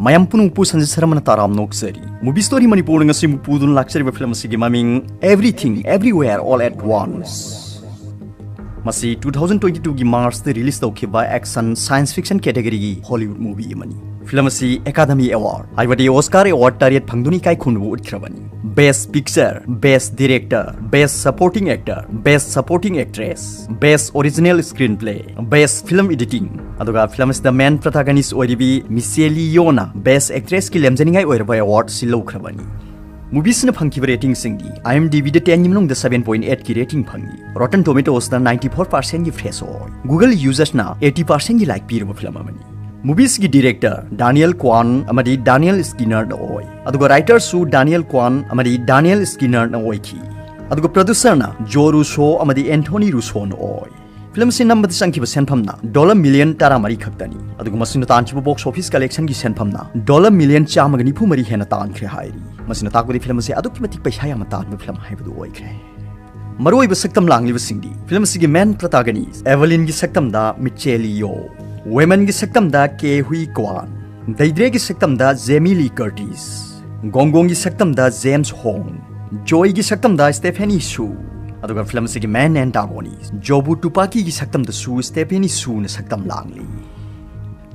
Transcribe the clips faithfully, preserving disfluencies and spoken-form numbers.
ꯃꯌꯥꯝ ꯄꯨꯝꯅꯃꯛꯄꯨ ꯁꯟꯖꯤꯠ ꯁꯔꯃꯅ ꯇꯔꯥꯝꯅ ꯑꯣꯛꯆꯔꯤ꯫ Movie Story ꯃꯅꯤꯄꯨꯔꯅ ꯉꯁꯤ ꯑꯃꯨꯛ ꯄꯨꯗꯨꯅ ꯂꯥꯛꯆꯔꯤꯕ ꯐꯤꯂꯝ ꯑꯁꯤꯒꯤ ꯃꯃꯤꯡ Everything Everywhere All at Once꯫ ꯃꯁꯤ two thousand twenty two ꯒꯤ March ꯇ release ꯇꯧꯈꯤꯕ action science fiction category ꯒꯤ Hollywood movie ꯑꯃꯅꯤ꯫ ꯐꯤꯂꯝ ꯑꯁꯤ Academy Award, ꯍꯥꯏꯕꯗꯤ Oscar Award ꯇꯔꯦꯠ ꯐꯪꯗꯨꯅ ꯏꯀꯥꯏ ꯈꯨꯝꯅꯕ ꯎꯠꯈ꯭ꯔꯕꯅꯤ꯫ Best Picture, Best Director, Best Supporting Actor, Best Supporting Actress, Best Original Screenplay, Best Film Editing, ꯑꯗꯨꯒ ꯐꯤꯂꯝ ꯑꯁꯤꯗ main protagonist ꯑꯣꯏꯔꯤꯕꯤ ꯃꯤꯆꯦꯂꯤ ꯌꯣꯅ Best Actress ꯀꯤ ꯂꯦꯝꯖꯅꯤꯡꯉꯥꯏ ꯑꯣꯏꯔꯕ award ꯁꯤ ꯂꯧꯈ꯭ꯔꯕꯅꯤ꯫ Movie ꯁꯤꯅ ꯐꯪꯈꯤꯕ rating ꯁꯤꯡꯗꯤ IMDb ꯗ ten ꯒꯤ ꯃꯅꯨꯡꯗ seven point eight ꯀꯤ rating ꯐꯪꯉꯤ꯫ Rotten Tomatoes ꯅ ninety four percent ꯒꯤ fresh ꯑꯣꯏ꯫ Google users ꯅ eighty percent ꯒꯤ like ꯄꯤꯔꯕ ꯐꯤꯂꯝ ꯑꯃꯅꯤ꯫ Movie ꯁꯤꯒꯤ director Daniel Kwan ꯑꯃꯗꯤ Daniel Skinner ꯅ ꯑꯣꯏ, ꯑꯗꯨꯒ writer ꯁꯨ Daniel Kwan ꯑꯃꯗꯤ Daniel Skinner ꯅ ꯑꯣꯏꯈꯤ꯫ ꯑꯗꯨꯒ producer ꯅ Joe Russo ꯑꯃꯗꯤ Anthony Russo ꯅ ꯑꯣꯏ꯫ ꯐꯤꯂꯝ ꯑꯁꯤ ꯅꯝꯕꯗ ꯆꯪꯈꯤꯕ ꯁꯦꯟꯐꯝꯅ dollar million ꯇꯔꯥꯃꯔꯤ ꯈꯛꯇꯅꯤ, ꯑꯗꯨꯒ ꯃꯁꯤꯅ ꯇꯥꯟꯈꯤꯕ box office collection ꯒꯤ ꯁꯦꯟꯐꯝꯅ dollar million ꯆꯥꯝꯃꯒ ꯅꯤꯐꯨ ꯃꯔꯤ ꯍꯦꯟꯅ ꯇꯥꯟꯈ꯭ꯔꯦ ꯍꯥꯏꯔꯤ꯫ ꯃꯁꯤꯅ ꯇꯥꯛꯄꯗꯤ ꯐꯤꯂꯝ ꯑꯁꯤ ꯑꯗꯨꯛꯀꯤ ꯃꯇꯤꯛ ꯄꯩꯁꯥ ꯌꯥꯝꯅ ꯇꯥꯟꯕ ꯐꯤꯂꯝ ꯍꯥꯏꯕꯗꯨ ꯑꯣꯏꯈ꯭ꯔꯦ꯫ ꯃꯔꯨꯑꯣꯏꯕ ꯁꯛꯇꯝ ꯂꯥꯡꯂꯤꯕꯁꯤꯡꯗꯤ ꯐꯤꯂꯝ ꯑꯁꯤꯒꯤ main protagonist Evelyn ꯒꯤ ꯁꯛꯇꯝꯗ ꯃꯤꯆꯦꯂꯤ ꯌꯣ, Woman ꯒꯤ ꯁꯛꯇꯝꯗ ꯀꯦ ꯍꯨꯏ ꯀ꯭ꯋꯥꯟ, ꯗꯩꯗ꯭ꯔꯦꯒꯤ ꯁꯛꯇꯝꯗ ꯖꯦꯃꯤ ꯂꯤ ꯀꯔꯇꯤꯁ, ꯒꯣꯡꯒꯣꯡꯒꯤ ꯁꯛꯇꯝꯗ ꯖꯦꯝꯁ ꯍꯣꯡ, ꯖꯣꯏꯒꯤ ꯁꯛꯇꯝꯗ ꯁ꯭ꯇꯦꯐꯦꯅꯤ ꯁꯨ, ꯑꯗꯨꯒ ꯐꯤꯂꯝ ꯑꯁꯤꯒꯤ main antagonist ꯖꯣꯕꯨ ꯇꯨꯄꯥꯀꯤꯒꯤ ꯁꯛꯇꯝꯗꯁꯨ ꯁ꯭ꯇꯦꯐꯦꯅꯤ ꯁꯨꯅ ꯁꯛꯇꯝ ꯂꯥꯡꯂꯤ꯫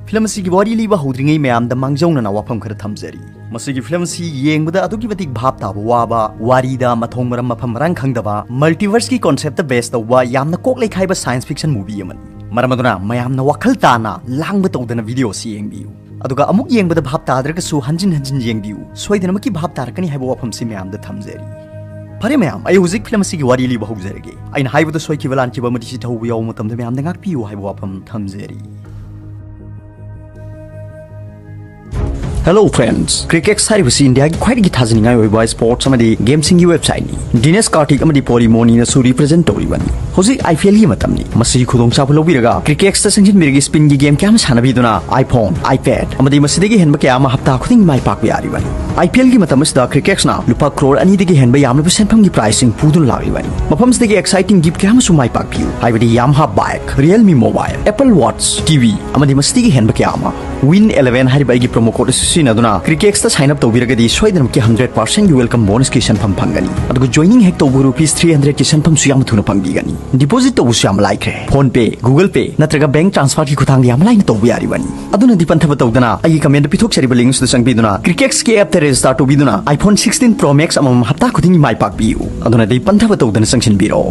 ꯐꯤꯂꯝ ꯑꯁꯤꯒꯤ ꯋꯥꯔꯤ ꯂꯤꯕ ꯍꯧꯗ꯭ꯔꯤꯉꯩ ꯃꯌꯥꯝꯗ ꯃꯥꯡꯖꯧꯅꯅ ꯋꯥꯐꯝ ꯈꯔ ꯊꯝꯖꯔꯤ꯫ ꯃꯁꯤꯒꯤ ꯐꯤꯂꯝ ꯑꯁꯤ ꯌꯦꯡꯕꯗ ꯑꯗꯨꯛꯀꯤ ꯃꯇꯤꯛ ꯚꯥꯞ ꯇꯥꯕ ꯋꯥꯕ, ꯋꯥꯔꯤꯗ ꯃꯊꯣꯡ ꯃꯔꯝ ꯃꯐꯝ ꯃꯔꯥꯡ ꯈꯪꯗꯕ, multiverse ꯀꯤ concept ꯇ base ꯇꯧꯕ ꯌꯥꯝꯅ ꯀꯣꯛ ꯂꯩꯈꯥꯏꯕ science fiction movie ꯑꯃꯅꯤ꯫ ꯃꯔꯝ ꯑꯗꯨꯅ ꯃꯌꯥꯝꯅ ꯋꯥꯈꯜ ꯇꯥꯅ ꯂꯥꯡꯕ ꯇꯧꯗꯅ video ꯑꯁꯤ ꯌꯦꯡꯕꯤꯌꯨ꯫ ꯑꯗꯨꯒ ꯑꯃꯨꯛ ꯌꯦꯡꯕꯗ ꯚꯥꯞ ꯇꯥꯗ꯭ꯔꯒꯁꯨ ꯍꯟꯖꯤꯟ ꯍꯟꯖꯤꯟ ꯌꯦꯡꯕꯤꯌꯨ, ꯁꯣꯏꯗꯅꯃꯛꯀꯤ ꯚꯥꯞ ꯇꯥꯔꯛꯀꯅꯤ ꯍꯥꯏꯕ ꯋꯥꯐꯝꯁꯤ ꯃꯌꯥꯝꯗ ꯊꯝꯖꯔꯤ꯫ ꯐꯔꯦ ꯃꯌꯥꯝ, ꯑꯩ ꯍꯧꯖꯤꯛ ꯐꯤꯂꯝ ꯑꯁꯤꯒꯤ ꯋꯥꯔꯤ ꯂꯤꯕ ꯍꯧꯖꯔꯒꯦ꯫ ꯑꯩꯅ ꯍꯥꯏꯕꯗ ꯁꯣꯏꯈꯤꯕ ꯂꯥꯟꯈꯤꯕ ꯑꯃꯗꯤ ꯆꯤꯊꯍꯧꯕ ꯌꯥꯎꯕ ꯃꯇꯝꯗ ꯃꯌꯥꯝꯗ ꯉꯥꯛꯄꯤꯌꯨ ꯍꯥꯏꯕ ꯋꯥꯐꯝ ꯊꯝꯖꯔꯤ꯫ Hello friends, Cricket ꯍꯥꯏꯔꯤꯕꯁꯤ ꯏꯟꯗꯤꯌꯥꯒꯤ ꯈ꯭ꯋꯥꯏꯗꯒꯤ ꯊꯥꯖꯅꯤꯡꯉꯥꯏ ꯑꯣꯏꯕ sports ꯑꯃꯗꯤ game ꯁꯤꯡꯒꯤ website ꯅꯤ꯫ Dinesh Karthik ꯑꯃꯗꯤ Pauri Moni ꯅꯁꯨ represent ꯇꯧꯔꯤꯕꯅꯤ꯫ ꯍꯧꯖꯤꯛ IPLꯒꯤ ꯃꯇꯝꯅꯤ꯫ ꯃꯁꯤꯒꯤ ꯈꯨꯗꯣꯡꯆꯥꯕ ꯂꯧꯕꯤꯔꯒ Crickex ꯇ ꯆꯪꯁꯤꯟꯕꯤꯔꯒ spinꯒꯤ game ꯀꯌꯥ ꯑꯃ ꯁꯥꯟꯅꯕꯤꯗꯨꯅ iPhone, iPad ꯑꯃꯗꯤ ꯃꯁꯤꯗꯒꯤ ꯍꯦꯟꯕ ꯀꯌꯥ ꯑꯃ ꯍꯞꯇꯥ ꯈꯨꯗꯤꯡꯒꯤ ꯃꯥꯏ ꯄꯥꯛꯄ ꯌꯥꯔꯤꯕꯅꯤ꯫ IPLꯒꯤ ꯃꯇꯝ ꯑꯁꯤꯗ Crickex ꯅ ꯂꯨꯄꯥ ꯀ꯭ꯔꯣꯔ ꯑꯅꯤꯗꯒꯤ ꯍꯦꯟꯕ ꯌꯥꯝꯂꯕ ꯁꯦꯟꯐꯝꯒꯤ prize ꯁꯤꯡ ꯄꯨꯗꯨꯅ ꯂꯥꯛꯂꯤꯕꯅꯤ꯫ ꯃꯐꯝꯁꯤꯗꯒꯤ exciting gift ꯀꯌꯥ ꯑꯃꯁꯨ ꯃꯥꯏ ꯄꯥꯛꯄꯤꯌꯨ, ꯍꯥꯏꯕꯗꯤ Yamaha bike, Realme mobile, Apple Watch, TV ꯑꯃꯗꯤ ꯃꯁꯤꯗꯒꯤ ꯍꯦꯟꯕ ꯀꯌꯥ ꯑꯃ꯫ Win eleven ꯍꯥꯏꯔꯤꯕ ꯑꯩꯒꯤ promo code ꯑꯁꯤ ꯁꯤꯖꯤꯟꯅꯗꯨꯅ Crickex ꯇ sign up ꯇꯧꯕꯤꯔꯒꯗꯤ ꯁꯣꯏꯗꯅꯃꯛꯀꯤ hundred percent ꯒꯤ welcome bonus ꯀꯤ ꯁꯦꯟꯐꯝ ꯐꯪꯒꯅꯤ꯫ ꯑꯗꯨꯒ joining ꯍꯦꯛ ꯇꯧꯕ rupees three hundred ꯀꯤ ꯁꯦꯟꯐꯝꯁꯨ ꯌꯥꯝꯅ ꯊꯨꯅ ꯐꯪꯕꯤꯒꯅꯤ꯫ Deposit ꯇꯧꯕꯁꯨ ꯌꯥꯝ ꯂꯥꯏꯈ꯭ꯔꯦ꯫ PhonePe, Google Pay ꯅꯠꯇ꯭ꯔꯒ bank transfer ꯀꯤ ꯈꯨꯠꯊꯥꯡꯗ ꯌꯥꯝ ꯂꯥꯏꯅ ꯇꯧꯕ ꯌꯥꯔꯤꯕꯅꯤ꯫ ꯑꯗꯨꯅꯗꯤ ꯄꯟꯊꯕ ꯇꯧꯗꯅ ꯑꯩꯒꯤ comment ꯇ ꯄꯤꯊꯣꯛꯆꯔꯤꯕ link ꯑꯁꯤꯗ ꯆꯪꯕꯤꯗꯨꯅ Crickex ꯀꯤ app ꯇ register ꯇꯧꯕꯤꯗꯨꯅ iPhone sixteen Pro Max ꯑꯃꯃꯝ ꯍꯞꯇꯥ ꯈꯨꯗꯤꯡꯒꯤ ꯃꯥꯏ ꯄꯥꯛꯄꯤꯌꯨ꯫ ꯑꯗꯨꯅꯗꯤ ꯄꯟꯊꯕ ꯇꯧꯗꯅ ꯆꯪꯁꯤꯟꯕꯤꯔꯣ꯫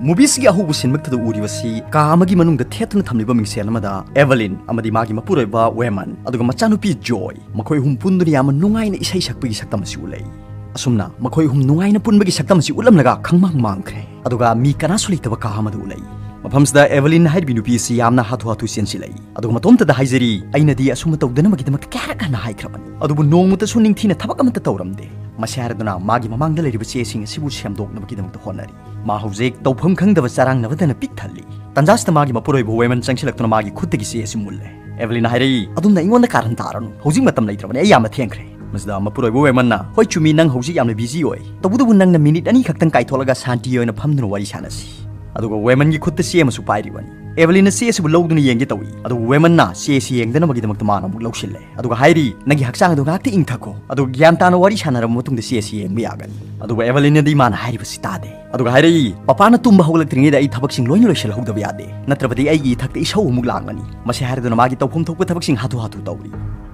Movie ꯁꯤꯒꯤ ꯑꯍꯧꯕ scene ꯃꯛꯇꯗ ꯎꯔꯤꯕꯁꯤ ꯀꯥ ꯑꯃꯒꯤ ꯃꯅꯨꯡꯗ ꯊꯦꯠꯇꯨꯅ ꯊꯝꯂꯤꯕ ꯃꯤꯡꯁꯦꯜ ꯑꯃꯗ Evelyn ꯑꯃꯗꯤ ꯃꯥꯒꯤ ꯃꯄꯨꯔꯣꯏꯕ Waymon ꯑꯗꯨꯒ ꯃꯆꯥꯅꯨꯄꯤ Joy, ꯃꯈꯣꯏ ꯑꯍꯨꯝ ꯄꯨꯟꯗꯨꯅ ꯌꯥꯝꯅ ꯅꯨꯡꯉꯥꯏꯅ ꯏꯁꯩ ꯁꯛꯄꯒꯤ ꯁꯛꯇꯝ ꯑꯁꯤ ꯎꯠꯂꯛꯏ꯫ ꯑꯁꯨꯝꯅ ꯃꯈꯣꯏ ꯑꯍꯨꯝ ꯅꯨꯡꯉꯥꯏꯅ ꯄꯨꯟꯕꯒꯤ ꯁꯛꯇꯝ ꯑꯁꯤ ꯎꯠꯂꯝꯂꯒ ꯈꯪꯃꯥꯡ ꯃꯥꯡꯈ꯭ꯔꯦ꯫ ꯑꯗꯨꯒ ꯃꯤ ꯀꯅꯥꯁꯨ ꯂꯩꯇꯕ ꯀꯥ ꯑꯃꯗ ꯎꯠꯂꯛꯏ꯫ ꯃꯐꯝꯁꯤꯗ Evelyn ꯍꯥꯏꯔꯤꯕꯤ ꯅꯨꯄꯤ ꯑꯁꯤ ꯌꯥꯝꯅ ꯍꯥꯊꯨ ꯍꯥꯊꯨ ꯆꯦꯟꯁꯤꯜꯂꯛꯏ꯫ ꯑꯗꯨꯒ ꯃꯇꯣꯝꯇꯗ ꯍꯥꯏꯖꯔꯤ, "ꯑꯩꯅꯗꯤ ꯑꯁꯨꯝꯅ ꯇꯧꯗꯅꯕꯒꯤꯗꯃꯛꯇ ꯀꯌꯥꯔꯛ ꯍꯟꯅ ꯍꯥꯏꯈ꯭ꯔꯕꯅꯤ, ꯑꯗꯨꯕꯨ ꯅꯣꯡꯃꯇꯁꯨ ꯅꯤꯡꯊꯤꯅ ꯊꯕꯛ ꯑꯃꯠꯇ ꯇꯧꯔꯝꯗꯦ"꯫ ꯃꯁꯤ ꯍꯥꯏꯔꯗꯨꯅ ꯃꯥꯒꯤ ꯃꯃꯥꯡꯗ ꯂꯩꯔꯤꯕ ꯆꯦꯁꯤꯡ ꯑꯁꯤꯕꯨ ꯁꯦꯝꯗꯣꯛꯅꯕꯒꯤꯗꯃꯛꯇ ꯍꯣꯠꯅꯔꯤ꯫ ꯃꯥ ꯍꯧꯖꯤꯛ ꯇꯧꯐꯝ ꯈꯪꯗꯕ ꯆꯔꯥꯡꯅꯕꯗꯅ ꯄꯤꯛ ꯊꯜꯂꯤ꯫ ꯇꯟꯖꯥꯁꯤꯗ ꯃꯥꯒꯤ ꯃꯄꯨꯔꯣꯏꯕ Waymon ꯆꯪꯁꯤꯜꯂꯛꯇꯨꯅ ꯃꯥꯒꯤ ꯈꯨꯠꯇꯒꯤ ꯆꯦ ꯑꯁꯤ ꯃꯨꯜꯂꯦ꯫ Evelyn ꯍꯥꯏꯔꯛꯏ, "ꯑꯗꯨꯝꯅ ꯑꯩꯉꯣꯟꯗ ꯀꯥꯔꯟ ꯇꯥꯔꯅꯨ꯫ ꯍꯧꯖꯤꯛ ꯃꯇꯝ ꯂꯩꯇ꯭ꯔꯕꯅꯤ, ꯑꯩ ꯌꯥꯝꯅ ꯊꯦꯡꯈ꯭ꯔꯦ"꯫ ꯃꯁꯤꯗ ꯃꯄꯨꯔꯣꯏꯕ Waymon ꯅ, "ꯍꯣꯏ ꯆꯨꯝꯃꯤ, ꯅꯪ ꯍꯧꯖꯤꯛ ꯌꯥꯝꯅ busy ꯑꯣꯏ꯫ ꯇꯧꯕꯇꯕꯨ ꯅꯪꯅ minute ꯑꯅꯤ ꯈꯛꯇꯪ ꯀꯥꯏꯊꯣꯛꯂꯒ ꯁꯥꯟꯇꯤ ꯑꯣꯏꯅ ꯐꯝꯗꯨꯅ ꯋꯥꯔꯤ ꯁꯥꯟꯅꯁꯤ"꯫ ꯑꯗꯨꯒ Waymon ꯒꯤ ꯈꯨꯠꯇ ꯆꯦ ꯑꯃꯁꯨ ꯄꯥꯏꯔꯤꯕꯅꯤ꯫ Evelyn ꯅ ꯆꯦ ꯑꯁꯤꯕꯨ ꯂꯧꯗꯨꯅ ꯌꯦꯡꯒꯦ ꯇꯧꯏ, ꯑꯗꯨꯕꯨ Waymon ꯅ ꯆꯦ ꯑꯁꯤ ꯌꯦꯡꯗꯅꯕꯒꯤꯗꯃꯛꯇ ꯃꯥꯅ ꯑꯃꯨꯛ ꯂꯧꯁꯤꯜꯂꯦ꯫ ꯑꯗꯨꯒ ꯍꯥꯏꯔꯤ, "ꯅꯪꯒꯤ ꯍꯛꯆꯥꯡ ꯑꯗꯨ ꯉꯥꯏꯍꯥꯛꯇ ꯏꯪꯊꯈꯣ, ꯑꯗꯨꯒ ꯒ꯭ꯌꯥꯟ ꯇꯥꯅ ꯋꯥꯔꯤ ꯁꯥꯟꯅꯔꯕ ꯃꯇꯨꯡꯗ ꯆꯦ ꯑꯁꯤ ꯌꯦꯡꯕ ꯌꯥꯒꯅꯤ"꯫ ꯑꯗꯨꯒ Evelyn ꯅꯗꯤ ꯃꯥꯅ ꯍꯥꯏꯔꯤꯕꯁꯤ ꯇꯥꯗꯦ꯫ ꯑꯗꯨꯒ ꯍꯥꯏꯔꯛꯏ, "ꯄꯄꯥꯅ ꯇꯨꯝꯕ ꯍꯧꯒꯠꯂꯛꯇ꯭ꯔꯤꯉꯩꯗ ꯑꯩ ꯊꯕꯛꯁꯤꯡ ꯂꯣꯏꯅ ꯂꯣꯏꯁꯤꯜꯍꯧꯗꯕ ꯌꯥꯗꯦ, ꯅꯠꯇ꯭ꯔꯕꯗꯤ ꯑꯩꯒꯤ ꯏꯊꯛꯇ ꯏꯁꯧ ꯑꯃꯨꯛ ꯂꯥꯡꯒꯅꯤ"꯫ ꯃꯁꯤ ꯍꯥꯏꯔꯗꯨꯅ ꯃꯥꯒꯤ ꯇꯧꯐꯝ ꯊꯣꯛꯄ ꯊꯕꯛꯁꯤꯡ ꯍꯥꯊꯨ ꯍꯥꯊꯨ ꯇꯧꯔꯤ꯫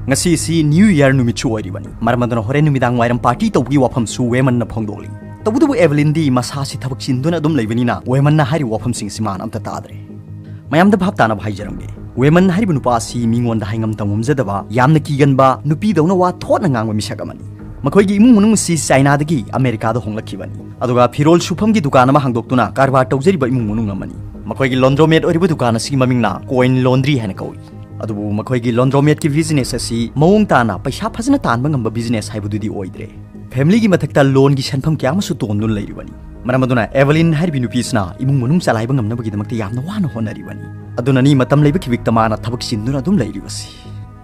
ꯉꯁꯤ ꯑꯁꯤ New Year ꯅꯨꯃꯤꯠꯁꯨ ꯑꯣꯏꯔꯤꯕꯅꯤ, ꯃꯔꯝ ꯑꯗꯨꯅ ꯍꯣꯔꯦꯟ ꯅꯨꯃꯤꯗꯥꯡ ꯋꯥꯏꯔꯝ party ꯇꯧꯕꯒꯤ ꯋꯥꯐꯝꯁꯨ Waymon ꯅ ꯐꯣꯡꯗꯣꯛꯂꯤ꯫ ꯇꯧꯕꯇꯕꯨ Evelyn ꯗꯤ ꯃꯁꯥꯁꯤ ꯊꯕꯛ ꯆꯤꯟꯗꯨꯅ ꯑꯗꯨꯝ ꯂꯩꯕꯅꯤꯅ Waymon ꯅ ꯍꯥꯏꯔꯤꯕ ꯋꯥꯐꯝꯁꯤꯡ ꯑꯁꯤ ꯃꯥꯅ ꯑꯝꯇ ꯇꯥꯗ꯭ꯔꯦ꯫ ꯃꯌꯥꯝꯗ ꯚꯥꯞ ꯇꯥꯅꯕ ꯍꯥꯏꯖꯔꯝꯒꯦ, Waymon ꯍꯥꯏꯔꯤꯕ ꯅꯨꯄꯥ ꯑꯁꯤ ꯃꯤꯉꯣꯟꯗ ꯍꯥꯏꯉꯝ ꯇꯧꯉꯝꯖꯗꯕ, ꯌꯥꯝꯅ ꯀꯤꯒꯟꯕ, ꯅꯨꯄꯤꯗꯧꯅ ꯋꯥ ꯊꯣꯠꯅ ꯉꯥꯡꯕ ꯃꯤꯁꯛ ꯑꯃꯅꯤ꯫ ꯃꯈꯣꯏꯒꯤ ꯏꯃꯨꯡ ꯃꯅꯨꯡ ꯑꯁꯤ ꯆꯥꯏꯅꯥꯗꯒꯤ ꯑꯃꯦꯔꯤꯀꯥꯗ ꯍꯣꯡꯂꯛꯈꯤꯕꯅꯤ, ꯑꯗꯨꯒ ꯐꯤꯔꯣꯜ ꯁꯨꯐꯝꯒꯤ ꯗꯨꯀꯥꯟ ꯑꯃ ꯍꯥꯡꯗꯣꯛꯇꯨꯅ ꯀꯔꯕꯥꯔ ꯇꯧꯖꯔꯤꯕ ꯏꯃꯨꯡ ꯃꯅꯨꯡ ꯑꯃꯅꯤ꯫ ꯃꯈꯣꯏꯒꯤ laundromat ꯑꯣꯏꯔꯤꯕ ꯗꯨꯀꯥꯟ ꯑꯁꯤꯒꯤ ꯃꯃꯤꯡꯅ Coin Laundry ꯍꯥꯏꯅ ꯀꯧꯏ꯫ ꯑꯗꯨꯕꯨ ꯃꯈꯣꯏꯒꯤ laundromat ꯀꯤ business ꯑꯁꯤ ꯃꯑꯣꯡ ꯇꯥꯅ ꯄꯩꯁꯥ ꯐꯖꯅ ꯇꯥꯟꯕ ꯉꯝꯕ business ꯍꯥꯏꯕꯗꯨꯗꯤ ꯑꯣꯏꯗ꯭ꯔꯦ꯫ Family ꯒꯤ ꯃꯊꯛꯇ loan ꯒꯤ ꯁꯦꯟꯐꯝ ꯀꯌꯥ ꯑꯃꯁꯨ ꯇꯣꯟꯗꯨꯅ ꯂꯩꯔꯤꯕꯅꯤ꯫ ꯃꯔꯝ ꯑꯗꯨꯅ ꯑꯦꯚꯂꯤꯟ ꯍꯥꯏꯔꯤꯕꯤ ꯅꯨꯄꯤꯁꯤꯅ ꯏꯃꯨꯡ ꯃꯅꯨꯡ ꯆꯂꯥꯏꯕ ꯉꯝꯅꯕꯒꯤꯗꯃꯛꯇ ꯌꯥꯝꯅ ꯋꯥꯅ ꯍꯣꯠꯅꯔꯤꯕꯅꯤ꯫ ꯑꯗꯨꯅꯅꯤ ꯃꯇꯝ ꯂꯩꯕ ꯈꯤꯕꯤꯛꯇ ꯃꯥꯅ ꯊꯕꯛ ꯆꯤꯟꯗꯨꯅ ꯑꯗꯨꯝ ꯂꯩꯔꯤꯕꯁꯤ꯫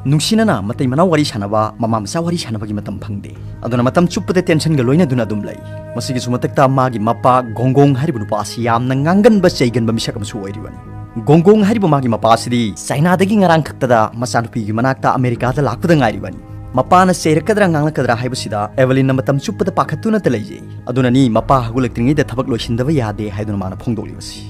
ꯅꯨꯡꯁꯤꯅꯅ ꯃꯇꯩ ꯃꯅꯥꯎ ꯋꯥꯔꯤ ꯁꯥꯟꯅꯕ, ꯃꯃꯥ ꯃꯆꯥ ꯋꯥꯔꯤ ꯁꯥꯟꯅꯕꯒꯤ ꯃꯇꯝ ꯐꯪꯗꯦ꯫ ꯑꯗꯨꯅ ꯃꯇꯝ ꯆꯨꯞꯄꯗ ꯇꯦꯟꯁꯟꯒ ꯂꯣꯏꯅꯗꯨꯅ ꯑꯗꯨꯝ ꯂꯩ꯫ ꯃꯁꯤꯒꯤꯁꯨ ꯃꯊꯛꯇ ꯃꯥꯒꯤ ꯃꯄꯥ ꯒꯣꯡꯒꯣꯡ ꯍꯥꯏꯔꯤꯕ ꯅꯨꯄꯥ ꯑꯁꯤ ꯌꯥꯝꯅ ꯉꯥꯡꯒꯟꯕ ꯆꯩꯒꯟꯕ ꯃꯤꯁꯛ ꯑꯃꯁꯨ ꯑꯣꯏꯔꯤꯕꯅꯤ꯫ ꯒꯣꯡꯒꯣꯡ ꯍꯥꯏꯔꯤꯕ ꯃꯥꯒꯤ ꯃꯄꯥ ꯑꯁꯤꯗꯤ ꯆꯥꯏꯅꯥꯗꯒꯤ ꯉꯔꯥꯡ ꯈꯛꯇꯗ ꯃꯆꯥꯅꯨꯄꯤꯒꯤ ꯃꯅꯥꯛꯇ ꯑꯃꯦꯔꯤꯀꯥꯗ ꯂꯥꯛꯄꯗ ꯉꯥꯏꯔꯤꯕꯅꯤ꯫ ꯃꯄꯥꯅ ꯆꯩꯔꯛꯀꯗ꯭ꯔꯥ ꯉꯥꯡꯂꯛꯀꯗ꯭ꯔꯥ ꯍꯥꯏꯕꯁꯤꯗ ꯑꯦꯚꯂꯤꯟꯅ ꯃꯇꯝ ꯆꯨꯞꯄꯗ ꯄꯥꯈꯠꯇꯨꯅꯇ ꯂꯩꯖꯩ꯫ ꯑꯗꯨꯅꯅꯤ ꯃꯄꯥ ꯍꯧꯒꯠꯂꯛꯇ꯭ꯔꯤꯉꯩꯗ ꯊꯕꯛ ꯂꯣꯏꯁꯤꯟꯗꯕ ꯌꯥꯗꯦ ꯍꯥꯏꯗꯨꯅ ꯃꯥꯅ ꯐꯣꯡꯗꯣꯛꯂꯤꯕꯁꯤ꯫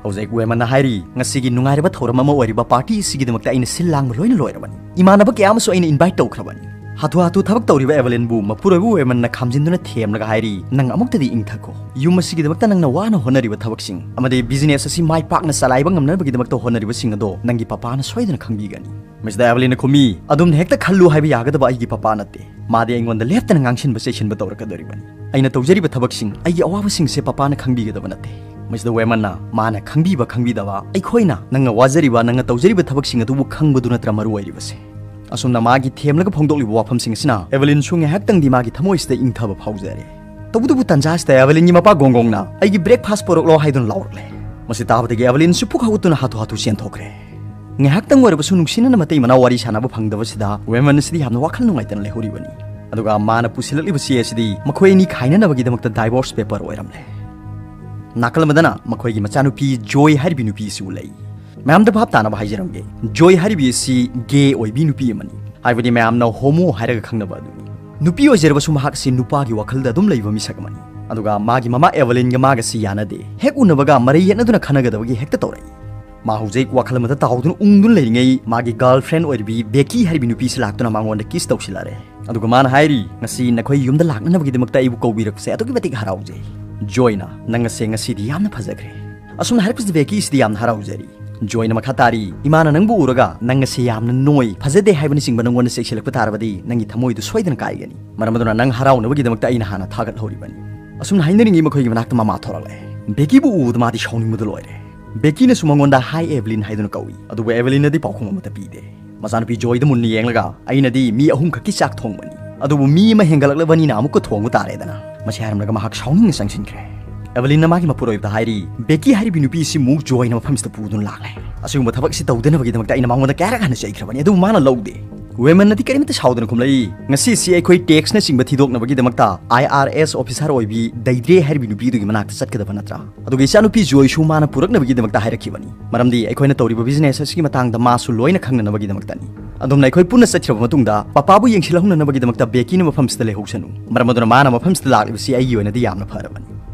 ꯍꯧꯖꯤꯛ ꯋꯦꯃꯟꯅ ꯍꯥꯏꯔꯤ, "ꯉꯁꯤꯒꯤ ꯅꯨꯡꯉꯥꯏꯔꯕ ꯊꯧꯔꯝ ꯑꯃ ꯑꯣꯏꯔꯤꯕ ꯄꯥꯔꯇꯤ ꯑꯁꯤꯒꯤꯗꯃꯛꯇ ꯑꯩꯅ ꯁꯤꯜ ꯂꯥꯡꯕ ꯂꯣꯏꯅ ꯂꯣꯏꯔꯕꯅꯤ꯫ ꯏꯃꯥꯟꯅꯕ ꯀꯌꯥ ꯑꯃꯁꯨ ꯑꯩꯅ ꯏꯟꯚꯥꯏꯠ ꯇꯧꯈ꯭ꯔꯕꯅꯤ"꯫ ꯍꯥꯊꯨ ꯍꯥꯊꯨ ꯊꯕꯛ ꯇꯧꯔꯤꯕ ꯑꯦꯚꯂꯤꯟꯕꯨ ꯃꯄꯨꯔꯣꯏꯕ ꯋꯦꯃꯟꯅ ꯈꯥꯝꯖꯤꯟꯗꯨꯅ ꯊꯦꯝꯂꯒ ꯍꯥꯏꯔꯤ, "ꯅꯪ ꯑꯃꯨꯛꯇꯗꯤ ꯏꯪꯊꯈꯣ꯫ ꯌꯨꯝ ꯑꯁꯤꯒꯤꯗꯃꯛꯇ ꯅꯪꯅ ꯋꯥꯅ ꯍꯣꯠꯅꯔꯤꯕ ꯊꯕꯛꯁꯤꯡ ꯑꯃꯗꯤ ꯕꯤꯖꯤꯅꯦꯁ ꯑꯁꯤ ꯃꯥꯏ ꯄꯥꯛꯅ ꯆꯂꯥꯏꯕ ꯉꯝꯅꯕꯒꯤꯗꯃꯛꯇ ꯍꯣꯠꯅꯔꯤꯕꯁꯤꯡ ꯑꯗꯣ ꯅꯪꯒꯤ ꯄꯄꯥꯅ ꯁꯣꯏꯗꯅ ꯈꯪꯕꯤꯒꯅꯤ"꯫ ꯃꯁꯤꯗ ꯑꯦꯚꯂꯤꯟꯅ ꯈꯨꯝꯃꯤ, "ꯑꯗꯨꯝꯅ ꯍꯦꯛꯇ ꯈꯜꯂꯨ ꯍꯥꯏꯕ ꯌꯥꯒꯗꯕ ꯑꯩꯒꯤ ꯄꯄꯥ ꯅꯠꯇꯦ꯫ ꯃꯥꯗꯤ ꯑꯩꯉꯣꯟꯗ ꯂꯦꯞꯇꯅ ꯉꯥꯡꯁꯤꯟꯕ ꯆꯩꯁꯤꯟꯕ ꯇꯧꯔꯛꯀꯗꯧꯔꯤꯕꯅꯤ꯫ ꯑꯩꯅ ꯇꯧꯖꯔꯤꯕ ꯊꯕꯛꯁꯤꯡ, ꯑꯩꯒꯤ ꯑꯋꯥꯕꯁꯤꯡꯁꯦ ꯄꯄꯥꯅ ꯈꯪꯕꯤꯒꯗꯕ ꯅꯠꯇꯦ"꯫ ꯃꯁꯤꯗ ꯋꯦꯃꯟꯅ, "ꯃꯥꯅ ꯈꯪꯕꯤꯕ ꯈꯪꯕꯤꯗꯕ, ꯑꯩꯈꯣꯏꯅ ꯅꯪꯅ ꯋꯥꯖꯔꯤꯕ, ꯅꯪꯅ ꯇꯧꯖꯔꯤꯕ ꯊꯕꯛꯁꯤꯡ ꯑꯗꯨꯕꯨ ꯈꯪꯕꯗꯨ ꯅꯠꯇ꯭ꯔ ꯃꯔꯨ ꯑꯣꯏꯔꯤꯕꯁꯦ?" ꯑꯁꯨꯝꯅ ꯃꯥꯒꯤ ꯊꯦꯝꯂꯒ ꯐꯣꯡꯗꯣꯛꯂꯤꯕ ꯋꯥꯐꯝꯁꯤꯡ ꯑꯁꯤꯅ ꯑꯦꯚꯂꯤꯟꯁꯨ ꯉꯥꯏꯍꯥꯛꯇꯪꯗꯤ ꯃꯥꯒꯤ ꯊꯃꯣꯏꯁꯤꯗ ꯏꯪꯊꯕ ꯐꯥꯎꯖꯔꯦ꯫ ꯇꯧꯕꯇꯕꯨ ꯇꯟꯖꯥ ꯑꯁꯤꯗ ꯑꯦꯚꯂꯤꯟꯒꯤ ꯃꯄꯥ ꯒꯣꯡꯒꯣꯡꯅ, "ꯑꯩꯒꯤ ꯕ꯭ꯔꯦꯛꯐꯥꯁ ꯄꯨꯔꯛꯂꯣ" ꯍꯥꯏꯗꯨꯅ ꯂꯥꯎꯔꯛꯂꯦ꯫ ꯃꯁꯤ ꯇꯥꯕꯗꯒꯤ ꯑꯦꯚꯂꯤꯟꯁꯨ ꯄꯨꯛ ꯍꯧꯒꯠꯇꯨꯅ ꯍꯥꯊꯨ ꯍꯥꯊꯨ ꯆꯦꯟꯊꯣꯛꯈ꯭ꯔꯦ꯫ ꯉꯥꯏꯍꯥꯛꯇꯪ ꯑꯣꯏꯔꯕꯁꯨ ꯅꯨꯡꯁꯤꯅꯅ ꯃꯇꯩ ꯃꯅꯥꯎ ꯋꯥꯔꯤ ꯁꯥꯟꯅꯕ ꯐꯪꯗꯕꯁꯤꯗ ꯋꯦꯃꯟ ꯑꯁꯤꯗꯤ ꯌꯥꯝꯅ ꯋꯥꯈꯜ ꯅꯨꯡꯉꯥꯏꯇꯅ ꯂꯩꯍꯧꯔꯤꯕꯅꯤ꯫ ꯑꯗꯨꯒ ꯃꯥꯅ ꯄꯨꯁꯤꯜꯂꯛꯂꯤꯕ ꯆꯦ ꯑꯁꯤꯗꯤ ꯃꯈꯣꯏ ꯑꯅꯤ ꯈꯥꯏꯅꯅꯕꯒꯤꯗꯃꯛꯇ ꯗꯥꯏꯚꯣꯔꯁ ꯄꯦꯄꯔ ꯑꯣꯏꯔꯝꯂꯦ꯫ ꯅꯥꯀꯜ ꯑꯃꯗꯅ ꯃꯈꯣꯏꯒꯤ ꯃꯆꯥꯅꯨꯄꯤ ꯖꯣꯏ ꯍꯥꯏꯔꯤꯕꯤ ꯅꯨꯄꯤ ꯑꯁꯤꯕꯨ ꯂꯩ꯫ ꯃꯌꯥꯝꯗ ꯚꯥꯞ ꯇꯥꯅꯕ ꯍꯥꯏꯖꯔꯝꯒꯦ, ꯖꯣꯏ ꯍꯥꯏꯔꯤꯕꯤ ꯑꯁꯤ ꯒꯦ ꯑꯣꯏꯕꯤ ꯅꯨꯄꯤ ꯑꯃꯅꯤ, ꯍꯥꯏꯕꯗꯤ ꯃꯌꯥꯝꯅ ꯍꯣꯃꯣ ꯍꯥꯏꯔꯒ ꯈꯪꯅꯕ ꯑꯗꯨꯅꯤ꯫ ꯅꯨꯄꯤ ꯑꯣꯏꯖꯔꯕꯁꯨ ꯃꯍꯥꯛ ꯑꯁꯤ ꯅꯨꯄꯥꯒꯤ ꯋꯥꯈꯜꯗ ꯑꯗꯨꯝ ꯂꯩꯕ ꯃꯤꯁꯛ ꯑꯃꯅꯤ꯫ ꯑꯗꯨꯒ ꯃꯥꯒꯤ ꯃꯃꯥ ꯑꯦꯚꯂꯤꯟꯒ ꯃꯥꯒꯁꯤ ꯌꯥꯅꯗꯦ꯫ ꯍꯦꯛ ꯎꯅꯕꯒ ꯃꯔꯩ ꯌꯦꯠꯅꯗꯨꯅ ꯈꯟꯅꯒꯗꯕꯒꯤ ꯍꯦꯛꯇ ꯇꯧꯔꯛꯏ꯫ ꯃꯥ ꯍꯧꯖꯤꯛ ꯋꯥꯈꯜ ꯑꯃꯗ ꯇꯥꯎꯗꯨꯅ ꯎꯪꯗꯨꯅ ꯂꯩꯔꯤꯉꯩ, ꯃꯥꯒꯤ ꯒꯔꯜꯐ꯭ꯔꯦꯟ ꯑꯣꯏꯔꯤꯕꯤ ꯕꯦꯀꯤ ꯍꯥꯏꯔꯤꯕꯤ ꯅꯨꯄꯤꯁꯤ ꯂꯥꯛꯇꯨꯅ ꯃꯉꯣꯟꯗ ꯀꯤꯁ ꯇꯧꯁꯤꯜꯂꯛꯑꯦ꯫ ꯑꯗꯨꯒ ꯃꯥꯅ ꯍꯥꯏꯔꯤ, "ꯉꯁꯤ ꯅꯈꯣꯏ ꯌꯨꯝꯗ ꯂꯥꯛꯅꯅꯕꯒꯤꯗꯃꯛꯇ ꯑꯩꯕꯨ ꯀꯧꯕꯤꯔꯛꯄꯁꯦ ꯑꯗꯨꯛꯀꯤ ꯃꯇꯤꯛ ꯍꯔꯥꯎꯖꯩ"꯫ ꯖꯣꯏꯅ, "ꯅꯪ ꯑꯁꯦ ꯉꯁꯤꯗꯤ ꯌꯥꯝꯅ ꯐꯖꯈ꯭ꯔꯦ"꯫ ꯑꯁꯨꯝꯅ ꯍꯥꯏꯔꯛꯄꯁꯤꯗ ꯕꯦꯀꯤꯁꯤꯗꯤ ꯌꯥꯝꯅ ꯍꯔꯥꯎꯖꯔꯤ꯫ ꯖꯣꯏꯅ ꯃꯈꯥ ꯇꯥꯔꯤ, "ꯏꯃꯥꯅ ꯅꯪꯕꯨ ꯎꯔꯒ ꯅꯪ ꯑꯁꯤ ꯌꯥꯝꯅ ꯅꯣꯏ, ꯐꯖꯗꯦ ꯍꯥꯏꯕꯅꯆꯤꯡꯕ ꯅꯪꯉꯣꯟꯗ ꯆꯩꯁꯤꯜꯂꯛꯄ ꯇꯥꯔꯕꯗꯤ ꯅꯪꯒꯤ ꯊꯃꯣꯏꯗꯨ ꯁꯣꯏꯗꯅ ꯀꯥꯏꯒꯅꯤ꯫ ꯃꯔꯝ ꯑꯗꯨꯅ ꯅꯪ ꯍꯔꯥꯎꯅꯕꯒꯤꯗꯃꯛꯇ ꯑꯩꯅ ꯍꯥꯟꯅ ꯊꯥꯒꯠꯍꯧꯔꯤꯕꯅꯤ"꯫ ꯑꯁꯨꯝꯅ ꯍꯥꯏꯅꯔꯤꯉꯩ ꯃꯈꯣꯏꯒꯤ ꯃꯅꯥꯛꯇ ꯃꯃꯥ ꯊꯣꯔꯛꯂꯦ꯫ ꯕꯦꯀꯤꯕꯨ ꯎꯕꯗ ꯃꯥꯗꯤ ꯁꯥꯎꯅꯤꯡꯕꯗ ꯂꯣꯏꯔꯦ꯫ ꯕꯦꯀꯤꯅꯁꯨ ꯃꯉꯣꯟꯗ "ꯍꯥꯏ ꯑꯦꯚꯂꯤꯟ" ꯍꯥꯏꯗꯨꯅ ꯀꯧꯏ, ꯑꯗꯨꯕꯨ ꯑꯦꯚꯂꯤꯟꯅꯗꯤ ꯄꯥꯎꯈꯨꯝ ꯑꯃꯠꯇ ꯄꯤꯗꯦ꯫ ꯃꯆꯥꯅꯨꯄꯤ ꯖꯣꯏꯗ ꯃꯨꯟꯅ ꯌꯦꯡꯂꯒ, "ꯑꯩꯅꯗꯤ ꯃꯤ ꯑꯍꯨꯝꯈꯛꯀꯤ ꯆꯥꯛ ꯊꯣꯡꯕꯅꯤ, ꯑꯗꯨꯕꯨ ꯃꯤ ꯑꯃ ꯍꯦꯟꯒꯠꯂꯛꯂꯕꯅꯤꯅ ꯑꯃꯨꯛꯀ ꯊꯣꯡꯕ ꯇꯥꯔꯦꯗꯅ"꯫ ꯃꯁꯤ ꯍꯥꯏꯔꯝꯂꯒ ꯃꯍꯥꯛ ꯁꯥꯎꯅꯤꯡꯅ ꯆꯪꯁꯤꯟꯈ꯭ꯔꯦ꯫ ꯑꯦꯚꯦꯂꯤꯟꯅ ꯃꯥꯒꯤ ꯃꯄꯨꯔꯣꯏꯕꯗ ꯍꯥꯏꯔꯤ, "ꯕꯦꯀꯤ ꯍꯥꯏꯔꯤꯕꯤ ꯅꯨꯄꯤ ꯑꯁꯤ ꯃꯨꯛ ꯖꯣꯏꯅ ꯃꯐꯝꯁꯤꯗ ꯄꯨꯗꯨꯅ ꯂꯥꯛꯂꯦ꯫ ꯑꯁꯤꯒꯨꯝꯕ ꯊꯕꯛ ꯑꯁꯤ ꯇꯧꯗꯅꯕꯒꯤꯗꯃꯛꯇ ꯑꯩꯅ ꯃꯉꯣꯟꯗ ꯀꯌꯥꯔꯛ ꯍꯟꯅ ꯆꯩꯈ꯭ꯔꯕꯅꯤ, ꯑꯗꯨꯕꯨ ꯃꯥꯅ ꯂꯧꯗꯦ"꯫ ꯋꯦꯃꯟꯅꯗꯤ ꯀꯔꯤꯝꯇ ꯁꯥꯎꯗꯅ ꯈꯨꯝꯂꯛꯏ, "ꯉꯁꯤꯁꯤ ꯑꯩꯈꯣꯏ ꯇꯦꯛꯁꯅꯆꯤꯡꯕ ꯊꯤꯗꯣꯛꯅꯕꯒꯤꯗꯃꯛꯇ ꯑꯥꯏ ꯑꯥꯔ ꯑꯦꯁ ꯑꯣꯐꯤꯁꯥꯔ ꯑꯣꯏꯕꯤ ꯗꯩꯗ꯭ꯔꯦ ꯍꯥꯏꯔꯤꯕꯤ ꯅꯨꯄꯤꯗꯨꯒꯤ ꯃꯅꯥꯛꯇ ꯆꯠꯀꯗꯕ ꯅꯠꯇ꯭ꯔꯥ? ꯑꯗꯨꯒ ꯏꯆꯥꯅꯨꯄꯤ ꯖꯣꯏꯁꯨ ꯃꯥꯅ ꯄꯨꯔꯛꯅꯕꯒꯤꯗꯃꯛꯇ ꯍꯥꯏꯔꯛꯈꯤꯕꯅꯤ, ꯃꯔꯝꯗꯤ ꯑꯩꯈꯣꯏꯅ ꯇꯧꯔꯤꯕ ꯕꯤꯖꯤꯅꯦꯁ ꯑꯁꯤꯒꯤ ꯃꯇꯥꯡꯗ ꯃꯥꯁꯨ ꯂꯣꯏꯅ ꯈꯪꯅꯅꯕꯒꯤꯗꯃꯛꯇꯅꯤ꯫ ꯑꯗꯨꯝꯅ ꯑꯩꯈꯣꯏ ꯄꯨꯟꯅ ꯆꯠꯈ꯭ꯔꯕ ꯃꯇꯨꯡꯗ ꯄꯄꯥꯕꯨ ꯌꯦꯡꯁꯤꯜꯍꯧꯅꯅꯕꯒꯤꯗꯃꯛꯇ ꯕꯦꯀꯤꯅ ꯃꯐꯝꯁꯤꯗ ꯂꯩꯍꯧꯁꯅꯨ, ꯃꯔꯝ ꯑꯗꯨꯅ ꯃꯥꯅ ꯃꯐꯝꯁꯤꯗ ꯂꯥꯛꯂꯤꯕꯁꯤ ꯑꯩꯒꯤ ꯑꯣꯏꯅꯗꯤ ꯌꯥꯝꯅ ꯐꯔꯕꯅꯤ"꯫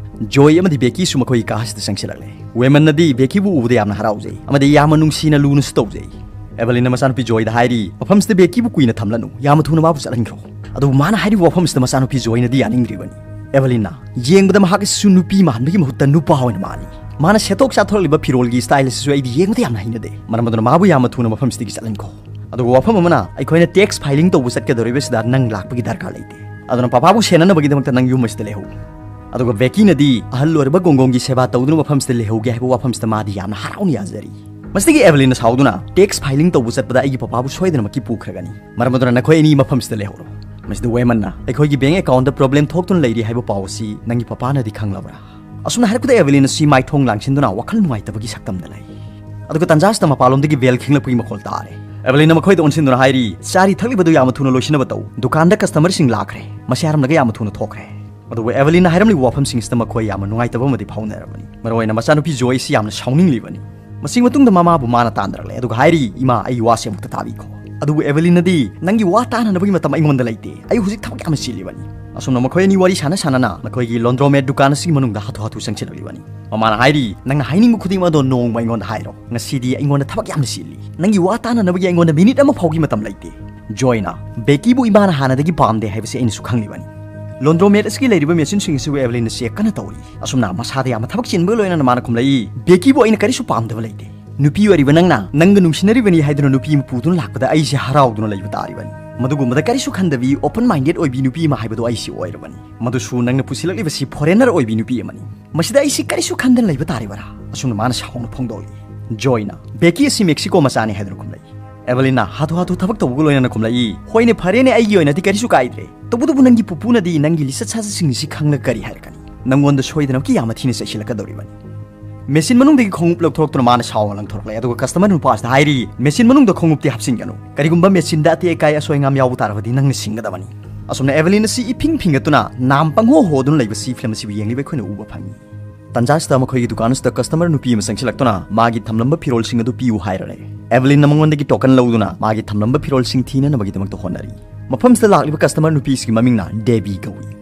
ꯖꯣꯏ ꯑꯃꯗꯤ ꯕꯦꯀꯤꯁꯨ ꯃꯈꯣꯏꯒꯤ ꯀꯥ ꯑꯁꯤꯗ ꯆꯪꯁꯤꯜꯂꯛꯂꯦ꯫ ꯋꯦꯃꯟꯅꯗꯤ ꯕꯦꯀꯤꯕꯨ ꯎꯕꯗ ꯌꯥꯝꯅ ꯍꯔꯥꯎꯖꯩ ꯑꯃꯗꯤ ꯌꯥꯝꯅ ꯅꯨꯡꯁꯤꯅ ꯂꯨꯅꯁꯨ ꯇꯧꯖꯩ꯫ ꯑꯦꯚꯦꯂꯤꯟꯅ ꯃꯆꯥꯅꯨꯄꯤ ꯖꯣꯏꯗ ꯍꯥꯏꯔꯤ, "ꯃꯐꯝꯁꯤꯗ ꯕꯦꯀꯤꯕꯨ ꯀꯨꯏꯅ ꯊꯝꯂꯅꯨ, ꯌꯥꯝꯅ ꯊꯨꯅ ꯃꯥꯕꯨ ꯆꯠꯍꯟꯈ꯭ꯔꯣ"꯫ ꯑꯗꯨꯕꯨ ꯃꯥꯅ ꯍꯥꯏꯔꯤꯕ ꯋꯥꯐꯝꯁꯤꯗ ꯃꯆꯥꯅꯨꯄꯤ ꯖꯣꯏꯅꯗꯤ ꯌꯥꯅꯤꯡꯗ꯭ꯔꯤꯕꯅꯤ꯫ ꯑꯦꯚꯦꯂꯤꯟꯅ, "ꯌꯦꯡꯕꯗ ꯃꯍꯥꯛ ꯑꯁꯤꯁꯨ ꯅꯨꯄꯤ ꯃꯥꯟꯕꯒꯤ ꯃꯍꯨꯠꯇ ꯅꯨꯄꯥ ꯑꯣꯏꯅ ꯃꯥꯜꯂꯤ꯫ ꯃꯥꯅ ꯁꯦꯠꯊꯣꯛ ꯆꯥꯊꯣꯔꯛꯂꯤꯕ ꯐꯤꯔꯣꯜꯒꯤ ꯁ꯭ꯇꯥꯏꯜ ꯑꯁꯤꯁꯨ ꯑꯩꯗꯤ ꯌꯦꯡꯕꯗ ꯌꯥꯝꯅ ꯍꯩꯅꯗꯦ, ꯃꯔꯝ ꯑꯗꯨꯅ ꯃꯥꯕꯨ ꯌꯥꯝꯅ ꯊꯨꯅ ꯃꯐꯝꯁꯤꯗꯒꯤ ꯆꯠꯍꯟꯈꯣ"꯫ ꯑꯗꯨꯒ ꯋꯥꯐꯝ ꯑꯃꯅ, "ꯑꯩꯈꯣꯏꯅ ꯇꯦꯛꯁ ꯐꯥꯏꯂꯤꯡ ꯇꯧꯕ ꯆꯠꯀꯗꯧꯔꯤꯕꯁꯤꯗ ꯅꯪ ꯂꯥꯛꯄꯒꯤ ꯗꯔꯀꯥꯔ ꯂꯩꯇꯦ, ꯑꯗꯨꯅ ꯄꯄꯥꯕꯨ ꯁꯦꯟꯅꯅꯕꯒꯤꯗꯃꯛꯇ ꯅꯪ ꯌꯨꯝ ꯑꯁꯤꯗ ꯂꯩꯍꯧ"꯫ ꯑꯗꯨꯒ ꯕꯦꯀꯤꯅꯗꯤ ꯑꯍꯜ ꯑꯣꯏꯔꯕ ꯒꯣꯡꯒꯣꯡꯒꯤ ꯁꯦꯕꯥ ꯇꯧꯗꯨꯅ ꯃꯐꯝꯁꯤꯗ ꯂꯩꯍꯧꯒꯦ ꯍꯥꯏꯕ ꯋꯥꯐꯝꯁꯤꯗ ꯃꯥꯗꯤ ꯌꯥꯝꯅ ꯍꯔꯥꯎꯅ ꯌꯥꯖꯔꯤ꯫ ꯃꯁꯤꯗꯒꯤ ꯑꯦꯚꯦꯂꯤꯟꯅ ꯁꯥꯎꯗꯨꯅ, "ꯇꯦꯛꯁ ꯐꯥꯏꯂꯤꯡ ꯇꯧꯕ ꯆꯠꯄꯗ ꯑꯩꯒꯤ ꯄꯄꯥꯕꯨ ꯁꯣꯏꯗꯅꯃꯛꯀꯤ ꯄꯨꯈ꯭ꯔꯒꯅꯤ, ꯃꯔꯝ ꯑꯗꯨꯅ ꯅꯈꯣꯏ ꯑꯅꯤ ꯃꯐꯝꯁꯤꯗ ꯂꯩꯍꯧꯔꯣ"꯫ ꯃꯁꯤꯗ ꯋꯦꯃꯟꯅ, "ꯑꯩꯈꯣꯏꯒꯤ ꯕꯦꯡ ꯑꯦꯀꯥꯎꯟꯗ ꯄ꯭ꯔꯣꯕ꯭ꯂꯦꯝ ꯊꯣꯛꯇꯨꯅ ꯂꯩꯔꯤ ꯍꯥꯏꯕ ꯄꯥꯎ ꯑꯁꯤ ꯅꯪꯒꯤ ꯄꯄꯥꯅꯗꯤ ꯈꯪꯂꯕ꯭ꯔꯥ?" ꯑꯁꯨꯝꯅ ꯍꯥꯏꯔꯛꯄꯗ ꯑꯦꯚꯦꯂꯤꯟ ꯑꯁꯤ ꯃꯥꯏꯊꯣꯡ ꯂꯥꯡꯁꯤꯟꯗꯨꯅ ꯋꯥꯈꯜ ꯅꯨꯡꯉꯥꯏꯇꯕꯒꯤ ꯁꯛꯇꯝꯗ ꯂꯩ꯫ ꯑꯗꯨꯒ ꯇꯟꯖꯥꯁꯤꯗ ꯃꯄꯥꯟꯂꯣꯝꯗꯒꯤ ꯕꯦꯜ ꯈꯤꯡꯂꯛꯄꯒꯤ ꯃꯈꯣꯜ ꯇꯥꯔꯦ꯫ ꯑꯦꯚꯦꯂꯤꯟꯅ ꯃꯈꯣꯏꯗ ꯑꯣꯟꯁꯤꯟꯗꯨꯅ ꯍꯥꯏꯔꯤ, "ꯆꯥꯔꯤ ꯊꯛꯂꯤꯕꯗꯨ ꯌꯥꯝꯅ ꯊꯨꯅ ꯂꯣꯏꯁꯤꯟꯅꯕ ꯇꯧ, ꯗꯨꯀꯥꯟꯗ ꯀꯁꯇꯃꯔꯁꯤꯡ ꯂꯥꯛꯈ꯭ꯔꯦ"꯫ ꯃꯁꯤ ꯍꯥꯏꯔꯝꯂꯒ ꯌꯥꯝꯅ ꯊꯨꯅ ꯊꯣꯛꯈ꯭ꯔꯦ꯫ ꯑꯗꯨꯕꯨ ꯑꯦꯚꯦꯂꯤꯟꯅ ꯍꯥꯏꯔꯝꯂꯤꯕ ꯋꯥꯐꯝꯁꯤꯡ ꯑꯁꯤꯗ ꯃꯈꯣꯏ ꯌꯥꯝꯅ ꯅꯨꯡꯉꯥꯏꯇꯕ ꯑꯃꯗꯤ ꯐꯥꯎꯅꯔꯕꯅꯤ꯫ ꯃꯔꯨꯑꯣꯏꯅ ꯃꯆꯥꯅꯨꯄꯤ ꯖꯣꯏ ꯑꯁꯤ ꯌꯥꯝꯅ ꯁꯥꯎꯅꯤꯡꯂꯤꯕꯅꯤ꯫ ꯃꯁꯤꯒꯤ ꯃꯇꯨꯡꯗ ꯃꯃꯥꯕꯨ ꯃꯥꯅ ꯇꯥꯟꯅꯔꯛꯂꯦ, ꯑꯗꯨꯒ ꯍꯥꯏꯔꯤ, "ꯏꯃꯥ, ꯑꯩ ꯋꯥꯁꯤ ꯑꯃꯨꯛꯇ ꯇꯥꯕꯤꯈꯣ"꯫ ꯑꯗꯨꯕꯨ ꯑꯦꯚꯦꯂꯤꯟꯅꯗꯤ, "ꯅꯪꯒꯤ ꯋꯥ ꯇꯥꯅꯅꯕꯒꯤ ꯃꯇꯝ ꯑꯩꯉꯣꯟꯗ ꯂꯩꯇꯦ, ꯑꯩ ꯍꯧꯖꯤꯛ ꯊꯕꯛ ꯌꯥꯝꯅ ꯆꯤꯜꯂꯤꯕꯅꯤ"꯫ ꯑꯁꯨꯝꯅ ꯃꯈꯣꯏ ꯑꯅꯤ ꯋꯥꯔꯤ ꯁꯥꯟꯅ ꯁꯥꯟꯅꯅ ꯃꯈꯣꯏꯒꯤ ꯂꯣꯟꯗ꯭ꯔꯣꯃꯦꯠ ꯗꯨꯀꯥꯟ ꯑꯁꯤꯒꯤ ꯃꯅꯨꯡꯗ ꯍꯥꯊꯨ ꯍꯥꯊꯨ ꯆꯪꯁꯤꯜꯂꯛꯂꯤꯕꯅꯤ꯫ ꯃꯃꯥꯅ ꯍꯥꯏꯔꯤ, "ꯅꯪꯅ ꯍꯥꯏꯅꯤꯡꯕ ꯈꯨꯗꯤꯡꯃꯛ ꯑꯗꯣ ꯅꯣꯡꯃ ꯑꯩꯉꯣꯟꯗ ꯍꯥꯏꯔꯣ, ꯉꯁꯤꯗꯤ ꯑꯩꯉꯣꯟꯗ ꯊꯕꯛ ꯌꯥꯝꯅ ꯆꯤꯜꯂꯤ, ꯅꯪꯒꯤ ꯋꯥ ꯇꯥꯅꯅꯕꯒꯤ ꯑꯩꯉꯣꯟꯗ ꯃꯤꯅꯤꯠ ꯑꯃ ꯐꯥꯎꯒꯤ ꯃꯇꯝ ꯂꯩꯇꯦ"꯫ ꯖꯣꯏꯅ, "ꯕꯦꯀꯤꯕꯨ ꯏꯃꯥꯅ ꯍꯥꯟꯅꯗꯒꯤ ꯄꯥꯝꯗꯦ ꯍꯥꯏꯕꯁꯤ ꯑꯩꯅꯁꯨ ꯈꯪꯂꯤꯕꯅꯤ꯫ ꯂꯣꯟꯗ꯭ꯔꯣꯃꯦꯠ ꯑꯁꯤꯒꯤ ꯂꯩꯔꯤꯕ ꯃꯦꯆꯤꯟꯁꯤꯡ ꯑꯁꯤꯕꯨ ꯑꯦꯚꯦꯂꯤꯟꯅ ꯆꯦꯛ ꯀꯟꯅ ꯇꯧꯔꯤ"꯫ ꯑꯁꯨꯝꯅ ꯃꯁꯥꯗ ꯌꯥꯝꯅ ꯊꯕꯛ ꯆꯤꯟꯕꯒ ꯂꯣꯏꯅꯅ ꯃꯥꯅ ꯈꯨꯝꯂꯛꯏ, "ꯕꯦꯀꯤꯕꯨ ꯑꯩꯅ ꯀꯔꯤꯁꯨ ꯄꯥꯝꯗꯕ ꯂꯩꯇꯦ꯫ ꯅꯨꯄꯤ ꯑꯣꯏꯔꯤꯕ ꯅꯪꯅ ꯅꯪꯒ ꯅꯨꯡꯁꯤꯅꯔꯤꯕꯅꯤ ꯍꯥꯏꯗꯨꯅ ꯅꯨꯄꯤ ꯑꯃ ꯄꯨꯗꯨꯅ ꯂꯥꯛꯄꯗ ꯑꯩꯁꯦ ꯍꯔꯥꯎꯗꯨꯅ ꯂꯩꯕ ꯇꯥꯔꯤꯕꯅꯤ꯫ ꯃꯗꯨꯒꯨꯝꯕꯗ ꯀꯔꯤꯁꯨ ꯈꯟꯗꯕꯤ ꯑꯣꯄꯟ ꯃꯥꯏꯟꯗꯦꯗ ꯑꯣꯏꯕꯤ ꯅꯨꯄꯤ ꯑꯃ ꯍꯥꯏꯕꯗꯣ ꯑꯩꯁꯦ ꯑꯣꯏꯔꯕꯅꯤ꯫ ꯃꯗꯨꯁꯨ ꯅꯪꯅ ꯄꯨꯁꯤꯜꯂꯛꯂꯤꯕꯁꯤ ꯐꯣꯔꯦꯅꯔ ꯑꯣꯏꯕꯤ ꯅꯨꯄꯤ ꯑꯃꯅꯤ꯫ ꯃꯁꯤꯗ ꯑꯩꯁꯤ ꯀꯔꯤꯁꯨ ꯈꯟꯗꯅ ꯂꯩꯕ ꯇꯥꯔꯤꯕꯔꯥ?" ꯑꯁꯨꯝꯅ ꯃꯥꯅ ꯁꯥꯎꯅ ꯐꯣꯡꯗꯣꯛꯂꯤ꯫ ꯖꯣꯏꯅ, "ꯕꯦꯀꯤ ꯑꯁꯤ ꯃꯦꯛꯁꯤꯀꯣ ꯃꯆꯥꯅꯤ" ꯍꯥꯏꯗꯨꯅ ꯈꯨꯝꯂꯛꯏ꯫ ꯑꯦꯚꯦꯂꯤꯟꯅ ꯍꯥꯊꯨ ꯍꯥꯊꯨ ꯊꯕꯛ ꯇꯧꯕꯒ ꯂꯣꯏꯅꯅ ꯈꯨꯝꯂꯛꯏ, "ꯍꯣꯏꯅꯦ, ꯐꯔꯦꯅꯦ, ꯑꯩꯒꯤ ꯑꯣꯏꯅꯗꯤ ꯀꯔꯤꯁꯨ ꯀꯥꯏꯗ꯭ꯔꯦ꯫ ꯇꯧꯕꯇꯕꯨ ꯅꯪꯒꯤ ꯄꯨꯄꯨꯅꯗꯤ ꯅꯪꯒꯤ ꯂꯤꯆꯠ ꯁꯥꯖꯠꯁꯤꯡ ꯑꯁꯤ ꯈꯪꯂꯒ ꯀꯔꯤ ꯍꯥꯏꯔꯛꯀꯅꯤ?" ꯅꯪꯉꯣꯟꯗ ꯁꯣꯏꯗꯅꯃꯛꯀꯤ ꯌꯥꯝꯅ ꯊꯤꯅ ꯆꯩꯁꯤꯜꯂꯛꯀꯗꯧꯔꯤꯕꯅꯤ꯫ ꯃꯦꯆꯤꯟ ꯃꯅꯨꯡꯗꯒꯤ ꯈꯣꯡꯎꯞ ꯂꯧꯊꯣꯔꯛꯇꯨꯅ ꯃꯥꯅ ꯁꯥꯎꯅ ꯂꯪꯊꯣꯔꯛꯂꯦ, ꯑꯗꯨꯒ ꯀꯁꯇꯃꯔ ꯅꯨꯄꯥꯁꯤꯗ ꯍꯥꯏꯔꯤ, "ꯃꯦꯆꯤꯟ ꯃꯅꯨꯡꯗ ꯈꯣꯡꯎꯞꯇꯤ ꯍꯥꯞꯆꯤꯟꯒꯅꯨ꯫ ꯀꯔꯤꯒꯨꯝꯕ ꯃꯦꯆꯤꯟꯗ ꯑꯇꯦꯛ ꯑꯀꯥꯏ ꯑꯁꯣꯏ ꯑꯉꯥꯝ ꯌꯥꯎꯕ ꯇꯥꯔꯕꯗꯤ ꯅꯪꯅ ꯁꯤꯡꯒꯗꯕꯅꯤ"꯫ ꯑꯁꯨꯝꯅ ꯑꯦꯚꯦꯂꯤꯟ ꯑꯁꯤ ꯏꯐꯤꯡ ꯐꯤꯡꯒꯠꯇꯨꯅ ꯅꯥꯝ ꯄꯪꯍꯣ ꯍꯣꯗꯨꯅ ꯂꯩꯕ ꯁꯤ ꯐꯤꯂꯝ ꯑꯁꯤꯕꯨ ꯌꯦꯡꯂꯤꯕ ꯑꯩꯈꯣꯏꯅ ꯎꯕ ꯐꯪꯏ꯫ ꯇꯟꯖꯥꯁꯤꯗ ꯃꯈꯣꯏꯒꯤ ꯗꯨꯀꯥꯟ ꯑꯁꯤꯗ ꯀꯁꯇꯃꯔ ꯅꯨꯄꯤ ꯑꯃ ꯆꯪꯁꯤꯜꯂꯛꯇꯨꯅ ꯃꯥꯒꯤ ꯊꯝꯂꯝꯕ ꯐꯤꯔꯣꯜꯁꯤꯡ ꯑꯗꯨ ꯄꯤꯌꯨ ꯍꯥꯏꯔꯔꯦ꯫ ꯑꯦꯚꯦꯂꯤꯟꯅ ꯃꯉꯣꯟꯗꯒꯤ ꯇꯣꯀꯟ ꯂꯧꯗꯨꯅ ꯃꯥꯒꯤ ꯊꯝꯂꯝꯕ ꯐꯤꯔꯣꯜꯁꯤꯡ ꯊꯤꯅꯅꯕꯒꯤꯗꯃꯛꯇ ꯍꯣꯠꯅꯔꯤ꯫ ꯃꯐꯝꯁꯤꯗ ꯂꯥꯛꯂꯤꯕ ꯀꯁꯇꯃꯔ ꯅꯨꯄꯤꯁꯤꯒꯤ ꯃꯃꯤꯡꯅ ꯗꯦꯕꯤ ꯀꯧꯏ꯫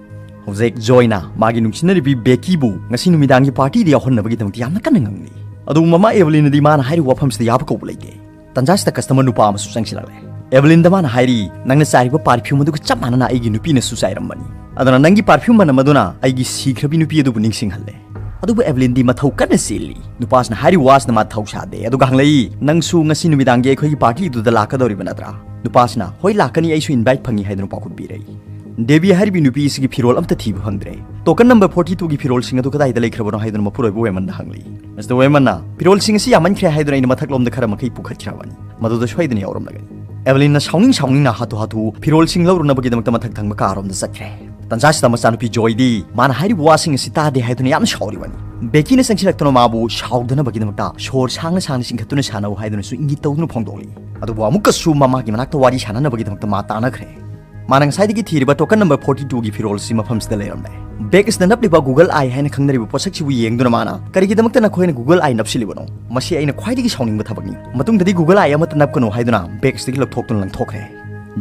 ꯍꯧꯖꯤꯛ ꯖꯣꯏꯅ ꯃꯥꯒꯤ ꯅꯨꯡꯁꯤꯅꯔꯤꯕꯤ ꯕꯦꯀꯤꯕꯨ ꯉꯁꯤ ꯅꯨꯃꯤꯗꯥꯡꯒꯤ ꯄꯥꯔꯇꯤꯗ ꯌꯥꯎꯍꯟꯅꯕꯒꯤꯗꯃꯛꯇ ꯌꯥꯝꯅ ꯀꯟꯅ ꯉꯥꯡꯂꯤ꯫ ꯑꯗꯨꯕꯨ ꯃꯃꯥ ꯑꯦꯚꯦꯂꯤꯟꯅꯗꯤ ꯃꯥꯅ ꯍꯥꯏꯔꯤꯕ ꯋꯥꯐꯝꯁꯤꯗ ꯌꯥꯕ ꯀꯧꯕ ꯂꯩꯇꯦ꯫ ꯇꯟꯖꯥꯁꯤꯗ ꯀꯁꯇꯃꯔ ꯅꯨꯄꯥ ꯑꯃꯁꯨ ꯆꯪꯁꯤꯜꯂꯛꯂꯦ꯫ ꯑꯦꯚꯦꯂꯤꯟꯗ ꯃꯥꯅ ꯍꯥꯏꯔꯤ, "ꯅꯪꯅ ꯆꯥꯏꯔꯤꯕ ꯄꯥꯔꯐ꯭ꯌꯨꯝ ꯑꯗꯨꯒ ꯆꯞ ꯃꯥꯟꯅꯅ ꯑꯩꯒꯤ ꯅꯨꯄꯤꯅꯁꯨ ꯆꯥꯏꯔꯝꯕꯅꯤ꯫ ꯑꯗꯨꯅ ꯅꯪꯒꯤ ꯄꯥꯔꯐ꯭ꯌꯨꯝ ꯃꯅꯝ ꯑꯗꯨꯅ ꯑꯩꯒꯤ ꯁꯤꯈ꯭ꯔꯕꯤ ꯅꯨꯄꯤ ꯑꯗꯨꯕꯨ ꯅꯤꯡꯁꯤꯡꯍꯜꯂꯦ"꯫ ꯑꯗꯨꯕꯨ ꯑꯦꯚꯦꯂꯤꯟꯗꯤ ꯃꯊꯧ ꯀꯟꯅ ꯆꯦꯜꯂꯤ꯫ ꯅꯨꯄꯥꯁꯤꯅ ꯍꯥꯏꯔꯤꯕ ꯋꯥꯁꯤꯅ ꯃꯥ ꯊꯧ ꯁꯥꯗꯦ, ꯑꯗꯨꯒ ꯍꯪꯂꯛꯏ, "ꯅꯪꯁꯨ ꯉꯁꯤ ꯅꯨꯃꯤꯗꯥꯡꯒꯤ ꯑꯩꯈꯣꯏꯒꯤ ꯄꯥꯔꯇꯤꯗꯨꯗ ꯂꯥꯛꯀꯗꯧꯔꯤꯕ ꯅꯠꯇ꯭ꯔꯥ?" ꯅꯨꯄꯥꯁꯤꯅ, "ꯍꯣꯏ, ꯂꯥꯛꯀꯅꯤ, ꯑꯩꯁꯨ ꯏꯟꯚꯥꯏꯠ ꯐꯪꯉꯤ" ꯍꯥꯏꯗꯨꯅ ꯄꯥꯎꯈꯨꯝ ꯄꯤꯔꯛꯏ꯫ ꯗꯦꯕꯤ ꯍꯥꯏꯔꯤꯕꯤ ꯅꯨꯄꯤ ꯑꯁꯤꯒꯤ ꯐꯤꯔꯣꯜ ꯑꯝꯇ ꯊꯤꯕ ꯐꯪꯗ꯭ꯔꯦ꯫ ꯇꯣꯀꯟ ꯅꯝꯕꯔ ꯐꯣꯔꯇꯤ ꯇꯨꯒꯤ ꯐꯤꯔꯣꯜꯁꯤꯡ ꯑꯗꯨ ꯀꯗꯥꯏꯗ ꯂꯩꯈ꯭ꯔꯕꯅꯣ ꯍꯥꯏꯗꯨꯅ ꯃꯄꯨꯔꯣꯏꯕ ꯋꯦꯃꯟꯗ ꯍꯪꯂꯤ꯫ ꯃꯤꯁꯇꯔ ꯋꯦꯃꯟꯅ, "ꯐꯤꯔꯣꯜꯁꯤꯡ ꯑꯁꯤ ꯌꯥꯝꯃꯟꯈ꯭ꯔꯦ" ꯍꯥꯏꯗꯨꯅ ꯑꯩꯅ ꯃꯊꯛꯂꯣꯝꯗ ꯈꯔ ꯃꯈꯩ ꯄꯨꯈꯠꯈ꯭ꯔꯕꯅꯤ꯫ ꯃꯗꯨꯗ ꯁꯣꯏꯗꯅ ꯌꯥꯎꯔꯝꯂꯒꯅꯤ꯫ ꯑꯦꯚꯦꯂꯤꯟꯅ ꯁꯥꯎꯅꯤꯡ ꯁꯥꯎꯅꯤꯡꯅ ꯍꯥꯊꯨ ꯍꯥꯊꯨ ꯐꯤꯔꯣꯜꯁꯤꯡ ꯂꯧꯔꯨꯅꯕꯒꯤꯗꯃꯛꯇ ꯃꯊꯛ ꯊꯪꯕ ꯀꯥꯔꯣꯝꯗ ꯆꯠꯈ꯭ꯔꯦ꯫ ꯇꯟꯖꯥꯁꯤꯗ ꯃꯆꯥꯅꯨꯄꯤ ꯖꯣꯏꯗꯤ ꯃꯥꯅ ꯍꯥꯏꯔꯤꯕ ꯋꯥꯁꯤꯡ ꯑꯁꯤ ꯇꯥꯗꯦ ꯍꯥꯏꯗꯨꯅ ꯌꯥꯝꯅ ꯁꯥꯎꯔꯤꯕꯅꯤ꯫ ꯕꯦꯀꯤꯅ ꯆꯪꯁꯤꯜꯂꯛꯇꯨꯅ ꯃꯥꯕꯨ ꯁꯥꯎꯗꯅꯕꯒꯤꯗꯃꯛꯇ ꯁꯣꯔ ꯁꯥꯡꯅ ꯁꯥꯡꯅ ꯆꯤꯡꯈꯠꯇꯨꯅ ꯁꯥꯟꯅꯧ ꯍꯥꯏꯗꯨꯅꯁꯨ ꯏꯪꯒꯤꯠ ꯇꯧꯗꯨꯅ ꯐꯣꯡꯗꯣꯛꯂꯤ꯫ ꯑꯗꯨꯕꯨ ꯑꯃꯨꯛꯀꯁꯨ ꯃꯃꯥꯒꯤ ꯃꯅꯥꯛꯇ ꯋꯥꯔꯤ ꯁꯥꯟꯅꯅꯕꯒꯤꯗꯃꯛꯇ ꯃꯥ ꯇꯥꯟꯅꯈ꯭ꯔꯦ꯫ ꯃꯥꯅ ꯉꯁꯥꯏꯗꯒꯤ ꯊꯤꯔꯤꯕ ꯇꯣꯀꯟ ꯅꯝꯕꯔ ꯐꯣꯔꯇꯤ ꯇꯨꯒꯤ ꯐꯤꯔꯣꯜ ꯑꯁꯤ ꯃꯐꯝꯁꯤꯗ ꯂꯩꯔꯝꯂꯦ꯫ ꯕꯦꯛ ꯑꯁꯤꯗ ꯅꯞꯂꯤꯕ ꯒꯨꯒꯜ ꯑꯥꯏ ꯍꯥꯏꯅ ꯈꯪꯅꯔꯤꯕ ꯄꯣꯠꯁꯛꯁꯤꯕꯨ ꯌꯦꯡꯗꯨꯅ ꯃꯥꯅ, "ꯀꯔꯤꯒꯤꯗꯃꯛꯇ ꯅꯈꯣꯏꯅ ꯒꯨꯒꯜ ꯑꯥꯏ ꯅꯞꯁꯤꯜꯂꯤꯕꯅꯣ? ꯃꯁꯤ ꯑꯩꯅ ꯈ꯭ꯋꯥꯏꯗꯒꯤ ꯁꯥꯎꯅꯤꯡꯕ ꯊꯕꯛꯅꯤ꯫ ꯃꯇꯨꯡꯗꯗꯤ ꯒꯨꯒꯜ ꯑꯥꯏ ꯑꯃꯠꯇ ꯅꯞꯀꯅꯨ" ꯍꯥꯏꯗꯨꯅ ꯕꯦꯛ ꯑꯁꯤꯗꯒꯤ ꯂꯧꯊꯣꯛꯇꯨꯅ ꯂꯪꯊꯣꯛꯈ꯭ꯔꯦ꯫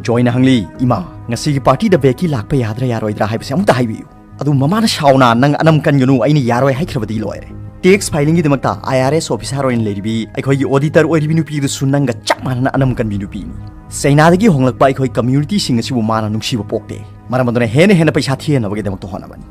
ꯖꯣꯏꯅ ꯍꯪꯂꯤ, "ꯏꯃꯥ, ꯉꯁꯤꯒꯤ ꯄꯥꯔꯇꯤꯗ ꯕꯦꯀꯤ ꯂꯥꯛꯄ ꯌꯥꯗ꯭ꯔꯥ ꯌꯥꯔꯣꯏꯗ꯭ꯔꯥ ꯍꯥꯏꯕꯁꯤ ꯑꯃꯨꯛꯇ ꯍꯥꯏꯕꯤꯌꯨ"꯫ ꯑꯗꯨ ꯃꯃꯥꯅ ꯁꯥꯎꯅ, "ꯅꯪ ꯑꯅꯝ ꯀꯟꯒꯅꯨ, ꯑꯩꯅ ꯌꯥꯔꯣꯏ ꯍꯥꯏꯈ꯭ꯔꯕꯗꯤ ꯂꯣꯏꯔꯦ"꯫ ꯇꯦꯛꯁ ꯐꯥꯏꯂꯤꯡꯒꯤꯗꯃꯛꯇ ꯑꯥꯏ ꯑꯥꯔ ꯑꯦꯁ ꯑꯣꯐꯤꯁꯥꯔ ꯑꯣꯏꯅ ꯂꯩꯔꯤꯕꯤ ꯑꯩꯈꯣꯏꯒꯤ ꯑꯣꯗꯤꯇꯔ ꯑꯣꯏꯔꯤꯕꯤ ꯅꯨꯄꯤ ꯑꯗꯨꯁꯨ ꯅꯪꯒ ꯆꯞ ꯃꯥꯟꯅꯅ ꯑꯅꯝ ꯀꯟꯕꯤ ꯅꯨꯄꯤꯅꯤ꯫ ꯆꯩꯅꯥꯗꯒꯤ ꯍꯣꯡꯂꯛꯄ ꯑꯩꯈꯣꯏ ꯀꯝꯃ꯭ꯌꯨꯅꯤꯇꯤꯁꯤꯡ ꯑꯁꯤꯕꯨ ꯃꯥꯅ ꯅꯨꯡꯁꯤꯕ ꯄꯣꯛꯇꯦ꯫ ꯃꯔꯝ ꯑꯗꯨꯅ ꯍꯦꯟꯅ ꯍꯦꯟꯅ ꯄꯩꯁꯥ ꯊꯤꯍꯟꯅꯕꯒꯤꯗꯃꯛꯇ ꯍꯣꯠꯅꯕꯅꯤ꯫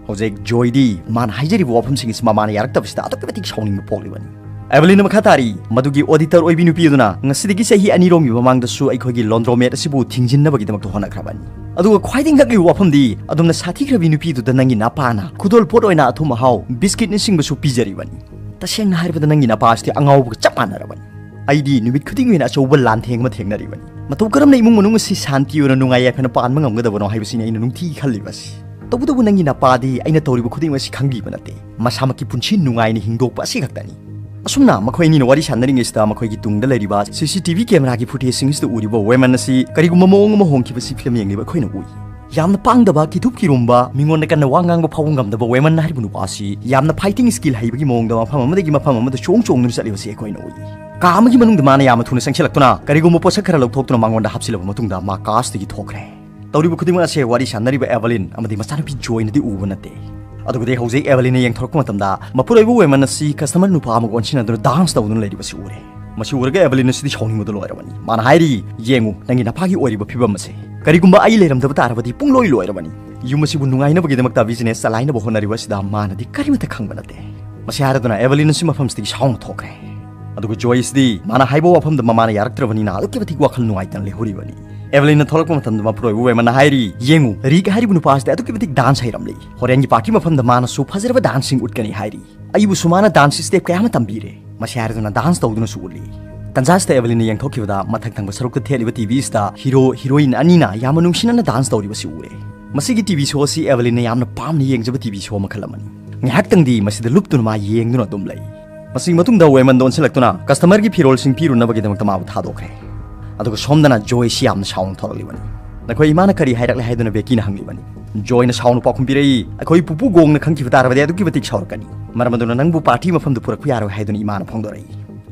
ꯍꯧꯖꯤꯛ ꯖꯣꯏꯗꯤ ꯃꯥꯅ ꯍꯥꯏꯖꯔꯤꯕ ꯋꯥꯐꯝꯁꯤꯡ ꯑꯁꯤ ꯃꯃꯥꯅ ꯌꯥꯔꯛꯇꯕꯁꯤꯗ ꯑꯗꯨꯛꯀꯤ ꯃꯇꯤꯛ ꯁꯥꯎꯅꯤꯡꯕ ꯄꯣꯛꯂꯤꯕꯅꯤ꯫ ꯑꯦꯚꯦꯂꯤꯟꯅ ꯃꯈꯥ ꯇꯥꯔꯤ, ꯃꯗꯨꯒꯤ ꯑꯣꯗꯤꯇꯔ ꯑꯣꯏꯕꯤ ꯅꯨꯄꯤ ꯑꯗꯨꯅ ꯉꯁꯤꯗꯒꯤ ꯆꯍꯤ ꯑꯅꯤꯔꯣꯝꯒꯤ ꯃꯃꯥꯡꯗꯁꯨ ꯑꯩꯈꯣꯏꯒꯤ ꯂꯣꯟꯗ꯭ꯔꯣꯃꯦꯠ ꯑꯁꯤꯕꯨ ꯊꯤꯡꯖꯤꯟꯅꯕꯒꯤꯗꯃꯛꯇ ꯍꯣꯠꯅꯈ꯭ꯔꯕꯅꯤ꯫ ꯑꯗꯨꯒ ꯈ꯭ꯋꯥꯏꯗꯒꯤ ꯉꯛꯂꯤꯕ ꯋꯥꯐꯝꯗꯤ, ꯑꯗꯨꯝꯅ ꯁꯥꯊꯤꯈ꯭ꯔꯕꯤ ꯅꯨꯄꯤꯗꯨꯗ ꯅꯪꯒꯤ ꯅꯄꯥꯅ ꯈꯨꯗꯣꯜ ꯄꯣꯠ ꯑꯣꯏꯅ ꯑꯊꯨꯝ ꯑꯍꯥꯎ, ꯕꯤꯁꯀꯤꯠꯅꯆꯤꯡꯕꯁꯨ ꯄꯤꯖꯔꯤꯕꯅꯤ꯫ ꯇꯁꯦꯡꯅ ꯍꯥꯏꯔꯕꯗ ꯅꯪꯒꯤ ꯅꯄꯥ ꯑꯁꯤꯗꯤ ꯑꯉꯥꯎꯕꯒ ꯆꯞ ꯃꯥꯟꯅꯔꯕꯅꯤ꯫ ꯑꯩꯗꯤ ꯅꯨꯃꯤꯠ ꯈꯨꯗꯤꯡꯒꯤ ꯑꯣꯏꯅ ꯑꯆꯧꯕ ꯂꯥꯟꯊꯦꯡ ꯑꯃ ꯊꯦꯡꯅꯔꯤꯕꯅꯤ꯫ ꯃꯇꯧ ꯀꯔꯝꯅ ꯏꯃꯨꯡ ꯃꯅꯨꯡ ꯑꯁꯤ ꯁꯥꯟꯇꯤ ꯑꯣꯏꯅ ꯅꯨꯡꯉꯥꯏ ꯌꯥꯏꯐꯅ ꯄꯥꯟꯕ ꯉꯝꯒꯗꯕꯅꯣ ꯍꯥꯏꯕꯁꯤꯅꯤ ꯑꯩꯅ ꯅꯨꯡꯇꯤꯒꯤ ꯈꯜꯂꯤꯕꯁꯤ꯫ "ꯇꯧꯕꯇꯕꯨ ꯅꯪꯒꯤ ꯅꯄꯥꯗꯤ ꯑꯩꯅ ꯇꯧꯔꯤꯕ ꯈꯨꯗꯤꯡꯃꯛ ꯑꯁꯤ ꯈꯪꯕꯤꯕ ꯅꯠꯇꯦ꯫ ꯃꯁꯥꯃꯛꯀꯤ ꯄꯨꯟꯁꯤ ꯅꯨꯡꯉꯥꯏꯅ ꯍꯤꯡꯗꯣꯛꯄ ꯑꯁꯤ ꯈꯛꯇꯅꯤ"꯫ ꯑꯁꯨꯝꯅ ꯃꯈꯣꯏ ꯑꯅꯤꯅ ꯋꯥꯔꯤ ꯁꯥꯟꯅꯔꯤꯉꯩꯁꯤꯗ ꯃꯈꯣꯏꯒꯤ ꯇꯨꯡꯗ ꯂꯩꯔꯤꯕ ꯁꯤ ꯁꯤ ꯇꯤ ꯚꯤ cameraꯒꯤ footageꯁꯤꯡꯁꯤꯗ ꯎꯔꯤꯕ ꯋꯦꯃꯟ ꯑꯁꯤ ꯀꯔꯤꯒꯨꯝꯕ ꯃꯑꯣꯡ ꯑꯃ ꯍꯣꯡꯈꯤꯕꯁꯤ ꯐꯤꯂꯝ ꯌꯦꯡꯂꯤꯕ ꯑꯩꯈꯣꯏꯅ ꯎꯏ꯫ ꯌꯥꯝꯅ ꯄꯥꯡꯗꯕ, ꯀꯤꯊꯨꯞ ꯀꯤꯔꯨꯝꯕ, ꯃꯤꯉꯣꯟꯗ ꯀꯟꯅ ꯋꯥ ꯉꯥꯡꯕ ꯐꯥꯎꯕ ꯉꯝꯗꯕ ꯋꯦꯃꯟ ꯍꯥꯏꯔꯤꯕ ꯅꯨꯄꯥ ꯑꯁꯤ ꯌꯥꯝꯅ fighting skill ꯍꯩꯕꯒꯤ ꯃꯑꯣꯡꯗ ꯃꯐꯝ ꯑꯃꯗꯒꯤ ꯃꯐꯝ ꯑꯃꯗ ꯆꯣꯡ ꯆꯣꯡꯗꯨꯅ ꯆꯠꯂꯤꯕꯁꯤ ꯑꯩꯈꯣꯏꯅ ꯎꯏ꯫ ꯀꯥ ꯑꯃꯒꯤ ꯃꯅꯨꯡꯗ ꯃꯥꯅ ꯌꯥꯝꯅ ꯊꯨꯅ ꯆꯪꯁꯤꯜꯂꯛꯇꯨꯅ ꯀꯔꯤꯒꯨꯝꯕ ꯄꯣꯠꯁꯛ ꯈꯔ ꯂꯧꯊꯣꯛꯇꯨꯅ ꯃꯉꯣꯟꯗ ꯍꯥꯞꯆꯤꯜꯂꯕ ꯃꯇꯨꯡꯗ ꯃꯥ castꯗꯒꯤ ꯊꯣꯛꯈ꯭ꯔꯦ꯫ ꯇꯧꯔꯤꯕ ꯈꯨꯗꯤꯡꯃꯛ ꯑꯁꯦ ꯋꯥꯔꯤ ꯁꯥꯟꯅꯔꯤꯕ ꯑꯦꯚꯂꯤꯟ ꯑꯃꯗꯤ ꯃꯆꯥꯅꯨꯄꯤ ꯖꯣꯏꯅꯗꯤ ꯎꯕ ꯅꯠꯇꯦ꯫ ꯑꯗꯨꯒꯗꯤ ꯍꯧꯖꯤꯛ ꯑꯦꯚꯂꯤꯟꯅ ꯌꯦꯡꯊꯣꯔꯛꯄ ꯃꯇꯝꯗ ꯃꯄꯨꯔꯣꯏꯕ ꯋꯦꯃꯟ ꯑꯁꯤ customer ꯅꯨꯄꯥ ꯑꯃꯒ ꯑꯣꯟꯁꯤꯟꯅꯗꯨꯅ dance ꯇꯧꯗꯨꯅ ꯂꯩꯔꯤꯕꯁꯤ ꯎꯔꯦ꯫ ꯃꯁꯤ ꯎꯔꯒ ꯑꯦꯚꯂꯤꯟ ꯑꯁꯤꯗꯤ ꯁꯥꯎꯅꯤꯡꯕꯗ ꯂꯣꯏꯔꯕꯅꯤ꯫ ꯃꯥꯅ ꯍꯥꯏꯔꯤ, "ꯌꯦꯡꯉꯨ, ꯅꯪꯒꯤ ꯅꯄꯥꯒꯤ ꯑꯣꯏꯔꯤꯕ ꯐꯤꯕꯝ ꯑꯁꯦ꯫ ꯀꯔꯤꯒꯨꯝꯕ ꯑꯩ ꯂꯩꯔꯝꯗꯕ ꯇꯥꯔꯕꯗꯤ ꯄꯨꯡꯂꯣꯏ ꯂꯣꯏꯔꯕꯅꯤ"꯫ ꯌꯨꯝ ꯑꯁꯤꯕꯨ ꯅꯨꯡꯉꯥꯏꯅꯕꯒꯤꯗꯃꯛꯇ business ꯆꯂꯥꯏꯅꯕ ꯍꯣꯠꯅꯔꯤꯕ ꯑꯁꯤꯗ ꯃꯥꯅꯗꯤ ꯀꯔꯤꯃꯠꯇ ꯈꯪꯕ ꯅꯠꯇꯦ꯫ ꯃꯁꯤ ꯍꯥꯏꯔꯗꯨꯅ ꯑꯦꯚꯂꯤꯟ ꯑꯁꯤ ꯃꯐꯝꯁꯤꯗꯒꯤ ꯁꯥꯎꯅ ꯊꯣꯛꯈ꯭ꯔꯦ꯫ ꯑꯗꯨꯒ ꯖꯣꯏꯁꯗꯤ ꯃꯥꯅ ꯍꯥꯏꯕ ꯋꯥꯐꯝꯗ ꯃꯃꯥꯅ ꯌꯥꯔꯛꯇ꯭ꯔꯕꯅꯤꯅ ꯑꯗꯨꯛꯀꯤ ꯃꯇꯤꯛ ꯋꯥꯈꯜ ꯅꯨꯡꯉꯥꯏꯇꯅ ꯂꯩꯍꯧꯔꯤꯕꯅꯤ꯫ ꯑꯦꯚꯂꯤꯟꯅ ꯊꯣꯛꯂꯛꯄ ꯃꯇꯝꯗ ꯃꯄꯨꯔꯣꯏꯕ ꯋꯦꯃꯟꯅ ꯍꯥꯏꯔꯤ, "ꯌꯦꯡꯉꯨ, ꯔꯤꯛ ꯍꯥꯏꯔꯤꯕ ꯅꯨꯄꯥ ꯑꯁꯤꯗꯤ ꯑꯗꯨꯛꯀꯤ ꯃꯇꯤꯛ dance ꯍꯩꯔꯝꯂꯤ꯫ ꯍꯣꯔꯦꯟꯒꯤ party ꯃꯐꯝꯗ ꯃꯥꯅꯁꯨ ꯐꯖꯔꯕ dancing ꯎꯠꯀꯅꯤ ꯍꯥꯏꯔꯤ꯫ ꯑꯩꯕꯨꯁꯨ ꯃꯥꯅ dance step ꯀꯌꯥ ꯑꯃ ꯇꯝꯕꯤꯔꯦ"꯫ ꯃꯁꯤ ꯍꯥꯏꯔꯗꯨꯅ dance ꯇꯧꯗꯨꯅꯁꯨ ꯎꯠꯂꯤ꯫ ꯇꯟꯖꯥꯁꯤꯗ ꯑꯦꯚꯂꯤꯟꯅ ꯌꯦꯡꯊꯣꯛꯈꯤꯕꯗ ꯃꯊꯛ ꯊꯪꯕ ꯁꯔꯨꯛꯇ ꯊꯦꯠꯂꯤꯕ ꯇꯤ ꯚꯤꯁꯤꯗ ꯍꯤꯔꯣ ꯍꯤꯔꯣꯏꯟ ꯑꯅꯤꯅ ꯌꯥꯝꯅ ꯅꯨꯡꯁꯤꯅꯅ dance ꯇꯧꯔꯤꯕꯁꯤ ꯎꯔꯦ꯫ ꯃꯁꯤꯒꯤ ꯇꯤ ꯚꯤ ꯁꯣ ꯑꯁꯤ ꯑꯦꯚꯂꯤꯟꯅ ꯌꯥꯝꯅ ꯄꯥꯝꯅ ꯌꯦꯡꯖꯕ ꯇꯤ ꯚꯤ ꯁꯣ ꯃꯈꯜ ꯑꯃꯅꯤ꯫ ꯉꯥꯏꯍꯥꯛꯇꯪꯗꯤ ꯃꯁꯤꯗ ꯂꯨꯞꯇꯨꯅ ꯃꯥ ꯌꯦꯡꯗꯨꯅ ꯑꯗꯨꯝ ꯂꯩ꯫ ꯃꯁꯤꯒꯤ ꯃꯇꯨꯡꯗ ꯋꯦꯃꯟꯗ ꯑꯣꯟꯁꯤꯜꯂꯛꯇꯨꯅ customerꯒꯤ ꯐꯤꯔꯣꯜꯁꯤꯡ ꯄꯤꯔꯨꯅꯕꯒꯤꯗꯃꯛꯇ ꯃꯥꯕꯨ ꯊꯥꯗꯣꯛꯈ꯭ꯔꯦ꯫ ꯑꯗꯨꯒ ꯁꯣꯝꯗꯅ ꯖꯣꯏꯁꯤ ꯌꯥꯝꯅ ꯁꯥꯎꯅ ꯊꯣꯛꯂꯛꯂꯤꯕꯅꯤ꯫ "ꯅꯈꯣꯏ ꯏꯃꯥꯅ ꯀꯔꯤ ꯍꯥꯏꯔꯛꯂꯦ?" ꯍꯥꯏꯗꯨꯅ ꯕꯦꯀꯤꯅ ꯍꯪꯂꯤꯕꯅꯤ꯫ ꯖꯣꯏꯅ ꯁꯥꯎꯅ ꯄꯥꯎꯈꯨꯝ ꯄꯤꯔꯛꯏ, "ꯑꯩꯈꯣꯏ ꯄꯨꯄꯨ ꯒꯣꯡꯅ ꯈꯪꯈꯤꯕ ꯇꯥꯔꯕꯗꯤ ꯑꯗꯨꯛꯀꯤ ꯃꯇꯤꯛ ꯁꯥꯎꯔꯛꯀꯅꯤ꯫ ꯃꯔꯝ ꯑꯗꯨꯅ ꯅꯪꯕꯨ party ꯃꯐꯝꯗ ꯄꯨꯔꯛꯄ ꯌꯥꯔꯣꯏ" ꯍꯥꯏꯗꯨꯅ ꯏꯃꯥꯅ ꯐꯣꯡꯗꯣꯔꯛꯏ꯫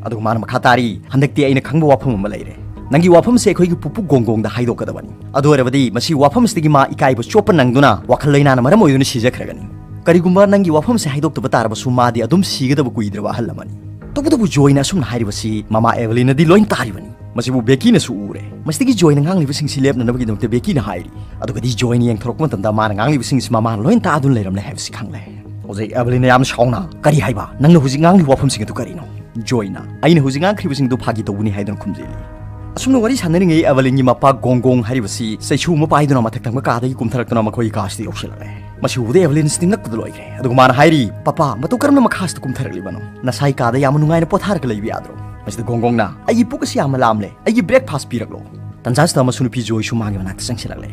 ꯑꯗꯨꯒ ꯃꯥꯅ ꯃꯈꯥ ꯇꯥꯔꯤ, "ꯍꯟꯗꯛꯇꯤ ꯑꯩꯅ ꯈꯪꯕ ꯋꯥꯐꯝ ꯑꯃ ꯂꯩꯔꯦ꯫ ꯅꯪꯒꯤ ꯋꯥꯐꯝꯁꯦ ꯑꯩꯈꯣꯏꯒꯤ ꯄꯨꯄꯨ ꯒꯣꯡꯒꯣꯡꯗ ꯍꯥꯏꯗꯣꯛꯀꯗꯕꯅꯤ꯫ ꯑꯗꯨ ꯑꯣꯏꯔꯕꯗꯤ ꯃꯁꯤ ꯋꯥꯐꯝꯁꯤꯗꯒꯤ ꯃꯥ ꯏꯀꯥꯏꯕ ꯆꯣꯞꯄ ꯅꯪꯗꯨꯅ ꯋꯥꯈꯜ ꯂꯩꯅꯥꯅ ꯃꯔꯝ ꯑꯣꯏꯗꯨꯅ ꯁꯤꯖꯈ꯭ꯔꯒꯅꯤ꯫ ꯀꯔꯤꯒꯨꯝꯕ ꯅꯪꯒꯤ ꯋꯥꯐꯝꯁꯦ ꯍꯥꯏꯗꯣꯛꯇꯕ ꯇꯥꯔꯕꯁꯨ ꯃꯥꯗꯤ ꯑꯗꯨꯝ ꯁꯤꯒꯗꯕ ꯀꯨꯏꯗ꯭ꯔꯕ ꯑꯍꯜ ꯑꯃꯅꯤ"꯫ ꯇꯧꯕꯇꯕꯨ ꯖꯣꯏꯅ ꯑꯁꯨꯝꯅ ꯍꯥꯏꯔꯤꯕꯁꯤ ꯃꯃꯥ ꯑꯦꯚꯂꯤꯟꯅꯗꯤ ꯂꯣꯏꯅ ꯇꯥꯔꯤꯕꯅꯤ꯫ ꯃꯁꯤꯕꯨ ꯕꯦꯀꯤꯅꯁꯨ ꯎꯔꯦ꯫ ꯃꯁꯤꯗꯒꯤ ꯖꯣꯏꯅ ꯉꯥꯡꯂꯤꯕꯁꯤꯡꯁꯤ ꯂꯦꯞꯅꯅꯕꯒꯤꯗꯃꯛꯇ ꯕꯦꯀꯤꯅ ꯍꯥꯏꯔꯤ꯫ ꯑꯗꯨꯒꯗꯤ ꯖꯣꯏꯅ ꯌꯦꯡꯊꯣꯔꯛꯄ ꯃꯇꯝꯗ ꯃꯥꯅ ꯉꯥꯡꯂꯤꯕꯁꯤꯡꯁꯤ ꯃꯃꯥꯅ ꯂꯣꯏꯅ ꯇꯥꯗꯨꯅ ꯂꯩꯔꯝꯂꯦ ꯍꯥꯏꯕꯁꯤ ꯈꯪꯂꯦ꯫ ꯍꯧꯖꯤꯛ ꯑꯦꯚꯂꯤꯟꯅ ꯌꯥꯝꯅ ꯁꯥꯎꯅ, "ꯀꯔꯤ ꯍꯥꯏꯕ? ꯅꯪꯅ ꯍꯧꯖꯤꯛ ꯉꯥꯡꯂꯤꯕ ꯋꯥꯐꯝꯁꯤꯡ ꯑꯗꯨ ꯀꯔꯤꯅꯣ?" ꯖꯣꯏꯅ, "ꯑꯩꯅ ꯍꯧꯖꯤꯛ ꯉꯥꯡꯈ꯭ꯔꯤꯕꯁꯤꯡꯗꯨ ꯐꯥꯒꯤ ꯇꯧꯕꯅꯤ" ꯍꯥꯏꯗꯨꯅ ꯈꯨꯝꯖꯤꯜꯂꯤ꯫ ꯑꯁꯨꯝꯅ ꯋꯥꯔꯤ ꯁꯥꯟꯅꯔꯤꯉꯩ ꯑꯦꯚꯂꯤꯟꯒꯤ ꯃꯄꯥ ꯒꯣꯡꯒꯣꯡ ꯍꯥꯏꯔꯤꯕꯁꯤ ꯆꯩꯁꯨ ꯑꯃ ꯄꯥꯏꯗꯨꯅ ꯃꯊꯛ ꯊꯪꯕ ꯀꯥꯗꯒꯤ ꯀꯨꯝꯊꯔꯛꯇꯨꯅ ꯃꯈꯣꯏꯒꯤ ꯀꯥꯁꯤꯗ ꯌꯧꯁꯤꯜꯂꯛꯂꯦ꯫ ꯃꯁꯤ ꯎꯕꯗ ꯑꯦꯚꯂꯤꯟ ꯅꯤꯡꯂꯛꯄꯗ ꯂꯣꯏꯈ꯭ꯔꯦ꯫ ꯑꯗꯨꯒ ꯃꯥꯅ ꯍꯥꯏꯔꯤ, "ꯄꯄꯥ, ꯃꯇꯧ ꯀꯔꯝꯅ ꯃꯈꯥꯁꯤꯗ ꯀꯨꯝꯊꯔꯛꯂꯤꯕꯅꯣ? ꯅꯁꯥꯏ ꯀꯥꯗ ꯌꯥꯝꯅ ꯅꯨꯡꯉꯥꯏꯅ ꯄꯣꯊꯥꯔꯒ ꯂꯩꯕ ꯌꯥꯗ꯭ꯔꯣ?" ꯃꯁꯤꯗ ꯒꯣꯡꯒꯣꯡꯅ, "ꯑꯩꯒꯤ ꯄꯨꯛ ꯑꯁꯤ ꯌꯥꯝꯅ ꯂꯥꯝꯂꯦ, ꯑꯩꯒꯤ breakfast ꯄꯤꯔꯛꯂꯣ"꯫ ꯇꯟꯖꯥꯁꯤꯗ ꯃꯁꯨ ꯅꯨꯄꯤ ꯖꯣꯏꯁꯨ ꯃꯥꯒꯤ ꯃꯅꯥꯛꯇ ꯆꯪꯁꯤꯜꯂꯛꯂꯦ꯫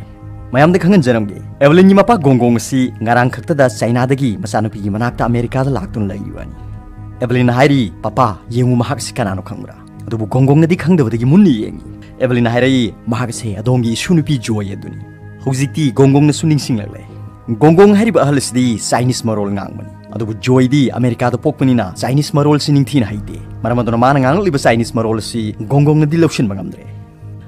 ꯃꯌꯥꯝꯗ ꯈꯪꯍꯟꯖꯔꯝꯒꯦ, ꯑꯦꯚꯂꯤꯟꯒꯤ ꯃꯄꯥ ꯒꯣꯡꯒꯣꯡ ꯑꯁꯤ ꯉꯔꯥꯡ ꯈꯛꯇꯗ ꯆꯥꯏꯅꯥꯗꯒꯤ ꯃꯆꯥꯅꯨꯄꯤꯒꯤ ꯃꯅꯥꯛꯇ ꯑꯃꯦꯔꯤꯀꯥꯗ ꯂꯥꯛꯇꯨꯅ ꯂꯩꯔꯤꯕꯅꯤ꯫ ꯑꯦꯚꯂꯤꯟꯅ ꯍꯥꯏꯔꯤ, "ꯄꯄꯥ, ꯌꯦꯡꯉꯨ, ꯃꯍꯥꯛ ꯑꯁꯤ ꯀꯅꯥꯅꯣ ꯈꯪꯕ꯭ꯔꯥ?" ꯑꯗꯨꯕꯨ ꯒꯣꯡꯒꯣꯡꯅꯗꯤ ꯈꯪꯗꯕꯗꯒꯤ ꯃꯨꯟꯅ ꯌꯦꯡꯉꯤ꯫ ꯑꯦꯚꯂꯤꯟꯅ ꯍꯥꯏꯔꯛꯏ, "ꯃꯍꯥꯛ ꯑꯁꯤ ꯑꯗꯣꯝꯒꯤ ꯏꯁꯨ ꯅꯨꯄꯤ ꯖꯣꯏ ꯑꯗꯨꯅꯤ꯫" ꯍꯧꯖꯤꯛꯇꯤ ꯒꯣꯡꯒꯣꯡꯅꯁꯨ ꯅꯤꯡꯁꯤꯡꯂꯛꯂꯦ꯫ ꯒꯣꯡꯒꯣꯡ ꯍꯥꯏꯔꯤꯕ ꯑꯍꯜ ꯑꯁꯤꯗꯤ ꯆꯥꯏꯅꯤꯁ ꯃꯔꯣꯜ ꯉꯥꯡꯕꯅꯤ, ꯑꯗꯨꯕꯨ ꯖꯣꯏꯗꯤ ꯑꯃꯦꯔꯤꯀꯥꯗ ꯄꯣꯛꯄꯅꯤꯅ ꯆꯥꯏꯅꯤꯁ ꯃꯔꯣꯜꯁꯤ ꯅꯤꯡꯊꯤꯅ ꯍꯩꯇꯦ꯫ ꯃꯔꯝ ꯑꯗꯨꯅ ꯃꯥꯅ ꯉꯥꯡꯂꯛꯂꯤꯕ ꯆꯥꯏꯅꯤꯁ ꯃꯔꯣꯜ ꯑꯁꯤ ꯒꯣꯡꯒꯣꯡꯅꯗꯤ ꯂꯧꯁꯤꯟꯕ ꯉꯝꯗ꯭ꯔꯦ꯫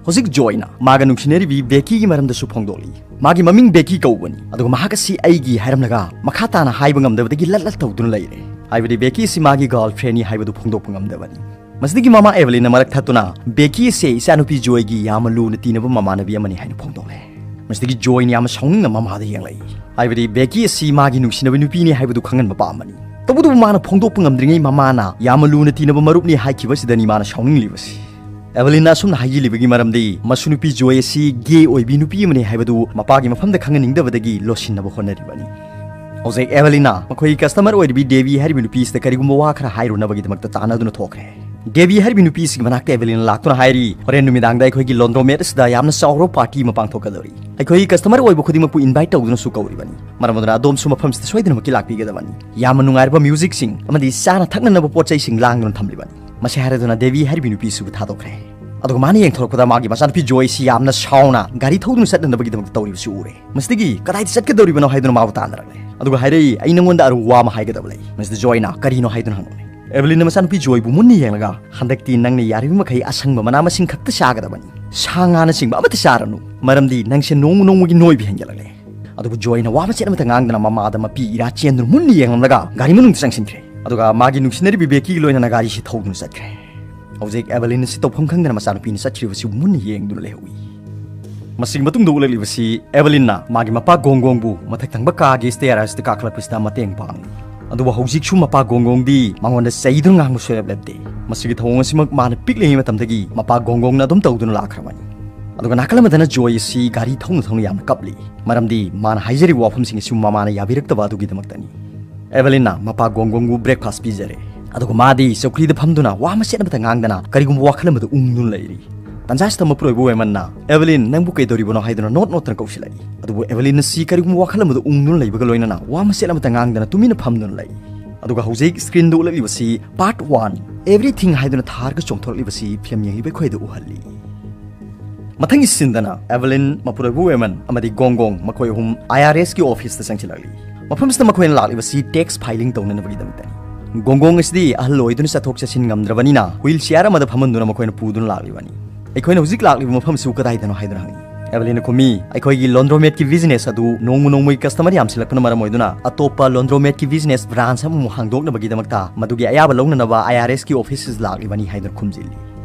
ꯍꯧꯖꯤꯛ ꯖꯣꯏꯅ ꯃꯥꯒ ꯅꯨꯡꯁꯤꯅꯔꯤꯕꯤ ꯕꯦꯀꯤꯒꯤ ꯃꯔꯝꯗꯁꯨ ꯐꯣꯡꯗꯣꯛꯂꯤ꯫ ꯃꯥꯒꯤ ꯃꯃꯤꯡ ꯕꯦꯀꯤ ꯀꯧꯕꯅꯤ, ꯑꯗꯨꯒ ꯃꯍꯥꯛ ꯑꯁꯤ ꯑꯩꯒꯤ ꯍꯥꯏꯔꯝꯂꯒ ꯃꯈꯥ ꯇꯥꯅ ꯍꯥꯏꯕ ꯉꯝꯗꯕꯗꯒꯤ ꯂꯠ ꯂꯠ ꯇꯧꯗꯨꯅ ꯂꯩꯔꯦ꯫ ꯍꯥꯏꯕꯗꯤ ꯕꯦꯀꯤ ꯑꯁꯤ ꯃꯥꯒꯤ ꯒꯔꯜ ꯐ꯭ꯔꯦꯟꯅꯤ ꯍꯥꯏꯕꯗꯨ ꯐꯣꯡꯗꯣꯛꯄ ꯉꯝꯗꯕꯅꯤ꯫ ꯃꯁꯤꯗꯒꯤ ꯃꯃꯥ ꯑꯦꯚꯂꯤꯟꯅ ꯃꯔꯛ ꯊꯠꯇꯨꯅ, "ꯕꯦꯀꯤ ꯑꯁꯦ ꯏꯆꯥꯅꯨꯄꯤ ꯖꯣꯏꯒꯤ ꯌꯥꯝꯅ ꯂꯨꯅ ꯇꯤꯟꯅꯕ ꯃꯃꯥꯟꯅꯕꯤ ꯑꯃꯅꯤ" ꯍꯥꯏꯅ ꯐꯣꯡꯗꯣꯛꯂꯦ꯫ ꯃꯁꯤꯗꯒꯤ ꯖꯣꯏꯅ ꯌꯥꯝꯅ ꯁꯥꯎꯅꯤꯡꯅ ꯃꯃꯥꯗ ꯌꯦꯡꯂꯛꯏ꯫ ꯍꯥꯏꯕꯗꯤ ꯕꯦꯀꯤ ꯑꯁꯤ ꯃꯥꯒꯤ ꯅꯨꯡꯁꯤꯅꯕ ꯅꯨꯄꯤꯅꯤ ꯍꯥꯏꯕꯗꯨ ꯈꯪꯍꯟꯕ ꯄꯥꯝꯕꯅꯤ꯫ ꯇꯧꯕꯇꯕꯨ ꯃꯥꯅ ꯐꯣꯡꯗꯣꯛꯄ ꯉꯝꯗ꯭ꯔꯤꯉꯩ ꯃꯃꯥꯅ ꯌꯥꯝꯅ ꯂꯨꯅ ꯇꯤꯟꯅꯕ ꯃꯔꯨꯞꯅꯤ ꯍꯥꯏꯈꯤꯕꯁꯤꯗꯅꯤ ꯃꯥꯅ ꯁꯥꯎꯅꯤꯡꯂꯤꯕꯁꯤ꯫ ꯑꯦꯚꯂꯤꯟꯅ ꯑꯁꯨꯝꯅ ꯍꯥꯏꯖꯤꯜꯂꯤꯕꯒꯤ ꯃꯔꯝꯗꯤ ꯃꯁꯨ ꯅꯨꯄꯤ ꯖꯣꯏ ꯑꯁꯤ ꯒꯦ ꯑꯣꯏꯕꯤ ꯅꯨꯄꯤ ꯑꯃꯅꯤ ꯍꯥꯏꯕꯗꯨ ꯃꯄꯥꯒꯤ ꯃꯐꯝꯗ ꯈꯪꯍꯟꯅꯤꯡꯗꯕꯗꯒꯤ ꯂꯣꯠꯁꯤꯟꯅꯕ ꯍꯣꯠꯅꯔꯤꯕꯅꯤ꯫ ꯍꯧꯖꯤꯛ ꯑꯦꯚꯂꯤꯟꯅ ꯃꯈꯣꯏꯒꯤ ꯀꯁꯇꯃꯔ ꯑꯣꯏꯔꯤꯕꯤ ꯗꯦꯕꯤ ꯍꯥꯏꯔꯤꯕ ꯅꯨꯄꯤ ꯑꯁꯤꯗ ꯀꯔꯤꯒꯨꯝꯕ ꯋꯥ ꯈꯔ ꯍꯥꯏꯔꯨꯅꯕꯒꯤꯗꯃꯛꯇ ꯇꯥꯟꯅꯗꯨꯅ ꯊꯣꯛꯈ꯭ꯔꯦ꯫ ꯗꯦꯕꯤ ꯍꯥꯏꯔꯤꯕꯤ ꯅꯨꯄꯤ ꯑꯁꯤꯒꯤ ꯃꯅꯥꯛꯇ ꯑꯦꯚꯂꯤꯟꯅ ꯂꯥꯛꯇꯨꯅ ꯍꯥꯏꯔꯤ, "ꯍꯣꯔꯦꯟ ꯅꯨꯃꯤꯗꯥꯡꯗ ꯑꯩꯈꯣꯏꯒꯤ ꯂꯣꯟꯗ꯭ꯔꯣꯃꯦꯠ ꯑꯁꯤꯗ ꯌꯥꯝꯅ ꯆꯥꯎꯔꯕ ꯄꯥꯔꯇꯤ ꯑꯃ ꯄꯥꯡꯊꯣꯛꯀꯗꯧꯔꯤ꯫ ꯑꯩꯈꯣꯏꯒꯤ ꯀꯁꯇꯃꯔ ꯑꯣꯏꯕ ꯈꯨꯗꯤꯡꯃꯛꯄꯨ ꯏꯟꯚꯥꯏꯠ ꯇꯧꯗꯨꯅꯁꯨ ꯀꯧꯔꯤꯕꯅꯤ꯫ ꯃꯔꯝ ꯑꯗꯨꯅ ꯑꯗꯣꯝꯁꯨ ꯃꯐꯝꯁꯤꯗ ꯁꯣꯏꯗꯅꯃꯛꯀꯤ ꯂꯥꯛꯄꯤꯒꯗꯕꯅꯤ꯫ ꯌꯥꯝꯅ ꯅꯨꯡꯉꯥꯏꯔꯕ ꯃ꯭ꯌꯨꯖꯤꯛꯁꯤꯡ ꯑꯃꯗꯤ ꯆꯥꯅ ꯊꯛꯅꯅꯕ ꯄꯣꯠ ꯆꯩꯁꯤꯡ ꯂꯥꯡꯗꯨꯅ ꯊꯝꯂꯤꯕꯅꯤ꯫" ꯃꯁꯤ ꯍꯥꯏꯔꯗꯨꯅ ꯗꯦꯕꯤ ꯍꯥꯏꯔꯤꯕꯤ ꯅꯨꯄꯤꯁꯤꯕꯨ ꯊꯥꯗꯣꯛꯈ꯭ꯔꯦ꯫ ꯑꯗꯨꯒ ꯃꯥꯅ ꯌꯦꯡꯊꯣꯔꯛꯄꯗ ꯃꯥꯒꯤ ꯃꯆꯥꯅꯨꯄꯤ ꯖꯣꯏꯁꯤ ꯌꯥꯝꯅ ꯁꯥꯎꯅ ꯒꯥꯔꯤ ꯊꯧꯗꯨꯅ ꯆꯠꯅꯅꯕꯒꯤꯗꯃꯛꯇ ꯇꯧꯔꯤꯕꯁꯤ ꯎꯔꯦ꯫ ꯃꯁꯤꯗꯒꯤ ꯀꯗꯥꯏꯗ ꯆꯠꯀꯗꯧꯔꯤꯕꯅꯣ ꯍꯥꯏꯗꯨꯅ ꯃꯥꯕꯨ ꯇꯥꯟꯅꯔꯛꯂꯦ꯫ ꯑꯗꯨꯒ ꯍꯥꯏꯔꯛꯏ, "ꯑꯩ ꯅꯉꯣꯟꯗ ꯑꯔꯨꯕ ꯋꯥ ꯑꯃ ꯍꯥꯏꯒꯗꯕ ꯂꯩ꯫" ꯃꯁꯤꯗ ꯖꯣꯏꯅ ꯀꯔꯤꯅꯣ ꯍꯥꯏꯗꯨꯅ ꯍꯪꯂꯛꯂꯦ꯫ ꯑꯦꯚꯂꯤꯟꯅ ꯃꯆꯥꯅꯨꯄꯤ ꯖꯣꯏꯕꯨ ꯃꯨꯟꯅ ꯌꯦꯡꯂꯒ, "ꯍꯟꯗꯛꯇꯤ ꯅꯪꯅ ꯌꯥꯔꯤꯕ ꯃꯈꯩ ꯑꯁꯪꯕ ꯃꯅꯥ ꯃꯁꯤꯡ ꯈꯛꯇ ꯆꯥꯒꯗꯕꯅꯤ꯫ ꯁꯥ ꯉꯥꯅꯆꯤꯡꯕ ꯑꯃꯠꯇ ꯆꯥꯔꯅꯨ, ꯃꯔꯝꯗꯤ ꯅꯪꯁꯦ ꯅꯣꯡꯃ ꯅꯣꯡꯃꯒꯤ ꯅꯣꯏꯕ ꯍꯦꯟꯒꯠꯂꯛꯂꯦ꯫" ꯑꯗꯨꯕꯨ ꯖꯣꯏꯅ ꯋꯥ ꯃꯆꯦꯠ ꯑꯃꯠꯇ ꯉꯥꯡꯗꯅ ꯃꯃꯥꯗ ꯃꯄꯤ ꯏꯔꯥ ꯆꯦꯟꯗꯨꯅ ꯃꯨꯟꯅ ꯌꯦꯡꯂꯝꯂꯒ ꯒꯥꯔꯤ ꯃꯅꯨꯡꯗ ꯆꯪꯁꯤꯟꯈ꯭ꯔꯦ꯫ ꯑꯗꯨꯒ ꯃꯥꯒꯤ ꯅꯨꯡꯁꯤꯅꯔꯤꯕꯤ ꯕꯦꯀꯤꯒ ꯂꯣꯏꯅꯅ ꯒꯥꯔꯤꯁꯤ ꯊꯧꯗꯨꯅ ꯆꯠꯈ꯭ꯔꯦ꯫ ꯍꯧꯖꯤꯛ ꯑꯦꯚꯂꯤꯟ ꯑꯁꯤ ꯇꯧꯐꯝ ꯈꯪꯗꯅ ꯃꯆꯥꯅꯨꯄꯤꯅ ꯆꯠꯈ꯭ꯔꯤꯕꯁꯤ ꯃꯨꯟꯅ ꯌꯦꯡꯗꯨꯅ ꯂꯩꯍꯧꯏ꯫ ꯃꯁꯤꯒꯤ ꯃꯇꯨꯡꯗ ꯎꯠꯂꯛꯂꯤꯕꯁꯤ ꯑꯦꯚꯂꯤꯟꯅ ꯃꯥꯒꯤ ꯃꯄꯥ ꯒꯣꯡꯒꯣꯡꯕꯨ ꯃꯊꯛ ꯊꯪꯕ ꯀꯥꯒꯤ ꯁ꯭ꯇꯦꯌꯔꯁꯇ ꯀꯥꯈꯠꯂꯛꯄꯁꯤꯗ ꯃꯇꯦꯡ ꯄꯥꯡꯂꯤ꯫ ꯑꯗꯨꯕꯨ ꯍꯧꯖꯤꯛꯁꯨ ꯃꯄꯥ ꯒꯣꯡꯒꯣꯡꯗꯤ ꯃꯉꯣꯟꯗ ꯆꯩꯗꯨꯅ ꯉꯥꯡꯕ ꯁꯨꯡꯂꯦꯞ ꯂꯦꯞꯇꯦ꯫ ꯃꯁꯤꯒꯤ ꯊꯧꯑꯣꯡ ꯑꯁꯤꯃꯛ ꯃꯥꯅ ꯄꯤꯛꯂꯤꯉꯩ ꯃꯇꯝꯗꯒꯤ ꯃꯄꯥ ꯒꯣꯡꯒꯣꯡꯅ ꯑꯗꯨꯝ ꯇꯧꯗꯨꯅ ꯂꯥꯛꯈ꯭ꯔꯕꯅꯤ꯫ ꯑꯗꯨꯒ ꯅꯥꯀꯜ ꯑꯃꯗꯅ ꯖꯣꯏ ꯑꯁꯤ ꯒꯥꯔꯤ ꯊꯧꯅ ꯊꯧꯅ ꯌꯥꯝꯅ ꯀꯞꯂꯤ, ꯃꯔꯝꯗꯤ ꯃꯥꯅ ꯍꯥꯏꯖꯔꯤꯕ ꯋꯥꯐꯝꯁꯤꯡ ꯑꯁꯤ ꯃꯃꯥꯅ ꯌꯥꯕꯤꯔꯛꯇꯕ ꯑꯗꯨꯒꯤꯗꯃꯛꯇꯅꯤ꯫ ꯑꯦꯚꯂꯤꯟꯅ ꯃꯄꯥ ꯒꯣꯡꯒꯣꯡꯕꯨ ꯕ꯭ꯔꯦꯛꯐꯥꯁ ꯄꯤꯖꯔꯦ, ꯑꯗꯨꯒ ꯃꯥꯗꯤ ꯆꯧꯀ꯭ꯔꯤꯗ ꯐꯝꯗꯨꯅ ꯋꯥ ꯃꯆꯦꯠ ꯑꯃꯠꯇ ꯉꯥꯡꯗꯅ ꯀꯔꯤꯒꯨꯝꯕ ꯋꯥꯈꯜ ꯑꯃꯗ ꯎꯪꯗꯨꯅ ꯂꯩꯔꯤ꯫ ꯇꯥꯟꯖꯥꯁꯤꯗ ꯃꯄꯨꯔꯣꯏꯕ ꯋꯦꯃꯟꯅ, "ꯑꯦꯚꯦꯂꯤꯟ, ꯅꯪꯕꯨ ꯀꯩꯗꯧꯔꯤꯕꯅꯣ?" ꯍꯥꯏꯗꯨꯅ ꯅꯣꯠ ꯅꯣꯠꯇꯅ ꯀꯧꯁꯤꯜꯂꯛꯏ꯫ ꯑꯗꯨꯕꯨ ꯑꯦꯚꯦꯂꯤꯟ ꯑꯁꯤ ꯀꯔꯤꯒꯨꯝꯕ ꯋꯥꯈꯜ ꯑꯃꯗ ꯎꯪꯗꯨꯅ ꯂꯩꯕꯒ ꯂꯣꯏꯅꯅ ꯋꯥ ꯃꯆꯦꯠ ꯑꯃꯠꯇ ꯉꯥꯡꯗꯅ ꯇꯨꯃꯤꯟꯅ ꯐꯝꯗꯨꯅ ꯂꯩ꯫ ꯑꯗꯨꯒ ꯍꯧꯖꯤꯛ ꯁ꯭ꯀ꯭ꯔꯤꯟꯗ ꯎꯠꯂꯛꯂꯤꯕꯁꯤ ꯄꯥꯔꯠ ꯋꯥꯟ, ꯑꯦꯚ꯭ꯔꯤꯊꯤꯡ ꯍꯥꯏꯗꯨꯅ ꯊꯥꯔꯒ ꯆꯣꯡꯊꯣꯔꯛꯂꯤꯕꯁꯤ ꯐꯤꯂꯝ ꯌꯦꯡꯂꯤꯕ ꯑꯩꯈꯣꯏꯗ ꯎꯍꯜꯂꯤ꯫ ꯃꯊꯪꯒꯤ ꯁꯤꯟꯗꯅ ꯑꯦꯚꯦꯂꯤꯟ, ꯃꯄꯨꯔꯣꯏꯕ ꯋꯦꯃꯟ ꯑꯃꯗꯤ ꯒꯣꯡ ꯒꯣꯡ, ꯃꯈꯣꯏ ꯑꯍꯨꯝ ꯑꯥꯏ ꯑꯥꯔ ꯑꯦꯁꯀꯤ ꯑꯣꯐꯤꯁꯇ ꯆꯪꯁꯤꯜꯂꯛꯂꯤ꯫ ꯃꯐꯝꯁꯤꯗ ꯃꯈꯣꯏꯅ ꯂꯥꯛꯂꯤꯕꯁꯤ ꯇꯦꯛꯁ ꯐꯥꯏꯂꯤꯡ ꯇꯧꯅꯅꯕꯒꯤꯗꯃꯛꯇꯅꯤ꯫ ꯒꯣꯡ ꯒꯣꯡ ꯑꯁꯤꯗꯤ ꯑꯍꯜ ꯑꯣꯏꯗꯨꯅ ꯆꯠꯊꯣꯛ ꯆꯠꯁꯤꯟ ꯉꯝꯗ꯭ꯔꯕꯅꯤꯅ ꯍꯨꯏꯜ ꯆꯤꯌꯥꯔ ꯑꯃꯗ ꯐꯝꯍꯟꯗꯨꯅ ꯃꯈꯣꯏꯅ ꯄꯨꯗꯨꯅ ꯂꯥꯛꯂꯤꯕꯅꯤ꯫ "ꯑꯩꯈꯣꯏꯅ ꯍꯧꯖꯤꯛ ꯂꯥꯛꯂꯤꯕ ꯃꯐꯝꯁꯤꯕꯨ ꯀꯗꯥꯏꯗꯅꯣ?" ꯍꯥꯏꯗꯨꯅ ꯍꯪꯉꯤ꯫ ꯑꯦꯚꯦꯂꯤꯟꯅ ꯈꯨꯝꯃꯤ, "ꯑꯩꯈꯣꯏꯒꯤ ꯂꯣꯟꯗ꯭ꯔꯣꯃꯦꯠꯀꯤ ꯕꯤꯖꯤꯅꯦꯁ ꯑꯗꯨ ꯅꯣꯡꯃ ꯅꯣꯡꯃꯒꯤ ꯀꯁꯇꯃꯔ ꯌꯥꯝꯁꯤꯜꯂꯛꯄꯅ ꯃꯔꯝ ꯑꯣꯏꯗꯨꯅ ꯑꯇꯣꯞꯄ ꯂꯣꯟꯗ꯭ꯔꯣꯃꯦꯠꯀꯤ ꯕꯤꯖꯤꯅꯦꯁ ꯕ꯭ꯔꯥꯟꯁ ꯑꯃꯃꯨꯛ ꯍꯥꯡꯗꯣꯛꯅꯕꯒꯤꯗꯃꯛꯇ ꯃꯗꯨꯒꯤ ꯑꯌꯥꯕ ꯂꯧꯅꯅꯕ ꯑꯥꯏ ꯑꯥꯔ ꯑꯦꯁꯀꯤ ꯑꯣꯐꯤꯁꯇ ꯂꯥꯛꯂꯤꯕꯅꯤ" ꯍꯥꯏꯗꯨꯅ ꯈꯨꯝꯖꯤꯜꯂꯤ꯫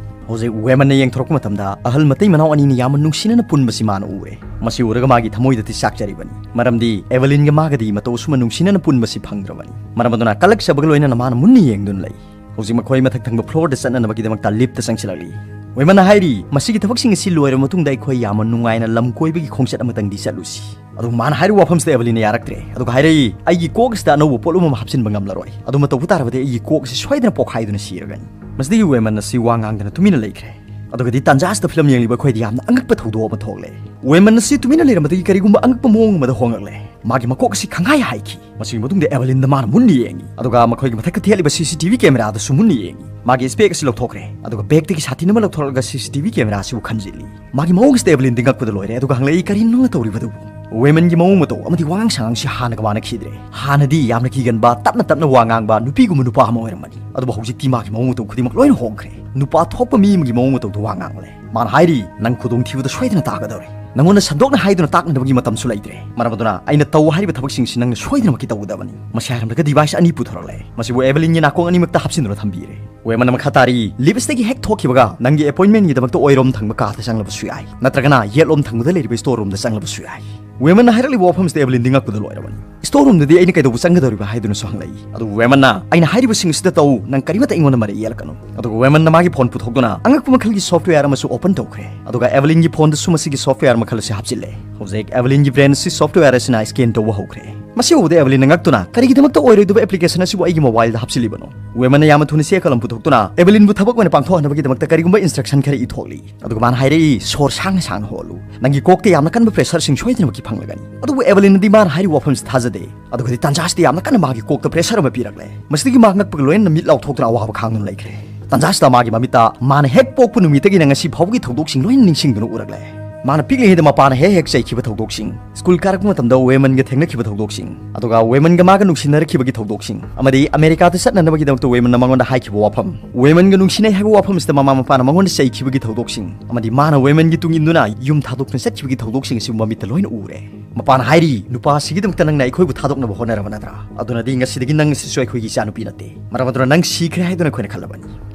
ꯍꯧꯖꯤꯛ ꯋꯦꯃꯟꯅ ꯌꯦꯡꯊꯣꯔꯛꯄ ꯃꯇꯝꯗ ꯑꯍꯜ ꯃꯇꯩ ꯃꯅꯥꯎ ꯑꯅꯤꯅ ꯌꯥꯝꯅ ꯅꯨꯡꯁꯤꯅꯅ ꯄꯨꯟꯕꯁꯤ ꯃꯥꯅ ꯎꯔꯦ꯫ ꯃꯁꯤ ꯎꯔꯒ ꯃꯥꯒꯤ ꯊꯃꯣꯏꯗꯗꯤ ꯆꯥꯛꯆꯔꯤꯕꯅꯤ, ꯃꯔꯝꯗꯤ ꯑꯦꯚꯦꯂꯤꯟꯒ ꯃꯥꯒꯗꯤ ꯃꯇꯧ ꯑꯁꯨꯝꯅ ꯅꯨꯡꯁꯤꯅꯅ ꯄꯨꯟꯕꯁꯤ ꯐꯪꯗ꯭ꯔꯕꯅꯤ꯫ ꯃꯔꯝ ꯑꯗꯨꯅ ꯀꯂꯛꯆꯕꯒ ꯂꯣꯏꯅꯅ ꯃꯥꯅ ꯃꯨꯟꯅ ꯌꯦꯡꯗꯨꯅ ꯂꯩ꯫ ꯍꯧꯖꯤꯛ ꯃꯈꯣꯏ ꯃꯊꯛ ꯊꯪꯕ ꯐ꯭ꯂꯣꯔꯗ ꯆꯠꯅꯅꯕꯒꯤꯗꯃꯛꯇ ꯂꯤꯐꯇ ꯆꯪꯁꯤꯜꯂꯛꯂꯤ꯫ ꯋꯦꯃꯟꯅ ꯍꯥꯏꯔꯤ, "ꯃꯁꯤꯒꯤ ꯊꯕꯛꯁꯤꯡ ꯑꯁꯤ ꯂꯣꯏꯔꯕ ꯃꯇꯨꯡꯗ ꯑꯩꯈꯣꯏ ꯌꯥꯝꯅ ꯅꯨꯡꯉꯥꯏꯅ ꯂꯝ ꯀꯣꯏꯕꯒꯤ ꯈꯣꯡꯆꯠ ꯑꯃꯇꯪꯗꯤ ꯆꯠꯂꯨꯁꯤ"꯫ ꯑꯗꯨꯒ ꯃꯥꯅ ꯍꯥꯏꯔꯤꯕ ꯋꯥꯐꯝꯁꯤꯗ ꯑꯦꯚꯦꯂꯤꯟꯅ ꯌꯥꯔꯛꯇ꯭ꯔꯦ꯫ ꯑꯗꯨꯒ ꯍꯥꯏꯔꯛꯏ, "ꯑꯩꯒꯤ ꯀꯣꯛ ꯑꯁꯤꯗ ꯑꯅꯧꯕ ꯄꯣꯠꯂꯨꯝ ꯑꯃ ꯍꯥꯞꯆꯤꯟꯕ ꯉꯝꯂꯔꯣꯏ꯫ ꯑꯗꯨ ꯃꯇꯧꯕ ꯇꯥꯔꯕꯗꯤ ꯑꯩꯒꯤ ꯀꯣꯛ ꯑꯁꯤ ꯁꯣꯏꯗꯅ ꯄꯣꯛꯈꯥꯏꯗꯨꯅ ꯁꯤꯔꯒꯅꯤ"꯫ ꯃꯁꯤꯗꯒꯤ ꯋꯦꯃꯟ ꯑꯁꯤ ꯋꯥ ꯉꯥꯡꯗꯅ ꯇꯨꯃꯤꯟꯅ ꯂꯩꯈ꯭ꯔꯦ꯫ ꯑꯗꯨꯒꯗꯤ ꯇꯥꯟꯖꯥ ꯑꯁꯤꯗ ꯐꯤꯂꯝ ꯌꯦꯡꯂꯤꯕ ꯑꯩꯈꯣꯏꯗ ꯌꯥꯝꯅ ꯑꯉꯛꯄ ꯊꯧꯗꯣꯛ ꯑꯃ ꯊꯣꯛꯂꯦ꯫ ꯋꯦꯃꯟ ꯑꯁꯤ ꯇꯨꯃꯤꯟꯅ ꯂꯩꯔꯝꯕꯗꯒꯤ ꯀꯔꯤꯒꯨꯝꯕ ꯑꯉꯛꯄ ꯃꯑꯣꯡ ꯑꯃꯗ ꯍꯣꯡꯂꯛꯂꯦ꯫ ꯃꯥꯒꯤ ꯃꯀꯣꯛ ꯑꯁꯤ ꯈꯪꯍꯥꯏ ꯍꯥꯏꯈꯤ꯫ ꯃꯁꯤꯒꯤ ꯃꯇꯨꯡꯗ ꯑꯦꯚꯦꯂꯤꯟꯗ ꯃꯥꯅ ꯃꯨꯟꯅ ꯌꯦꯡꯉꯤ, ꯑꯗꯨꯒ ꯃꯈꯣꯏꯒꯤ ꯃꯊꯛꯇ ꯊꯦꯠꯂꯤꯕ ꯁꯤ ꯁꯤ ꯇꯤ ꯚꯤ ꯀꯦꯃꯦꯔꯥꯗꯁꯨ ꯃꯨꯟꯅ ꯌꯦꯡꯉꯤ꯫ ꯃꯥꯒꯤ ꯏꯁꯄꯦꯛ ꯑꯁꯤ ꯂꯧꯊꯣꯛꯈ꯭ꯔꯦ, ꯑꯗꯨꯒ ꯕꯦꯒꯇꯒꯤ ꯁꯥꯇꯤꯟ ꯑꯃ ꯂꯧꯊꯣꯔꯛꯂꯒ ꯁꯤ ꯁꯤ ꯇꯤ ꯚꯤ ꯀꯦꯃꯦꯔꯥ ꯑꯁꯤꯕꯨ ꯈꯟꯖꯤꯜꯂꯤ꯫ ꯃꯥꯒꯤ ꯃꯑꯣꯡꯁꯤꯗ ꯑꯦꯚꯦꯂꯤꯟꯗꯤ ꯉꯛꯄꯗ ꯂꯣꯏꯔꯦ, ꯑꯗꯨꯒ ꯍꯪꯂꯛꯏ, "ꯀꯔꯤꯅꯣ ꯅꯪꯅ ꯇꯧꯔꯤꯕꯗꯨꯕꯨ?" ꯋꯦꯃꯟꯒꯤ ꯃꯑꯣꯡ ꯃꯇꯧ ꯑꯃꯗꯤ ꯋꯥꯉꯥꯡ ꯁꯉꯥꯡꯁꯤ ꯍꯥꯟꯅꯒ ꯃꯥꯟꯅꯈꯤꯗ꯭ꯔꯦ꯫ ꯍꯥꯟꯅꯗꯤ ꯌꯥꯝꯅ ꯀꯤꯒꯟꯕ, ꯇꯞꯅ ꯇꯞꯅ ꯋꯥ ꯉꯥꯡꯕ ꯅꯨꯄꯤꯒꯨꯝꯕ ꯅꯨꯄꯥ ꯑꯃ ꯑꯣꯏꯔꯝꯕꯅꯤ, ꯑꯗꯨꯕꯨ ꯍꯧꯖꯤꯛꯇꯤ ꯃꯥꯒꯤ ꯃꯑꯣꯡ ꯃꯇꯧ ꯈꯨꯗꯤꯡꯃꯛ ꯂꯣꯏꯅ ꯍꯣꯡꯈ꯭ꯔꯦ꯫ ꯅꯨꯄꯥ ꯊꯣꯛꯄ ꯃꯤ ꯑꯃꯒꯤ ꯃꯑꯣꯡ ꯃꯇꯧꯗ ꯋꯥ ꯉꯥꯡꯂꯦ꯫ ꯃꯥꯅ ꯍꯥꯏꯔꯤ, "ꯅꯪ ꯈꯨꯗꯣꯡꯊꯤꯕꯗ ꯁꯣꯏꯗꯅ ꯇꯥꯒꯗꯧꯔꯦ꯫ ꯅꯪꯉꯣꯟꯗ ꯁꯟꯗꯣꯛꯅ ꯍꯥꯏꯗꯨꯅ ꯇꯥꯛꯅꯅꯕꯒꯤ ꯃꯇꯝꯁꯨ ꯂꯩꯇ꯭ꯔꯦ꯫ ꯃꯔꯝ ꯑꯗꯨꯅ ꯑꯩꯅ ꯇꯧ ꯍꯥꯏꯔꯤꯕ ꯊꯕꯛꯁꯤꯡꯁꯤ ꯅꯪꯅ ꯁꯣꯏꯗꯅꯃꯛꯀꯤ ꯇꯧꯒꯗꯕꯅꯤ"꯫ ꯃꯁꯤ ꯍꯥꯏꯔꯝꯂꯒ ꯗꯤꯚꯥꯏꯁ ꯑꯅꯤ ꯄꯨꯊꯣꯔꯛꯂꯦ꯫ ꯃꯁꯤꯕꯨ ꯑꯦꯚꯦꯂꯤꯟꯒꯤ ꯅꯥꯀꯣꯡ ꯑꯅꯤꯃꯛꯇ ꯍꯥꯞꯆꯤꯟꯗꯨꯅ ꯊꯝꯕꯤꯔꯦ꯫ ꯋꯦꯃꯟꯅ ꯃꯈꯥ ꯇꯥꯔꯤ, "ꯂꯤꯐꯁꯇꯒꯤ ꯍꯦꯛ ꯊꯣꯛꯈꯤꯕꯒ ꯅꯪꯒꯤ ꯑꯦꯄꯣꯏꯟꯃꯦꯟꯒꯤꯗꯃꯛꯇ ꯑꯣꯏꯔꯣꯝ ꯊꯪꯕ ꯀꯥꯗ ꯆꯪꯂꯕꯁꯨ ꯌꯥꯏ, ꯅꯠꯇ꯭ꯔꯒꯅ ꯌꯦꯠꯂꯣꯝ ꯊꯪꯕꯗ ꯂꯩꯔꯤꯕ ꯁ꯭ꯇꯣꯔ ꯔꯨꯝꯗ ꯆꯪꯂꯕꯁꯨ ꯌꯥꯏ"꯫ ꯋꯦꯃꯟꯅ ꯍꯥꯏꯔꯛꯂꯤꯕ ꯋꯥꯐꯝꯁꯤꯗ ꯑꯦꯚꯦꯂꯤꯟꯗꯤ ꯉꯛꯄꯗ ꯂꯣꯏꯔꯕꯅꯤ꯫ "ꯁ꯭ꯇꯣꯔ ꯔꯨꯝꯗꯗꯤ ꯑꯩꯅ ꯀꯩꯗꯧꯕ ꯆꯪꯒꯗꯧꯔꯤꯕ?" ꯍꯥꯏꯗꯨꯅꯁꯨ ꯍꯪꯂꯛꯏ꯫ ꯑꯗꯨꯕꯨ ꯋꯦꯃꯟꯅ, "ꯑꯩꯅ ꯍꯥꯏꯔꯤꯕꯁꯤꯡ ꯑꯁꯤꯗ ꯇꯧ, ꯅꯪ ꯀꯔꯤꯃꯠꯇ ꯑꯩꯉꯣꯟꯗ ꯃꯔꯩ ꯌꯦꯠꯂꯛꯀꯅꯨ"꯫ ꯑꯗꯨꯒ ꯋꯦꯃꯟꯅ ꯃꯥꯒꯤ ꯐꯣꯟ ꯄꯨꯊꯣꯛꯇꯨꯅ ꯑꯉꯛꯄ ꯃꯈꯜꯒꯤ ꯁꯣꯐ꯭ꯠꯋꯦꯌꯔ ꯑꯃꯁꯨ ꯑꯣꯄꯟ ꯇꯧꯈ꯭ꯔꯦ꯫ ꯑꯗꯨꯒ ꯑꯦꯚꯦꯂꯤꯟꯒꯤ ꯐꯣꯟꯗꯁꯨ ꯃꯁꯤꯒꯤ ꯁꯣꯐ꯭ꯠꯋꯦꯌꯔ ꯃꯈꯜ ꯑꯁꯤ ꯍꯥꯞꯆꯤꯜꯂꯦ꯫ ꯍꯧꯖꯤꯛ ꯑꯦꯚꯦꯂꯤꯟꯒꯤ ꯕ꯭ꯔꯦꯟ ꯑꯁꯤ ꯁꯣꯐ꯭ꯠꯋꯦꯌꯔ ꯑꯁꯤꯅ ꯁ꯭ꯀꯦꯟ ꯇꯧꯕ ꯍꯧꯈ꯭ꯔꯦ꯫ ꯃꯁꯤ ꯎꯕꯗ ꯑꯦꯚꯂꯤꯟꯅ ꯉꯛꯇꯨꯅ, "ꯀꯔꯤꯒꯤꯗꯃꯛꯇ ꯑꯣꯏꯔꯣꯏꯗꯕ ꯑꯦꯄ꯭ꯂꯤꯀꯦꯁꯟ ꯑꯁꯤꯕꯨ ꯑꯩꯒꯤ ꯃꯣꯕꯥꯏꯜꯗ ꯍꯥꯞꯆꯤꯜꯂꯤꯕꯅꯣ?" ꯋꯦꯃꯟꯅ ꯌꯥꯝꯅ ꯊꯨꯅ ꯆꯦ ꯀꯂꯝ ꯄꯨꯊꯣꯛꯇꯨꯅ ꯑꯦꯚꯂꯤꯟꯕꯨ ꯊꯕꯛ ꯑꯣꯏꯅ ꯄꯥꯡꯊꯣꯛꯍꯟꯅꯕꯒꯤꯗꯃꯛꯇ ꯀꯔꯤꯒꯨꯝꯕ ꯏꯟꯁꯇ꯭ꯔꯛꯁꯟ ꯈꯔ ꯏꯊꯣꯛꯂꯤ꯫ ꯑꯗꯨꯒ ꯃꯥꯅ ꯍꯥꯏꯔꯛꯏ, "ꯁꯣꯔ ꯁꯥꯡꯅ ꯁꯥꯡꯅ ꯍꯣꯜꯂꯨ꯫ ꯅꯪꯒꯤ ꯀꯣꯛꯇ ꯌꯥꯝꯅ ꯀꯟꯕ ꯄ꯭ꯔꯦꯁꯔꯁꯤꯡ ꯁꯣꯏꯗꯅꯃꯛꯀꯤ ꯐꯪꯂꯒꯅꯤ"꯫ ꯑꯗꯨꯕꯨ ꯑꯦꯚꯂꯤꯟꯅꯗꯤ ꯃꯥꯅ ꯍꯥꯏꯔꯤꯕ ꯋꯥꯐꯝꯁꯤ ꯊꯥꯖꯗꯦ꯫ ꯑꯗꯨꯒꯗꯤ ꯇꯥꯟꯖꯥꯁꯤꯗ ꯌꯥꯝꯅ ꯀꯟꯅ ꯃꯥꯒꯤ ꯀꯣꯛꯇ ꯄ꯭ꯔꯦꯁꯔ ꯑꯃ ꯄꯤꯔꯛꯂꯦ꯫ ꯃꯁꯤꯗꯒꯤ ꯃꯥ ꯉꯛꯄꯒ ꯂꯣꯏꯅꯅ ꯃꯤꯠ ꯂꯥꯎꯊꯣꯛꯇꯨꯅ ꯑꯋꯥꯕ ꯈꯥꯡꯗꯨꯅ ꯂꯩꯈ꯭ꯔꯦ꯫ ꯇꯥꯟꯖꯥꯁꯤꯗ ꯃꯥꯒꯤ ꯃꯃꯤꯠꯇ ꯃꯥꯅ ꯍꯦꯛ ꯄꯣꯛꯄ ꯅꯨꯃꯤꯠꯇꯒꯤꯅ ꯉꯁꯤ ꯐꯥꯎꯕꯒꯤ ꯊꯧꯗꯣꯛꯁꯤꯡ ꯂꯣꯏꯅ ꯅꯤꯡꯁꯤꯡꯗꯨꯅ ꯎꯔꯛꯂꯦ꯫ ꯃꯥꯅ ꯄꯤꯛꯂꯤꯉꯩꯗ ꯃꯄꯥꯅ ꯍꯦꯛ ꯍꯦꯛ ꯆꯩꯈꯤꯕ ꯊꯧꯗꯣꯛꯁꯤꯡ, ꯁ꯭ꯀꯨꯜ ꯀꯥꯔꯛꯄ ꯃꯇꯝꯗ ꯋꯦꯃꯟꯒ ꯊꯦꯡꯅꯈꯤꯕ ꯊꯧꯗꯣꯛꯁꯤꯡ, ꯑꯗꯨꯒ ꯋꯦꯃꯟꯒ ꯃꯥꯒ ꯅꯨꯡꯁꯤꯅꯔꯛꯈꯤꯕꯒꯤ ꯊꯧꯗꯣꯛꯁꯤꯡ, ꯑꯃꯗꯤ ꯑꯃꯦꯔꯤꯀꯥꯗ ꯆꯠꯅꯅꯕꯒꯤꯗꯃꯛꯇ ꯋꯦꯃꯟꯅ ꯃꯉꯣꯟꯗ ꯍꯥꯏꯈꯤꯕ ꯋꯥꯐꯝ, ꯋꯦꯃꯟꯒ ꯅꯨꯡꯁꯤꯅꯩ ꯍꯥꯏꯕ ꯋꯥꯐꯝ ꯑꯁꯤꯗ ꯃꯃꯥ ꯃꯄꯥꯅ ꯃꯉꯣꯟꯗ ꯆꯩꯈꯤꯕꯒꯤ ꯊꯧꯗꯣꯛꯁꯤꯡ, ꯑꯃꯗꯤ ꯃꯥꯅ ꯋꯦꯃꯟꯒꯤ ꯇꯨꯡ ꯏꯟꯗꯨꯅ ꯌꯨꯝ ꯊꯥꯗꯣꯛꯇꯨꯅ ꯆꯠꯈꯤꯕꯒꯤ ꯊꯧꯗꯣꯛꯁꯤꯡ ꯑꯁꯤ ꯃꯃꯤꯠꯇ ꯂꯣꯏꯅ ꯎꯔꯦ꯫ ꯃꯄꯥꯅ ꯍꯥꯏꯔꯤ, "ꯅꯨꯄꯥ ꯑꯁꯤꯒꯤꯗꯃꯛꯇ ꯅꯪꯅ ꯑꯩꯈꯣꯏꯕꯨ ꯊꯥꯗꯣꯛꯅꯕ ꯍꯣꯠꯅꯔꯕ ꯅꯠꯇ꯭ꯔꯥ? ꯑꯗꯨꯅꯗꯤ ꯉꯁꯤꯗꯒꯤ ꯅꯪ ꯑꯁꯤꯁꯨ ꯑꯩꯈꯣꯏꯒꯤ ꯏꯆꯥꯅꯨꯄꯤ ꯅꯠꯇꯦ꯫ ꯃꯔꯝ ꯑꯗꯨꯅ ꯅꯪ ꯁꯤꯈ꯭ꯔꯦ ꯍꯥꯏꯗꯨꯅ ꯑꯩꯈꯣꯏꯅ ꯈꯜꯂꯕꯅꯤ"꯫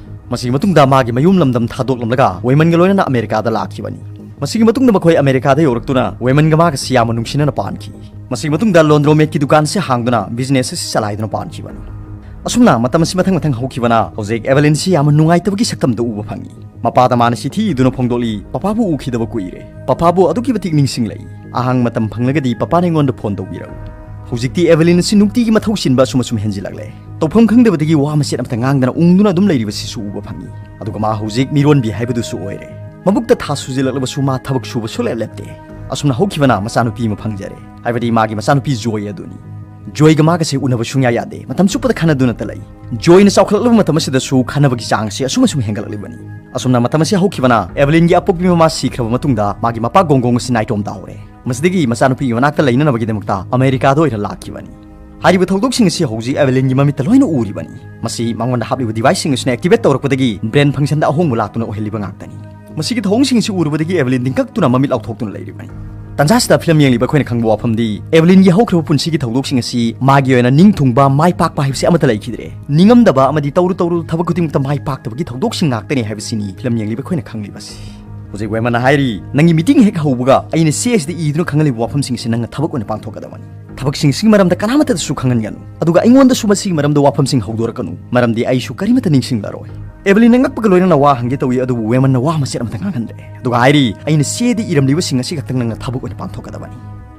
ꯃꯁꯤꯒꯤ ꯃꯇꯨꯡꯗ ꯃꯥꯒꯤ ꯃꯌꯨꯝ ꯂꯝꯗꯝ ꯊꯥꯗꯣꯛꯂꯝꯂꯒ ꯋꯦꯃꯟꯒ ꯂꯣꯏꯅꯅ ꯑꯃꯦꯔꯤꯀꯥꯗ ꯂꯥꯛꯈꯤꯕꯅꯤ꯫ ꯃꯁꯤꯒꯤ ꯃꯇꯨꯡꯗ ꯃꯈꯣꯏ ꯑꯃꯦꯔꯤꯀꯥꯗ ꯌꯧꯔꯛꯇꯨꯅ ꯋꯦꯃꯟꯒ ꯃꯥꯒꯁꯤ ꯌꯥꯝꯅ ꯅꯨꯡꯁꯤꯅꯅ ꯄꯥꯟꯈꯤ꯫ ꯃꯁꯤꯒꯤ ꯃꯇꯨꯡꯗ ꯂꯣꯟꯗ꯭ꯔꯣꯃꯦꯠꯀꯤ ꯗꯨꯀꯥꯟꯁꯤ ꯍꯥꯡꯗꯨꯅ ꯕꯤꯖꯤꯅꯦꯁ ꯑꯁꯤ ꯆꯂꯥꯏꯗꯨꯅ ꯄꯥꯟꯈꯤꯕꯅꯤ꯫ ꯑꯁꯨꯝꯅ ꯃꯇꯝ ꯑꯁꯤ ꯃꯊꯪ ꯃꯊꯪ ꯍꯧꯈꯤꯕꯅ ꯍꯧꯖꯤꯛ ꯑꯦꯚꯂꯤꯟꯁꯤ ꯌꯥꯝꯅ ꯅꯨꯡꯉꯥꯏꯇꯕꯒꯤ ꯁꯛꯇꯝꯗ ꯎꯕ ꯐꯪꯉꯤ꯫ ꯃꯄꯥꯗ ꯃꯥꯅ ꯆꯤꯊꯤ ꯏꯗꯨꯅ ꯐꯣꯡꯗꯣꯛꯂꯤ, "ꯄꯄꯥꯕꯨ ꯎꯈꯤꯗꯕ ꯀꯨꯏꯔꯦ꯫ ꯄꯄꯥꯕꯨ ꯑꯗꯨꯛꯀꯤ ꯃꯇꯤꯛ ꯅꯤꯡꯁꯤꯡꯂꯛꯏ꯫ ꯑꯍꯥꯡꯕ ꯃꯇꯝ ꯐꯪꯂꯒꯗꯤ ꯄꯄꯥꯅ ꯑꯩꯉꯣꯟꯗ ꯐꯣꯟ ꯇꯧꯕꯤꯔꯛꯎ"꯫ ꯍꯧꯖꯤꯛꯇꯤ ꯑꯦꯚꯂꯤꯟ ꯑꯁꯤ ꯅꯨꯡꯇꯤꯒꯤ ꯃꯊꯧ ꯆꯤꯟꯕ ꯑꯁꯨꯝ ꯑꯁꯨꯝ ꯍꯦꯟꯖꯤꯜꯂꯛꯂꯦ꯫ ꯇꯧꯐꯝ ꯈꯪꯗꯕꯗꯒꯤ ꯋꯥ ꯃꯆꯦꯠ ꯑꯃꯇ ꯉꯥꯡꯗꯅ ꯎꯪꯗꯨꯅ ꯑꯗꯨꯝ ꯂꯩꯔꯤꯕꯁꯤꯁꯨ ꯎꯕ ꯐꯪꯉꯤ꯫ ꯑꯗꯨꯒ ꯃꯥ ꯍꯧꯖꯤꯛ ꯃꯤꯔꯣꯟꯕꯤ ꯍꯥꯏꯕꯗꯨꯁꯨ ꯑꯣꯏꯔꯦ꯫ ꯃꯕꯨꯛꯇ ꯊꯥ ꯁꯨꯖꯤꯜꯂꯛꯂꯕꯁꯨ ꯃꯥ ꯊꯕꯛ ꯁꯨꯕ ꯁꯨꯡꯂꯦꯞ ꯂꯦꯞꯇꯦ꯫ ꯑꯁꯨꯝꯅ ꯍꯧꯈꯤꯕꯅ ꯃꯆꯥꯅꯨꯄꯤ ꯑꯃ ꯐꯪꯖꯔꯦ, ꯍꯥꯏꯕꯗꯤ ꯃꯥꯒꯤ ꯃꯆꯥꯅꯨꯄꯤ ꯖꯣꯏ ꯑꯗꯨꯅꯤ꯫ ꯖꯣꯏꯒ ꯃꯥꯒꯁꯦ ꯎꯅꯕ ꯁꯨꯡꯌꯥ ꯌꯥꯗꯦ꯫ ꯃꯇꯝ ꯆꯨꯞꯄꯗ ꯈꯟꯅꯗꯨꯅꯇ ꯂꯩ꯫ ꯖꯣꯏꯅ ꯆꯥꯎꯈꯠꯂꯛꯂꯕ ꯃꯇꯝ ꯑꯁꯤꯗꯁꯨ ꯈꯟꯅꯕꯒꯤ ꯆꯥꯡ ꯑꯁꯤ ꯑꯁꯨꯝ ꯑꯁꯨꯝ ꯍꯦꯟꯒꯠꯂꯛꯂꯤꯕꯅꯤ꯫ ꯑꯁꯨꯝꯅ ꯃꯇꯝ ꯑꯁꯤ ꯍꯧꯈꯤꯕꯅ ꯑꯦꯚꯂꯤꯟꯒꯤ ꯑꯄꯣꯛꯄꯤ ꯃꯃꯥ ꯁꯤꯈ꯭ꯔꯕ ꯃꯇꯨꯡꯗ ꯃꯥꯒꯤ ꯃꯄꯥ ꯒꯣꯡꯒꯣꯡ ꯑꯁꯤ ꯅꯥꯏꯇꯣꯝ ꯇꯥꯍꯧꯔꯦ꯫ ꯃꯁꯤꯗꯒꯤ ꯃꯆꯥꯅꯨꯄꯤꯒꯤ ꯃꯅꯥꯛꯇ ꯂꯩꯅꯅꯕꯒꯤꯗꯃꯛꯇ ꯑꯃꯦꯔꯤꯀꯥꯗ ꯑꯣꯏꯅ ꯂꯥꯛꯈꯤꯕꯅꯤ꯫ ꯍꯥꯏꯔꯤꯕ ꯊꯧꯗꯣꯛꯁꯤꯡ ꯑꯁꯤ ꯍꯧꯖꯤꯛ ꯑꯦꯚꯂꯤꯟꯒꯤ ꯃꯃꯤꯠꯇ ꯂꯣꯏꯅ ꯎꯔꯤꯕꯅꯤ꯫ ꯃꯁꯤ ꯃꯉꯣꯟꯗ ꯍꯥꯞꯂꯤꯕ ꯗꯤꯚꯥꯏꯁꯁꯤꯡ ꯑꯁꯤꯅ ꯑꯦꯛꯇꯤꯚꯦꯠ ꯇꯧꯔꯛꯄꯗꯒꯤ ꯕ꯭ꯔꯦꯟ ꯐꯪꯁꯟꯗ ꯑꯍꯣꯡꯕ ꯂꯥꯛꯇꯨꯅ ꯑꯣꯏꯍꯜꯂꯤꯕ ꯉꯥꯛꯇꯅꯤ꯫ ꯃꯁꯤꯒꯤ ꯊꯧꯑꯣꯡꯁꯤꯡ ꯑꯁꯤ ꯎꯔꯨꯕꯗꯒꯤ ꯑꯦꯚꯂꯤꯟ ꯅꯤꯡꯀꯛꯇꯨꯅ ꯃꯃꯤꯠ ꯂꯥꯎꯊꯣꯛꯇꯨꯅ ꯂꯩꯔꯤꯕꯅꯤ꯫ ꯇꯥꯟꯖꯥꯁꯤꯗ ꯐꯤꯂꯝ ꯌꯦꯡꯂꯤꯕ ꯑꯩꯈꯣꯏꯅ ꯈꯪꯕ ꯋꯥꯐꯝꯗꯤ, ꯑꯦꯚꯂꯤꯟꯒꯤ ꯍꯧꯈ꯭ꯔꯕ ꯄꯨꯟꯁꯤꯒꯤ ꯊꯧꯗꯣꯛꯁꯤꯡ ꯑꯁꯤ ꯃꯥꯒꯤ ꯑꯣꯏꯅ ꯅꯤꯡ ꯊꯨꯡꯕ, ꯃꯥꯏ ꯄꯥꯛꯄ ꯍꯥꯏꯕꯁꯤ ꯑꯃꯠꯇ ꯂꯩꯈꯤꯗ꯭ꯔꯦ꯫ ꯅꯤꯡꯉꯝꯗꯕ ꯑꯃꯗꯤ ꯇꯧꯔꯨ ꯇꯧꯔꯨ ꯊꯕꯛ ꯈꯨꯗꯤꯡꯃꯛꯇ ꯃꯥꯏ ꯄꯥꯛꯇꯕꯒꯤ ꯊꯧꯗꯣꯛꯁꯤꯡ ꯉꯥꯛꯇꯅꯤ ꯍꯥꯏꯕꯁꯤꯅꯤ ꯐꯤꯂꯝ ꯌꯦꯡꯂꯤꯕ ꯑꯩꯈꯣꯏꯅ ꯈꯪꯂꯤꯕꯁꯤ꯫ ꯍꯧꯖꯤꯛ ꯋꯦꯃꯟꯅ ꯍꯥꯏꯔꯤ, "ꯅꯪꯒꯤ ꯃꯤꯇꯤꯡ ꯍꯦꯛ ꯍꯧꯕꯒ ꯑꯩꯅ ꯆꯦ ꯑꯁꯤꯗ ꯏꯗꯨꯅ ꯈꯪꯍꯜꯂꯤꯕ ꯋꯥꯐꯝꯁꯤꯡ ꯑꯁꯤ ꯅꯪꯅ ꯊꯕꯛ ꯑꯣꯏꯅ ꯄꯥꯡꯊꯣꯛꯀꯗꯕꯅꯤ꯫ ꯊꯕꯛꯁꯤꯡꯁꯤꯒꯤ ꯃꯔꯝꯗ ꯀꯅꯥꯃꯠꯇꯗꯁꯨ ꯈꯪꯍꯟꯒꯅꯨ꯫ ꯑꯗꯨꯒ ꯑꯩꯉꯣꯟꯗꯁꯨ ꯃꯁꯤꯒꯤ ꯃꯔꯝꯗ ꯋꯥꯐꯝꯁꯤꯡ ꯍꯧꯗꯣꯔꯛꯀꯅꯨ, ꯃꯔꯝꯗꯤ ꯑꯩꯁꯨ ꯀꯔꯤꯃꯠꯇ ꯅꯤꯡꯁꯤꯡꯂꯔꯣꯏ"꯫ ꯑꯦꯚꯂꯤꯟꯅ ꯉꯛꯄꯒ ꯂꯣꯏꯅꯅ ꯋꯥ ꯍꯪꯒꯦ ꯇꯧꯏ, ꯑꯗꯨꯕꯨ ꯋꯦꯃꯟꯅ ꯋꯥ ꯃꯆꯦꯠ ꯑꯃꯇ ꯉꯥꯡꯍꯟꯗ꯭ꯔꯦ꯫ ꯑꯗꯨꯒ ꯍꯥꯏꯔꯤ, "ꯑꯩꯅ ꯆꯦꯗ ꯏꯔꯝꯂꯤꯕꯁꯤꯡ ꯑꯁꯤ ꯈꯛꯇꯪ ꯅꯪꯅ ꯊꯕꯛ ꯑꯣꯏꯅ ꯄꯥꯡꯊꯣꯛꯀꯗꯕꯅꯤ"꯫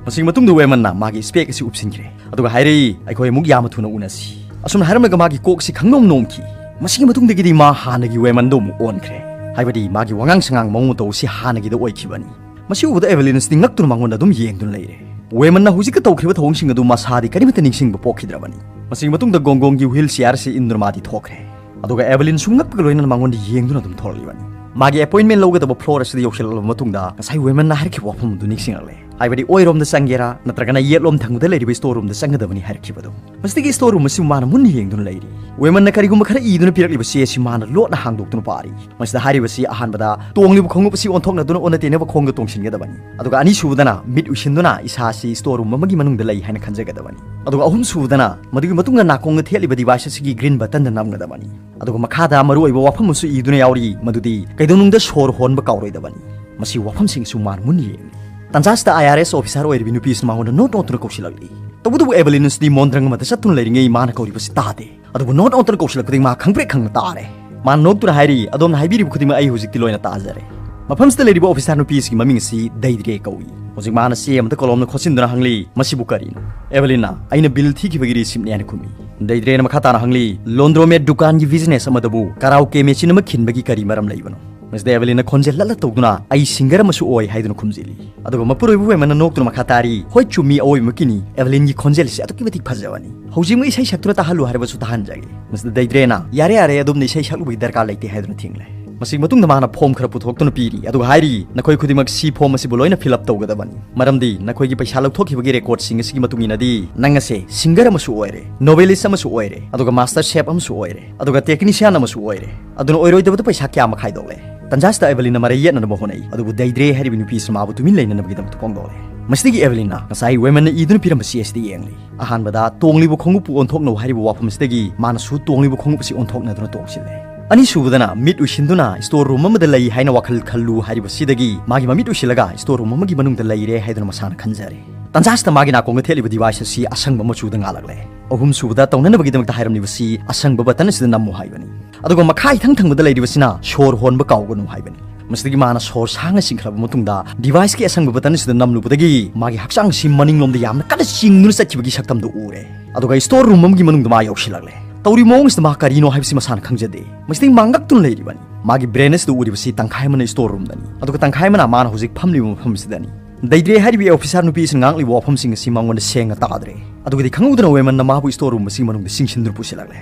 ꯃꯁꯤꯒꯤ ꯃꯇꯨꯡꯗ ꯋꯦꯃꯟꯅ ꯃꯥꯒꯤ ꯏꯁꯄꯦꯛ ꯑꯁꯤ ꯎꯞꯁꯤꯟꯈ꯭ꯔꯦ, ꯑꯗꯨꯒ ꯍꯥꯏꯔꯛꯏ, "ꯑꯩꯈꯣꯏ ꯑꯃꯨꯛ ꯌꯥꯝꯅ ꯊꯨꯅ ꯎꯅꯁꯤ"꯫ ꯑꯁꯨꯝꯅ ꯍꯥꯏꯔꯝꯂꯒ ꯃꯥꯒꯤ ꯀꯣꯛꯁꯤ ꯈꯪꯅꯣꯝ ꯅꯣꯝꯈꯤ꯫ ꯃꯁꯤꯒꯤ ꯃꯇꯨꯡꯗꯒꯤꯗꯤ ꯃꯥ ꯍꯥꯟꯅꯒꯤ ꯋꯦꯃꯟꯗꯣ ꯑꯃꯨꯛ ꯑꯣꯟꯈ꯭ꯔꯦ, ꯍꯥꯏꯕꯗꯤ ꯃꯥꯒꯤ ꯋꯥꯉꯥꯡ ꯁꯉꯥꯡ ꯃꯑꯣꯡ ꯃꯇꯧ ꯑꯁꯤ ꯍꯥꯟꯅꯒꯤꯗ ꯑꯣꯏꯈꯤꯕꯅꯤ꯫ ꯃꯁꯤ ꯎꯕꯗ ꯑꯦꯚꯦꯂꯤꯟꯁꯇꯤ ꯉꯛꯇꯨꯅ ꯃꯉꯣꯟꯗ ꯑꯗꯨꯝ ꯌꯦꯡꯗꯨꯅ ꯂꯩꯔꯦ꯫ ꯋꯦꯃꯟꯅ ꯍꯧꯖꯤꯛꯇ ꯇꯧꯈ꯭ꯔꯤꯕ ꯊꯧꯑꯣꯡꯁꯤꯡ ꯑꯗꯨ ꯃꯁꯥꯗꯤ ꯀꯔꯤꯃꯠꯇ ꯅꯤꯡꯁꯤꯡꯕ ꯄꯣꯛꯈꯤꯗ꯭ꯔꯕꯅꯤ꯫ ꯃꯁꯤꯒꯤ ꯃꯇꯨꯡꯗ ꯒꯣꯡꯒꯣꯡꯒꯤ ꯋꯤꯜ ꯆꯤꯌꯥꯔ ꯑꯁꯤ ꯏꯟꯗꯨꯅ ꯃꯥꯗꯤ ꯊꯣꯛꯈ꯭ꯔꯦ, ꯑꯗꯨꯒ ꯑꯦꯚꯦꯂꯤꯟꯁꯨ ꯉꯛꯄꯒ ꯂꯣꯏꯅꯅ ꯃꯉꯣꯟꯗ ꯌꯦꯡꯗꯨꯅ ꯑꯗꯨꯝ ꯊꯣꯛꯂꯛꯂꯤꯕꯅꯤ꯫ ꯃꯥꯒꯤ ꯑꯦꯄꯣꯏꯟꯃꯦꯟ ꯂꯧꯒꯗꯕ ꯐ꯭ꯂꯣꯔ ꯑꯁꯤꯗ ꯌꯧꯁꯤꯜꯂꯛꯂꯕ ꯃꯇꯨꯡꯗ ꯉꯁꯥꯏ ꯋꯦꯃꯟꯅ ꯍꯥꯏꯔꯛꯈꯤꯕ ꯋꯥꯐꯝ ꯑꯗꯨ ꯅꯤꯡꯁꯤꯡꯂꯛꯂꯦ, ꯍꯥꯏꯕꯗꯤ ꯑꯣꯏꯔꯣꯝꯗ ꯆꯪꯒꯦꯔꯥ ꯅꯠꯇ꯭ꯔꯒꯅ ꯌꯦꯠꯂꯣꯝ ꯊꯪꯕꯗ ꯂꯩꯔꯤꯕ ꯁ꯭ꯇꯣꯔ ꯔꯨꯝꯗ ꯆꯪꯒꯗꯕꯅꯤ ꯍꯥꯏꯔꯛꯈꯤꯕꯗꯨ꯫ ꯃꯁꯤꯗꯒꯤ ꯁ꯭ꯇꯣꯔ ꯔꯨꯝ ꯑꯁꯤ ꯃꯥꯅ ꯃꯨꯟꯅ ꯌꯦꯡꯗꯨꯅ ꯂꯩꯔꯤ꯫ ꯋꯦꯃꯟꯅ ꯀꯔꯤꯒꯨꯝꯕ ꯈꯔ ꯏꯗꯨꯅ ꯄꯤꯔꯛꯂꯤꯕ ꯆꯦ ꯑꯁꯤ ꯃꯥꯅ ꯂꯣꯠꯅ ꯍꯥꯡꯗꯣꯛꯇꯨꯅ ꯄꯥꯔꯤ꯫ ꯃꯁꯤꯗ ꯍꯥꯏꯔꯤꯕꯁꯤ ꯑꯍꯥꯟꯕꯗ ꯇꯣꯡꯂꯤꯕ ꯈꯣꯡꯎꯞ ꯑꯁꯤ ꯑꯣꯟꯊꯣꯛꯅꯗꯨꯅ ꯑꯣꯟꯅ ꯇꯩꯅꯕ ꯈꯣꯡꯗ ꯇꯣꯡꯁꯤꯟꯒꯗꯕꯅꯤ, ꯑꯗꯨꯒ ꯑꯅꯤꯁꯨꯕꯗꯅ ꯃꯤꯠ ꯎꯏꯁꯤꯟꯗꯨꯅ ꯏꯁꯥ ꯑꯁꯤ ꯁ꯭ꯇꯣꯔ ꯔꯨꯝ ꯑꯃꯒꯤ ꯃꯅꯨꯡꯗ ꯂꯩ ꯍꯥꯏꯅ ꯈꯟꯖꯒꯗꯕꯅꯤ, ꯑꯗꯨꯒ ꯑꯍꯨꯝꯁꯨꯕꯗꯅ ꯃꯗꯨꯒꯤ ꯃꯇꯨꯡꯗ ꯅꯥꯀꯣꯡꯗ ꯊꯦꯠꯂꯤꯕ ꯗꯤꯚꯥꯏꯁ ꯑꯁꯤꯒꯤ ꯒ꯭ꯔꯤꯟ ꯕꯇꯟꯗ ꯅꯝꯒꯗꯕꯅꯤ꯫ ꯑꯗꯨꯒ ꯃꯈꯥꯗ ꯃꯔꯨꯑꯣꯏꯕ ꯋꯥꯐꯝ ꯑꯃꯁꯨ ꯏꯗꯨꯅ ꯌꯥꯎꯔꯤ, ꯃꯗꯨꯗꯤ ꯀꯩꯗꯧꯅꯨꯡꯗ ꯁꯣꯔ ꯍꯣꯟꯕ ꯀꯥꯎꯔꯣꯏꯗꯕꯅꯤ꯫ ꯃꯁꯤ ꯋꯥꯐꯝꯁꯤꯡꯁꯨ ꯃꯥꯅ ꯃꯨꯟꯅ ꯌꯦꯡꯂꯤ꯫ ꯇꯥꯟꯖꯥꯁꯤꯗ ꯑꯥꯏ ꯑꯥꯔ ꯑꯦꯁ ꯑꯣꯐꯤꯁꯥꯔ ꯑꯣꯏꯔꯤꯕ ꯅꯨꯄꯤ ꯑꯁꯤ ꯃꯉꯣꯟꯗ ꯅꯣꯠ ꯅꯣꯠꯇꯨꯅ ꯀꯧꯁꯤꯜꯂꯛꯂꯤ꯫ ꯇꯧꯕꯇꯕꯨ ꯑꯦꯚꯦꯂꯤꯟꯁꯇꯤ ꯃꯣꯟꯗ꯭ꯔꯪ ꯑꯃꯗ ꯆꯠꯇꯨꯅ ꯂꯩꯔꯤꯉꯩ ꯃꯥꯅ ꯀꯧꯔꯤꯕꯁꯤ ꯇꯥꯗꯦ, ꯑꯗꯨꯕꯨ ꯅꯣꯠ ꯅꯣꯠꯇꯨꯅ ꯀꯧꯁꯤꯜꯂꯛꯄꯗꯒꯤ ꯃꯥ ꯈꯪꯄ꯭ꯔꯦꯛ ꯈꯪꯅ ꯇꯥꯔꯦ꯫ ꯃꯥꯅ ꯅꯣꯛꯇꯨꯅ ꯍꯥꯏꯔꯤ, "ꯑꯗꯣꯝꯅ ꯍꯥꯏꯕꯤꯔꯤꯕ ꯈꯨꯗꯤꯡꯃꯛ ꯑꯩ ꯍꯧꯖꯤꯛꯇꯤ ꯂꯣꯏꯅ ꯇꯥꯖꯔꯦ"꯫ ꯃꯐꯝꯁꯤꯗ ꯂꯩꯔꯤꯕ ꯑꯣꯐꯤꯁꯥꯔ ꯅꯨꯄꯤ ꯑꯁꯤꯒꯤ ꯃꯃꯤꯡ ꯑꯁꯤ ꯗꯩꯗ꯭ꯔꯦ ꯀꯧꯏ꯫ ꯍꯧꯖꯤꯛ ꯃꯥꯅ ꯆꯦ ꯑꯃꯗ ꯀꯣꯂꯣꯝꯅ ꯈꯣꯠꯆꯤꯟꯗꯨꯅ ꯍꯪꯂꯤ, "ꯃꯁꯤꯕꯨ ꯀꯔꯤꯅꯣ?" ꯑꯦꯚꯦꯂꯤꯟꯅ, "ꯑꯩꯅ ꯕꯤꯜ ꯊꯤꯈꯤꯕꯒꯤ ꯔꯤꯁꯤꯞꯅꯦ" ꯍꯥꯏꯅ ꯈꯨꯝꯃꯤ꯫ ꯗꯩꯗ꯭ꯔꯦꯅ ꯃꯈꯥ ꯇꯥꯅ ꯍꯪꯂꯤ, "ꯂꯣꯟꯗ꯭ꯔꯣꯃꯦꯠ ꯗꯨꯀꯥꯟꯒꯤ ꯕꯤꯖꯤꯅꯦꯁ ꯑꯃꯗꯕꯨ ꯀꯔꯥꯎꯀꯦ ꯃꯦꯆꯤꯟ ꯑꯃ ꯈꯤꯟꯕꯒꯤ ꯀꯔꯤ ꯃꯔꯝ ꯂꯩꯕꯅꯣ?" ꯃꯁꯤꯗ ꯑꯦꯚꯦꯂꯤꯟꯅ ꯈꯣꯟꯖꯦꯜ ꯂꯠꯂ ꯇꯧꯗꯨꯅ, "ꯑꯩ ꯁꯤꯡꯒꯔ ꯑꯃꯁꯨ ꯑꯣꯏ" ꯍꯥꯏꯗꯨꯅ ꯈꯨꯝꯖꯤꯜꯂꯤ꯫ ꯑꯗꯨꯒ ꯃꯄꯨꯔꯣꯏꯕ ꯋꯦꯃꯟꯅ ꯅꯣꯛꯇꯨꯅ ꯃꯈꯥ ꯇꯥꯔꯤ, "ꯍꯣꯏ, ꯆꯨꯝꯃꯤ, ꯑꯑꯣꯏꯕꯃꯛꯀꯤꯅꯤ꯫ ꯑꯦꯚꯦꯂꯤꯟꯒꯤ ꯈꯣꯟꯖꯦꯜꯁꯤ ꯑꯗꯨꯛꯀꯤ ꯃꯇꯤꯛ ꯐꯖꯕꯅꯤ꯫ ꯍꯧꯖꯤꯛꯃꯛ ꯏꯁꯩ ꯁꯛꯇꯨꯅ ꯇꯥꯍꯜꯂꯨ" ꯍꯥꯏꯔꯕꯁꯨ ꯇꯥꯍꯟꯖꯒꯦ꯫ ꯃꯁꯤꯗ ꯗꯩꯗ꯭ꯔꯦꯅ, "ꯌꯥꯔꯦ, ꯌꯥꯔꯦ, ꯑꯗꯣꯝꯅ ꯏꯁꯩ ꯁꯛꯂꯨꯕꯒꯤ ꯗꯔꯀꯥꯔ ꯂꯩꯇꯦ" ꯍꯥꯏꯗꯨꯅ ꯊꯤꯡꯂꯦ꯫ ꯃꯁꯤꯒꯤ ꯃꯇꯨꯡꯗ ꯃꯥꯅ ꯐꯣꯝ ꯈꯔ ꯄꯨꯊꯣꯛꯇꯨꯅ ꯄꯤꯔꯤ, ꯑꯗꯨꯒ ꯍꯥꯏꯔꯤ, "ꯅꯈꯣꯏ ꯈꯨꯗꯤꯡꯃꯛ ꯁꯤ ꯐꯣꯝ ꯑꯁꯤꯕꯨ ꯂꯣꯏꯅ ꯐꯤꯜ ꯑꯞ ꯇꯧꯒꯗꯕꯅꯤ, ꯃꯔꯝꯗꯤ ꯅꯈꯣꯏꯒꯤ ꯄꯩꯁꯥ ꯂꯧꯊꯣꯛꯈꯤꯕꯒꯤ ꯔꯦꯀꯣꯔꯗꯁꯤꯡ ꯑꯁꯤꯒꯤ ꯃꯇꯨꯡ ꯏꯟꯅꯗꯤ ꯅꯪ ꯑꯁꯦ ꯁꯤꯡꯒꯔ ꯑꯃꯁꯨ ꯑꯣꯏꯔꯦ, ꯅꯣꯕꯦꯂꯤꯁ ꯑꯃꯁꯨ ꯑꯣꯏꯔꯦ, ꯑꯗꯨꯒ ꯃꯥꯁꯇꯔ ꯁꯦꯐ ꯑꯃꯁꯨ ꯑꯣꯏꯔꯦ, ꯑꯗꯨꯒ ꯇꯦꯛꯅꯤꯁꯤꯌꯥꯟ ꯑꯃꯁꯨ ꯑꯣꯏꯔꯦ꯫ ꯑꯗꯨꯅ ꯑꯣꯏꯔꯣꯏꯗꯕꯗ ꯄꯩꯁꯥ ꯀꯌꯥ ꯑꯃ ꯈꯥꯏꯗꯣꯛꯂꯦ"꯫ ꯇꯟꯖꯥꯁꯤꯗ ꯑꯦꯚꯦꯂꯤꯟꯅ ꯃꯔꯩ ꯌꯦꯠꯅꯅꯕ ꯍꯣꯠꯅꯩ, ꯑꯗꯨꯕꯨ ꯗꯩꯗ꯭ꯔꯦ ꯍꯥꯏꯔꯤꯕ ꯅꯨꯄꯤ ꯑꯁꯤ ꯃꯥꯕꯨ ꯇꯨꯃꯤꯟ ꯂꯩꯅꯅꯕꯒꯤꯗꯃꯛꯇ ꯐꯣꯡꯗꯣꯛꯂꯦ꯫ ꯃꯁꯤꯗꯒꯤ ꯑꯦꯚꯦꯂꯤꯟꯅ ꯉꯁꯥꯏ ꯋꯦꯃꯟꯅ ꯏꯗꯨꯅ ꯄꯤꯔꯝꯕ ꯆꯦ ꯑꯁꯤꯗ ꯌꯦꯡꯂꯤ꯫ ꯑꯍꯥꯟꯕꯗ ꯇꯣꯡꯂꯤꯕ ꯈꯣꯡꯎꯞꯄꯨ ꯑꯣꯟꯊꯣꯛꯅꯧ ꯍꯥꯏꯔꯤꯕ ꯋꯥꯐꯝ ꯑꯁꯤꯗꯒꯤ ꯃꯥꯅꯁꯨ ꯇꯣꯡꯂꯤꯕ ꯈꯣꯡꯎꯞ ꯑꯁꯤ ꯑꯣꯟꯊꯣꯛꯅꯗꯨꯅ ꯇꯣꯡꯁꯤꯜꯂꯦ꯫ ꯑꯅꯤꯁꯨꯕꯗꯅ ꯃꯤꯠ ꯎꯏꯁꯤꯟꯗꯨꯅ ꯁ꯭ꯇꯣꯔ ꯔꯨꯝ ꯑꯃꯗ ꯂꯩ ꯍꯥꯏꯅ ꯋꯥꯈꯜ ꯈꯜꯂꯨ ꯍꯥꯏꯔꯤꯕꯁꯤꯗꯒꯤ ꯃꯥꯒꯤ ꯃꯃꯤꯠ ꯎꯏꯁꯤꯜꯂꯒ ꯁ꯭ꯇꯣꯔ ꯔꯨꯝ ꯑꯃꯒꯤ ꯃꯅꯨꯡꯗ ꯂꯩꯔꯦ ꯍꯥꯏꯗꯨꯅ ꯃꯁꯥꯅ ꯈꯟꯖꯔꯦ꯫ ꯇꯟꯖꯥꯁꯤꯗ ꯃꯥꯒꯤ ꯅꯥꯀꯣꯡꯗ ꯊꯦꯠꯂꯤꯕ ꯗꯤꯚꯥꯏꯁ ꯑꯁꯤ ꯑꯁꯪꯕ ꯃꯆꯨꯗ ꯉꯥꯜꯂꯛꯂꯦ꯫ ꯑꯍꯨꯝꯁꯨꯕꯗ ꯇꯧꯅꯅꯕꯒꯤꯗꯃꯛꯇ ꯍꯥꯏꯔꯝꯂꯤꯕꯁꯤ ꯑꯁꯪꯕ ꯕꯇꯟ ꯑꯁꯤꯗ ꯅꯝꯃꯨ ꯍꯥꯏꯕꯅꯤ꯫ ꯑꯗꯨꯒ ꯃꯈꯥ ꯏꯊꯪ ꯊꯪꯕꯗ ꯂꯩꯔꯤꯕꯁꯤꯅ ꯁꯣꯔ ꯍꯣꯟꯕ ꯀꯥꯎꯒꯅꯨ ꯍꯥꯏꯕꯅꯤ꯫ ꯃꯁꯤꯗꯒꯤ ꯃꯥꯅ ꯁꯣꯔ ꯁꯥꯡꯅ ꯆꯤꯡꯈꯠꯂꯕ ꯃꯇꯨꯡꯗ device ꯀꯤ ꯑꯁꯪꯕ button ꯑꯁꯤꯗ ꯅꯝꯂꯨꯕꯗꯒꯤ ꯃꯥꯒꯤ ꯍꯛꯆꯥꯡꯁꯤ ꯃꯅꯤꯡꯂꯣꯝꯗ ꯌꯥꯝꯅ ꯀꯟꯅ ꯆꯤꯡꯗꯨꯅ ꯆꯠꯈꯤꯕꯒꯤ ꯁꯛꯇꯝꯗꯨ ꯎꯔꯦ꯫ ꯑꯗꯨꯒ store room ꯑꯃꯒꯤ ꯃꯅꯨꯡꯗ ꯃꯥ ꯌꯧꯁꯤꯜꯂꯛꯂꯦ꯫ ꯇꯧꯔꯤꯕ ꯃꯑꯣꯡ ꯑꯁꯤꯗ ꯃꯥ ꯀꯔꯤꯅꯣ ꯍꯥꯏꯕꯁꯤ ꯃꯁꯥꯅ ꯈꯪꯖꯗꯦ꯫ ꯃꯁꯤꯗꯒꯤ ꯃꯥ ꯉꯛꯇꯨꯅ ꯂꯩꯔꯤꯕꯅꯤ꯫ ꯃꯥꯒꯤ brain ꯑꯁꯤꯗ ꯎꯔꯤꯕꯁꯤ ꯇꯪꯈꯥꯏ ꯑꯃꯅ store room ꯗꯅꯤ, ꯑꯗꯨꯒ ꯇꯪꯈꯥꯏ ꯑꯃꯅ ꯃꯥꯅ ꯍꯧꯖꯤꯛ ꯐꯝꯂꯤꯕ ꯃꯐꯝ ꯑꯁꯤꯗꯅꯤ꯫ ꯗꯩꯗ꯭ꯔꯦ ꯍꯥꯏꯔꯤꯕ officer ꯅꯨꯄꯤ ꯑꯁꯤꯅ ꯉꯥꯡꯂꯤꯕ ꯋꯥꯐꯝꯁꯤꯡ ꯑꯁꯤ ꯃꯉꯣꯟꯗ ꯁꯦꯡꯅ ꯇꯥꯗ꯭ꯔꯦ꯫ ꯑꯗꯨꯒꯗꯤ ꯈꯪꯍꯧꯗꯅ ꯋꯦꯃꯟꯅ ꯃꯥꯕꯨ store room ꯑꯁꯤꯒꯤ ꯃꯅꯨꯡꯗ ꯆꯤꯡꯁꯤꯟꯗꯨꯅ ꯄꯨꯁꯤꯜꯂꯛꯂꯦ꯫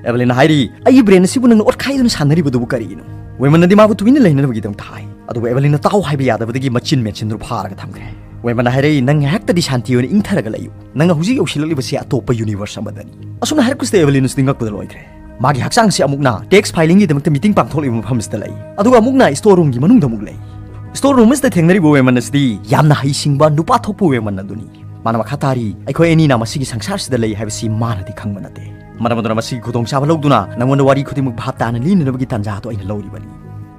ꯑꯦꯚꯦꯂꯤꯟꯅ ꯍꯥꯏꯔꯤ, "ꯑꯩꯒꯤ brain ꯑꯁꯤꯕꯨ ꯅꯪꯅ ꯑꯣꯠꯈꯥꯏꯗꯨꯅ ꯁꯥꯟꯅꯔꯤꯕꯗꯨꯕꯨ ꯀꯔꯤꯒꯤꯅꯣ?" ꯋꯦꯃꯟꯅꯗꯤ ꯃꯥꯕꯨ ꯇꯨꯃꯤꯟꯅ ꯂꯩꯅꯅꯕꯒꯤꯗꯃꯛ ꯊꯥꯏ꯫ ꯑꯗꯨꯕꯨ ꯑꯦꯚꯦꯂꯤꯟꯅ ꯇꯥꯎ ꯍꯥꯏꯕ ꯌꯥꯗꯕꯗꯒꯤ ꯃꯆꯤꯟ ꯃꯦꯠꯁꯤꯟꯗꯨꯅ ꯐꯥꯔꯒ ꯊꯝꯈ꯭ꯔꯦ꯫ ꯋꯦꯃꯟꯅ ꯍꯥꯏꯔꯛꯏ, "ꯅꯪ ꯉꯥꯏꯍꯥꯛꯇꯗꯤ ꯁꯥꯟꯇꯤ ꯑꯣꯏꯅ ꯏꯪꯊꯔꯒ ꯂꯩꯌꯨ꯫ ꯅꯪꯅ ꯍꯧꯖꯤꯛ ꯌꯧꯁꯤꯜꯂꯛꯂꯤꯕꯁꯤ ꯑꯇꯣꯞꯄ universe ꯑꯃꯗꯅꯤ꯫" ꯑꯁꯨꯝꯅ ꯍꯥꯏꯔꯛꯄꯁꯤꯗ ꯑꯦꯚꯦꯂꯤꯟ ꯑꯁꯤꯗꯤ ꯉꯛꯄꯗ ꯂꯣꯏꯈ꯭ꯔꯦ꯫ ꯃꯥꯒꯤ ꯍꯛꯆꯥꯡꯁꯤ ꯑꯃꯨꯛꯅ tax filing ꯒꯤꯗꯃꯛꯇ meeting ꯄꯥꯡꯊꯣꯛꯂꯤꯕ ꯃꯐꯝꯁꯤꯗ ꯂꯩ꯫ ꯑꯗꯨꯒ ꯑꯃꯨꯛꯅ store room ꯒꯤ ꯃꯅꯨꯡꯗ ꯑꯃꯨꯛ ꯂꯩ꯫ Store room ꯑꯁꯤꯗ ꯊꯦꯡꯅꯔꯤꯕ ꯋꯦꯃꯟ ꯑꯁꯤꯗꯤ ꯌꯥꯝꯅ ꯍꯩꯁꯤꯡꯕ ꯅꯨꯄꯥ ꯊꯣꯛꯄ ꯋꯦꯃꯟ ꯑꯗꯨꯅꯤ꯫ ꯃꯥꯅ ꯃꯈꯥ ꯇꯥꯔꯤ, "ꯑꯩꯈꯣꯏ ꯑꯅꯤꯅ ꯃꯁꯤꯒꯤ ꯁꯪꯁꯥꯔꯁꯤꯗ ꯂꯩ ꯍꯥꯏꯕꯁꯤ ꯃꯥꯅꯗꯤ ꯈꯪꯕ ꯅꯠꯇꯦ꯫ ꯃꯔꯝ ꯑꯗꯨꯅ ꯃꯁꯤꯒꯤ ꯈꯨꯗꯣꯡꯆꯥꯕ ꯂꯧꯗꯨꯅ ꯅꯉꯣꯟꯗ ꯋꯥꯔꯤ ꯈꯨꯗꯤꯡꯃꯛ ꯚꯥꯞ ꯇꯥꯅ ꯂꯤꯅꯅꯕꯒꯤ ꯇꯥꯟꯖꯥ ꯑꯗꯨ ꯑꯩꯅ ꯂꯧꯔꯤꯕꯅꯤ꯫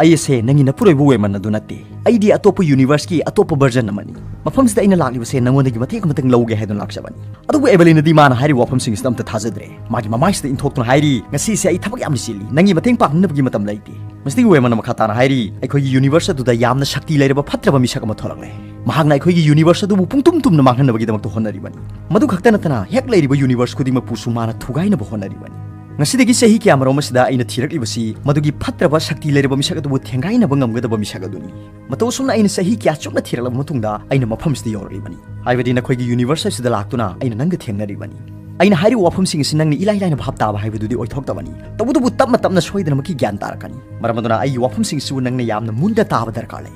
ꯑꯩ ꯑꯁꯦ ꯅꯪꯒꯤ ꯅꯄꯨꯔꯣꯏꯕ ꯋꯦꯃꯟ ꯑꯗꯨ ꯅꯠꯇꯦ꯫ ꯑꯩꯗꯤ ꯑꯇꯣꯞꯄ universe ꯀꯤ ꯑꯇꯣꯞꯄ version ꯑꯃꯅꯤ꯫ ꯃꯐꯝꯁꯤꯗ ꯑꯩꯅ ꯂꯥꯛꯂꯤꯕꯁꯦ ꯅꯉꯣꯟꯗꯒꯤ ꯃꯇꯦꯡ ꯑꯃꯇꯪ ꯂꯧꯒꯦ ꯍꯥꯏꯗꯨꯅ ꯂꯥꯛꯆꯕꯅꯤ꯫" ꯑꯗꯨꯕꯨ ꯑꯦꯚꯦꯂꯤꯟꯅꯗꯤ ꯃꯥꯅ ꯍꯥꯏꯔꯤꯕ ꯋꯥꯐꯝꯁꯤꯡ ꯑꯁꯤꯗ ꯑꯝꯇ ꯊꯥꯖꯗ꯭ꯔꯦ꯫ ꯃꯥꯒꯤ ꯃꯃꯥꯏꯁꯤꯗ ꯏꯟꯊꯣꯛꯇꯨꯅ ꯍꯥꯏꯔꯤ, "ꯉꯁꯤꯁꯦ ꯑꯩ ꯊꯕꯛ ꯌꯥꯝꯅ ꯆꯤꯜꯂꯤ꯫ ꯅꯪꯒꯤ ꯃꯇꯦꯡ ꯄꯥꯡꯅꯅꯕꯒꯤ ꯃꯇꯝ ꯂꯩꯇꯦ꯫" ꯃꯁꯤꯗꯒꯤ ꯋꯦꯃꯟꯅ ꯃꯈꯥ ꯇꯥꯅ ꯍꯥꯏꯔꯤ, "ꯑꯩꯈꯣꯏꯒꯤ universe ꯑꯗꯨꯗ ꯌꯥꯝꯅ ꯁꯛꯇꯤ ꯂꯩꯔꯕ ꯐꯠꯇ꯭ꯔꯕ ꯃꯤꯁꯛ ꯑꯃ ꯊꯣꯛꯂꯛꯂꯦ꯫ ꯃꯍꯥꯛꯅ ꯑꯩꯈꯣꯏꯒꯤ universe ꯑꯗꯨꯕꯨ ꯄꯨꯡꯇꯨꯝ ꯇꯨꯝꯅ ꯃꯥꯡꯍꯟꯅꯕꯒꯤꯗꯃꯛꯇ ꯍꯣꯠꯅꯔꯤꯕꯅꯤ꯫ ꯃꯗꯨ ꯈꯛꯇ ꯅꯠꯇꯅ ꯍꯦꯛ ꯂꯩꯔꯤꯕ universe ꯈꯨꯗꯤꯡꯃꯛꯄꯨꯁꯨ ꯃꯥꯅ ꯊꯨꯒꯥꯏꯅꯕ ꯍꯣꯠꯅꯔꯤꯕꯅꯤ꯫ ꯉꯁꯤꯗꯒꯤ ꯆꯍꯤ ꯀꯌꯥꯃꯔꯣꯝ ꯑꯁꯤꯗ ꯑꯩꯅ ꯊꯤꯔꯛꯂꯤꯕꯁꯤ ꯃꯗꯨꯒꯤ ꯐꯠꯇ꯭ꯔꯕ ꯁꯛꯇꯤ ꯂꯩꯔꯕ ꯃꯤꯁꯛ ꯑꯗꯨꯕꯨ ꯊꯦꯡꯒꯥꯏꯅꯕ ꯉꯝꯒꯗꯕ ꯃꯤꯁꯛ ꯑꯗꯨꯅꯤ꯫ ꯃꯇꯧ ꯑꯁꯨꯝꯅ ꯑꯩꯅ ꯆꯍꯤ ꯀꯌꯥ ꯆꯨꯞꯅ ꯊꯤꯔꯛꯂꯕ ꯃꯇꯨꯡꯗ ꯑꯩꯅ ꯃꯐꯝꯁꯤꯗ ꯌꯧꯔꯛꯂꯤꯕꯅꯤ꯫ ꯍꯥꯏꯕꯗꯤ ꯅꯈꯣꯏꯒꯤ universe ꯑꯁꯤꯗ ꯂꯥꯛꯇꯨꯅ ꯑꯩꯅ ꯅꯪꯒ ꯊꯦꯡꯅꯔꯤꯕꯅꯤ꯫" ꯑꯩꯅ ꯍꯥꯏꯔꯤꯕ ꯋꯥꯐꯝꯁꯤꯡ ꯑꯁꯤ ꯅꯪꯅ ꯏꯂꯥꯏ ꯂꯥꯏꯅ ꯚꯥꯞ ꯇꯥꯕ ꯍꯥꯏꯕꯗꯨꯗꯤ ꯑꯣꯏꯊꯣꯛꯇꯕꯅꯤ꯫ ꯇꯧꯕꯇꯕꯨ ꯇꯞꯅ ꯇꯞꯅ ꯁꯣꯏꯗꯅꯃꯛꯀꯤ ꯒ꯭ꯌꯥꯟ ꯇꯥꯔꯛꯀꯅꯤ꯫ ꯃꯔꯝ ꯑꯗꯨꯅ ꯑꯩꯒꯤ ꯋꯥꯐꯝꯁꯤꯡꯁꯤꯕꯨ ꯅꯪꯅ ꯌꯥꯝꯅ ꯃꯨꯟꯅ ꯇꯥꯕ ꯗꯔꯀꯥꯔ ꯂꯩ꯫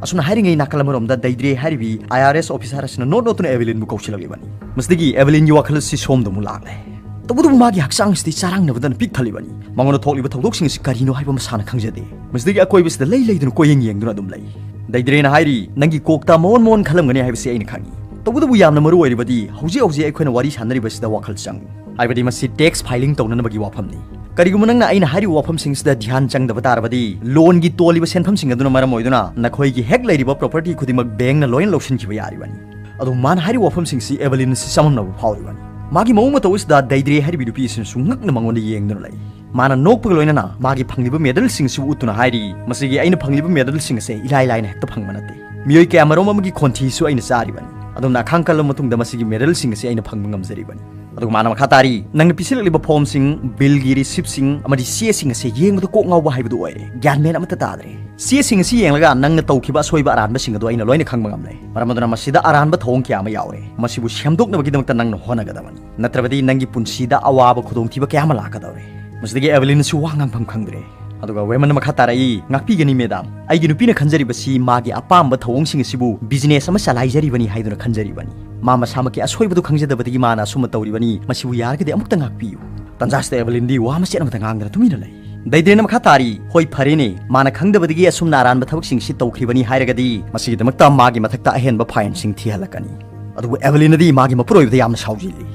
ꯑꯁꯨꯝꯅ ꯍꯥꯏꯔꯤꯉꯩ ꯅꯥꯀꯜ ꯑꯃꯔꯣꯝꯗ ꯗꯩꯗ꯭ꯔꯦ ꯍꯥꯏꯔꯤꯕꯤ IRS officer ꯑꯁꯤꯅ ꯅꯣꯠ ꯅꯣꯠꯇꯨꯅ ꯑꯦꯚꯦꯂꯤꯟꯕꯨ ꯀꯧꯁꯤꯜꯂꯛꯂꯤꯕꯅꯤ꯫ ꯃꯁꯤꯗꯒꯤ ꯑꯦꯚꯦꯂꯤꯟꯒꯤ ꯋꯥꯈꯜ ꯑꯁꯤ ꯁꯣꯝꯗ ꯑꯃꯨꯛ ꯂꯥꯛꯂꯦ꯫ ꯇꯧꯕꯇꯕꯨ ꯃꯥꯒꯤ ꯍꯛꯆꯥꯡꯁꯤꯗꯤ ꯆꯔꯥꯡꯅꯕꯗꯅ ꯄꯤꯛ ꯊꯜꯂꯤꯕꯅꯤ꯫ ꯃꯉꯣꯟꯗ ꯊꯣꯛꯂꯤꯕ ꯊꯧꯗꯣꯛꯁꯤꯡ ꯑꯁꯤ ꯀꯔꯤꯅꯣ ꯍꯥꯏꯕ ꯃꯁꯥꯅ ꯈꯪꯖꯗꯦ꯫ ꯃꯁꯤꯗꯒꯤ ꯑꯀꯣꯏꯕꯁꯤꯗ ꯂꯩ ꯂꯩꯗꯨꯅ ꯀꯣꯏꯌꯦꯡ ꯌꯦꯡꯗꯨꯅ ꯑꯗꯨꯝ ꯂꯩ꯫ ꯗꯩꯗ꯭ꯔꯦꯅ ꯍꯥꯏꯔꯤ, "ꯅꯪꯒꯤ ꯀꯣꯛꯇ ꯃꯑꯣꯟ ꯃꯑꯣꯟ ꯈꯜꯂꯝꯒꯅꯤ ꯍꯥꯏꯕꯁꯤ ꯑꯩꯅ ꯈꯪꯏ꯫ ꯇꯧꯕꯇꯕꯨ ꯌꯥꯝꯅ ꯃꯔꯨ ꯑꯣꯏꯔꯤꯕꯗꯤ ꯍꯧꯖꯤꯛ ꯍꯧꯖꯤꯛ ꯑꯩꯈꯣꯏꯅ ꯋꯥꯔꯤ ꯁꯥꯟꯅꯔꯤꯕꯁꯤꯗ ꯋꯥꯈꯜ ꯆꯪꯉꯨ꯫ ꯍꯥꯏꯕꯗꯤ ꯃꯁꯤ tax filing ꯇꯧꯅꯅꯕꯒꯤ ꯋꯥꯐꯝꯅꯤ꯫ ꯀꯔꯤꯒꯨꯝꯕ ꯅꯪꯅ ꯑꯩꯅ ꯍꯥꯏꯔꯤꯕ ꯋꯥꯐꯝꯁꯤꯡꯁꯤꯗ ꯙ꯭ꯌꯥꯟ ꯆꯪꯗꯕ ꯇꯥꯔꯕꯗꯤ, loan ꯒꯤ ꯇꯣꯜꯂꯤꯕ ꯁꯦꯟꯐꯝꯁꯤꯡ ꯑꯗꯨꯅ ꯃꯔꯝ ꯑꯣꯏꯗꯨꯅ ꯅꯈꯣꯏꯒꯤ ꯍꯦꯛ ꯂꯩꯔꯤꯕ property ꯈꯨꯗꯤꯡꯃꯛ bank ꯅ ꯂꯣꯏꯅ ꯂꯧꯁꯤꯟꯈꯤꯕ ꯌꯥꯔꯤꯕꯅꯤ꯫" ꯑꯗꯨ ꯃꯥꯅ ꯍꯥꯏꯔꯤꯕ ꯋꯥꯐꯝꯁꯤꯡꯁꯤ ꯑꯦꯚꯦꯂꯤꯟ ꯑꯁꯤ ꯆꯃꯝꯅꯕ ꯐꯥꯎꯔꯤꯕꯅꯤ꯫ ꯃꯥꯒꯤ ꯃꯑꯣꯡ ꯃꯇꯧ ꯑꯁꯤꯗ ꯗꯩꯗ꯭ꯔꯦ ꯍꯥꯏꯔꯤꯕꯤ ꯅꯨꯄꯤ ꯑꯁꯤꯅꯁꯨ ꯉꯛꯅ ꯃꯉꯣꯟꯗ ꯌꯦꯡꯗꯨꯅ ꯂꯩ꯫ ꯃꯥꯅ ꯅꯣꯛꯄꯒ ꯂꯣꯏꯅꯅ ꯃꯥꯒꯤ ꯐꯪꯂꯤꯕ ꯃꯦꯗꯜꯁꯤꯡ ꯑꯁꯤꯕꯨ ꯎꯠꯇꯨꯅ ꯍꯥꯏꯔꯤ, "ꯃꯁꯤꯒꯤ ꯑꯩꯅ ꯐꯪꯂꯤꯕ ꯃꯦꯗꯜꯁꯤꯡ ꯑꯁꯦ ꯏꯂꯥꯏ ꯂꯥꯏꯅ ꯍꯦꯛꯇ ꯐꯪꯕ ꯅꯠꯇꯦ꯫ ꯃꯤꯑꯣꯏ ꯀꯌꯥꯃꯔꯨꯝ ꯑꯃꯒꯤ ꯈꯣꯟꯊꯤꯁꯨ ꯑꯩꯅ ꯆꯥꯔꯤꯕꯅꯤ꯫ ꯑꯗꯨꯝꯅ ꯑꯈꯥꯡ ꯀꯜꯂꯕ ꯃꯇꯨꯡꯗ ꯃꯁꯤꯒꯤ ꯃꯦꯗꯜꯁꯤꯡ ꯑꯁꯤ ꯑꯩꯅ ꯐꯪꯕ ꯉꯝꯖꯔꯤꯕꯅꯤ"꯫ ꯑꯗꯨꯒ ꯃꯥꯅ ꯃꯈꯥ ꯇꯥꯔꯤ, "ꯅꯪꯅ ꯄꯤꯁꯤꯜꯂꯛꯂꯤꯕ ꯐꯣꯝꯁꯤꯡ, ꯕꯤꯜꯒꯤ ꯔꯤꯁꯤꯞꯁꯤꯡ ꯑꯃꯗꯤ ꯆꯦꯁꯤꯡ ꯑꯁꯦ ꯌꯦꯡꯕꯗ ꯀꯣꯛ ꯉꯥꯎꯕ ꯍꯥꯏꯕꯗꯨ ꯑꯣꯏꯔꯦ꯫ ꯒ꯭ꯌꯥꯟ ꯃꯦꯟ ꯑꯃꯠꯇ ꯇꯥꯗ꯭ꯔꯦ꯫ ꯆꯦꯁꯤꯡ ꯑꯁꯤ ꯌꯦꯡꯂꯒ ꯅꯪꯅ ꯇꯧꯈꯤꯕ ꯑꯁꯣꯏꯕ ꯑꯔꯥꯟꯕꯁꯤꯡ ꯑꯗꯨ ꯑꯩꯅ ꯂꯣꯏꯅ ꯈꯪꯕ ꯉꯝꯂꯦ꯫ ꯃꯔꯝ ꯑꯗꯨꯅ ꯃꯁꯤꯗ ꯑꯔꯥꯟꯕ ꯊꯧꯑꯣꯡ ꯀꯌꯥ ꯑꯃ ꯌꯥꯎꯔꯦ꯫ ꯃꯁꯤꯕꯨ ꯁꯦꯝꯗꯣꯛꯅꯕꯒꯤꯗꯃꯛꯇ ꯅꯪꯅ ꯍꯣꯠꯅꯒꯗꯕꯅꯤ꯫ ꯅꯠꯇ꯭ꯔꯕꯗꯤ ꯅꯪꯒꯤ ꯄꯨꯟꯁꯤꯗ ꯑꯋꯥꯕ ꯈꯨꯗꯣꯡꯊꯤꯕ ꯀꯌꯥ ꯑꯃ ꯂꯥꯛꯀꯗꯧꯔꯦ"꯫ ꯃꯁꯤꯗꯒꯤ ꯑꯦꯚꯦꯂꯤꯟꯁꯨ ꯋꯥ ꯉꯥꯡꯐꯝ ꯈꯪꯗ꯭ꯔꯦ꯫ ꯑꯗꯨꯒ ꯋꯦꯃꯟꯅ ꯃꯈꯥ ꯇꯥꯔꯛꯏ, "ꯉꯥꯛꯄꯤꯒꯅꯤ ꯃꯦꯗꯥꯝ꯫ ꯑꯩꯒꯤ ꯅꯨꯄꯤꯅ ꯈꯟꯖꯔꯤꯕꯁꯤ ꯃꯥꯒꯤ ꯑꯄꯥꯝꯕ ꯊꯧꯑꯣꯡꯁꯤꯡ ꯑꯁꯤꯕꯨ ꯕꯤꯖꯤꯅꯦꯁ ꯑꯃ ꯆꯂꯥꯏꯖꯔꯤꯕꯅꯤ ꯍꯥꯏꯗꯨꯅ ꯈꯟꯖꯔꯤꯕꯅꯤ꯫ ꯃꯥ ꯃꯁꯥꯃꯛꯀꯤ ꯑꯁꯣꯏꯕꯗꯨ ꯈꯪꯖꯗꯕꯗꯒꯤ ꯃꯥꯅ ꯑꯁꯨꯝꯅ ꯇꯧꯔꯤꯕꯅꯤ꯫ ꯃꯁꯤꯕꯨ ꯌꯥꯔꯒꯗꯤ ꯑꯃꯨꯛꯇ ꯉꯥꯛꯄꯤꯌꯨ"꯫ ꯇꯟꯖꯥꯁꯤꯗ ꯑꯦꯚꯦꯂꯤꯟꯗꯤ ꯋꯥ ꯃꯆꯦꯠ ꯑꯃꯠꯇ ꯉꯥꯡꯗꯅ ꯇꯨꯃꯤꯟꯅ ꯂꯩ꯫ ꯗꯩꯗ꯭ꯔꯦꯅ ꯃꯈꯥ ꯇꯥꯔꯤ, "ꯍꯣꯏ, ꯐꯔꯦꯅꯦ, ꯃꯥꯅ ꯈꯪꯗꯕꯗꯒꯤ ꯑꯁꯨꯝꯅ ꯑꯔꯥꯟꯕ ꯊꯕꯛꯁꯤꯡꯁꯤ ꯇꯧꯈ꯭ꯔꯤꯕꯅꯤ ꯍꯥꯏꯔꯒꯗꯤ ꯃꯁꯤꯒꯤꯗꯃꯛꯇ ꯃꯥꯒꯤ ꯃꯊꯛꯇ ꯑꯍꯦꯟꯕ ꯐꯥꯏꯟꯁꯤꯡ ꯊꯤꯍꯜꯂꯛꯀꯅꯤ"꯫ ꯑꯗꯨꯕꯨ ꯑꯦꯚꯦꯂꯤꯟꯅꯗꯤ ꯃꯥꯒꯤ ꯃꯄꯨꯔꯣꯏꯕꯗ ꯌꯥꯝꯅ ꯁꯥꯎꯖꯤꯜꯂꯤ꯫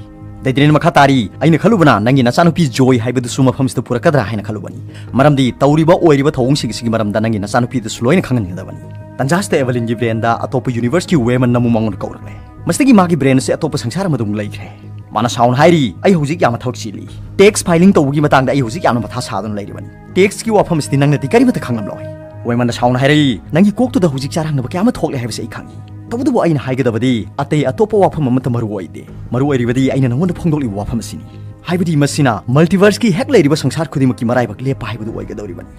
ꯗꯩꯗ꯭ꯔꯦꯅ ꯃꯈꯥ ꯇꯥꯔꯤ, "ꯑꯩꯅ ꯈꯜꯂꯨꯕꯅ ꯅꯪꯒꯤ ꯅꯆꯥꯅꯨꯄꯤ ꯖꯣꯏ ꯍꯥꯏꯕꯗꯨꯁꯨ ꯃꯐꯝꯁꯤꯗ ꯄꯨꯔꯛꯀꯗ꯭ꯔꯥ ꯍꯥꯏꯅ ꯈꯜꯂꯨꯕꯅꯤ꯫ ꯃꯔꯝꯗꯤ ꯇꯧꯔꯤꯕ ꯑꯣꯏꯔꯤꯕ ꯊꯧꯑꯣꯡꯁꯤꯡ ꯑꯁꯤꯒꯤ ꯃꯔꯝꯗ ꯅꯪꯒꯤ ꯅꯆꯥꯅꯨꯄꯤꯗꯁꯨ ꯂꯣꯏꯅ ꯈꯪꯍꯟꯒꯗꯕꯅꯤ"꯫ ꯇꯟꯖꯥꯁꯤꯗ ꯑꯦꯚꯦꯂꯤꯟꯒꯤ ꯕ꯭ꯔꯦꯟꯗ ꯑꯇꯣꯞꯄ ꯌꯨꯅꯤꯚꯔꯁꯀꯤ ꯋꯦꯃꯟ ꯑꯃꯨꯛ ꯃꯉꯣꯟꯗ ꯀꯧꯔꯛꯂꯦ꯫ ꯃꯁꯤꯗꯒꯤ ꯃꯥꯒꯤ ꯕ꯭ꯔꯦꯟ ꯑꯁꯤ ꯑꯇꯣꯞꯄ ꯁꯪꯁꯥꯔ ꯑꯃꯗ ꯑꯃꯨꯛ ꯂꯩꯈ꯭ꯔꯦ꯫ ꯃꯥꯅ ꯁꯥꯎꯅ ꯍꯥꯏꯔꯤ, "ꯑꯩ ꯍꯧꯖꯤꯛ ꯌꯥꯝꯅ ꯊꯕꯛ ꯆꯤꯜꯂꯤ꯫ ꯇꯦꯛꯁ ꯐꯥꯏꯂꯤꯡ ꯇꯧꯕꯒꯤ ꯃꯇꯥꯡꯗ ꯑꯩ ꯍꯧꯖꯤꯛ ꯌꯥꯝꯅ ꯃꯊꯥ ꯁꯥꯗꯨꯅ ꯂꯩꯔꯤꯕꯅꯤ꯫ ꯇꯦꯛꯁꯀꯤ ꯋꯥꯐꯝ ꯑꯁꯤꯗꯤ ꯅꯪꯅꯗꯤ ꯀꯔꯤꯃꯠꯇ ꯈꯪꯂꯝꯂꯣꯏ"꯫ ꯋꯦꯃꯟꯅ ꯁꯥꯎꯅ ꯍꯥꯏꯔꯛꯏ, "ꯅꯪꯒꯤ ꯀꯣꯛꯇꯨꯗ ꯍꯧꯖꯤꯛ ꯆꯔꯥꯡꯅꯕ ꯀꯌꯥ ꯑꯃ ꯊꯣꯛꯂꯦ ꯍꯥꯏꯕꯁꯤ ꯑꯩ ꯈꯪꯏ꯫ ꯇꯧꯕꯇꯕꯨ ꯑꯩꯅ ꯍꯥꯏꯒꯗꯕꯗꯤ ꯑꯇꯩ ꯑꯇꯣꯞꯄ ꯋꯥꯐꯝ ꯑꯃꯠꯇ ꯃꯔꯨ ꯑꯣꯏꯗꯦ꯫ ꯃꯔꯨ ꯑꯣꯏꯔꯤꯕꯗꯤ ꯑꯩꯅ ꯅꯉꯣꯟꯗ ꯐꯣꯡꯗꯣꯛꯂꯤꯕ ꯋꯥꯐꯝ ꯑꯁꯤꯅꯤ꯫ ꯍꯥꯏꯕꯗꯤ ꯃꯁꯤꯅ ꯃꯜꯇꯤꯚꯔꯁꯀꯤ ꯍꯦꯛ ꯂꯩꯔꯤꯕ ꯁꯪꯁꯥꯔ ꯈꯨꯗꯤꯡꯃꯛꯀꯤ ꯃꯔꯥꯏꯕꯛ ꯂꯦꯞꯄ ꯍꯥꯏꯕꯗꯨ ꯑꯣꯏꯒꯗꯧꯔꯤꯕꯅꯤ"꯫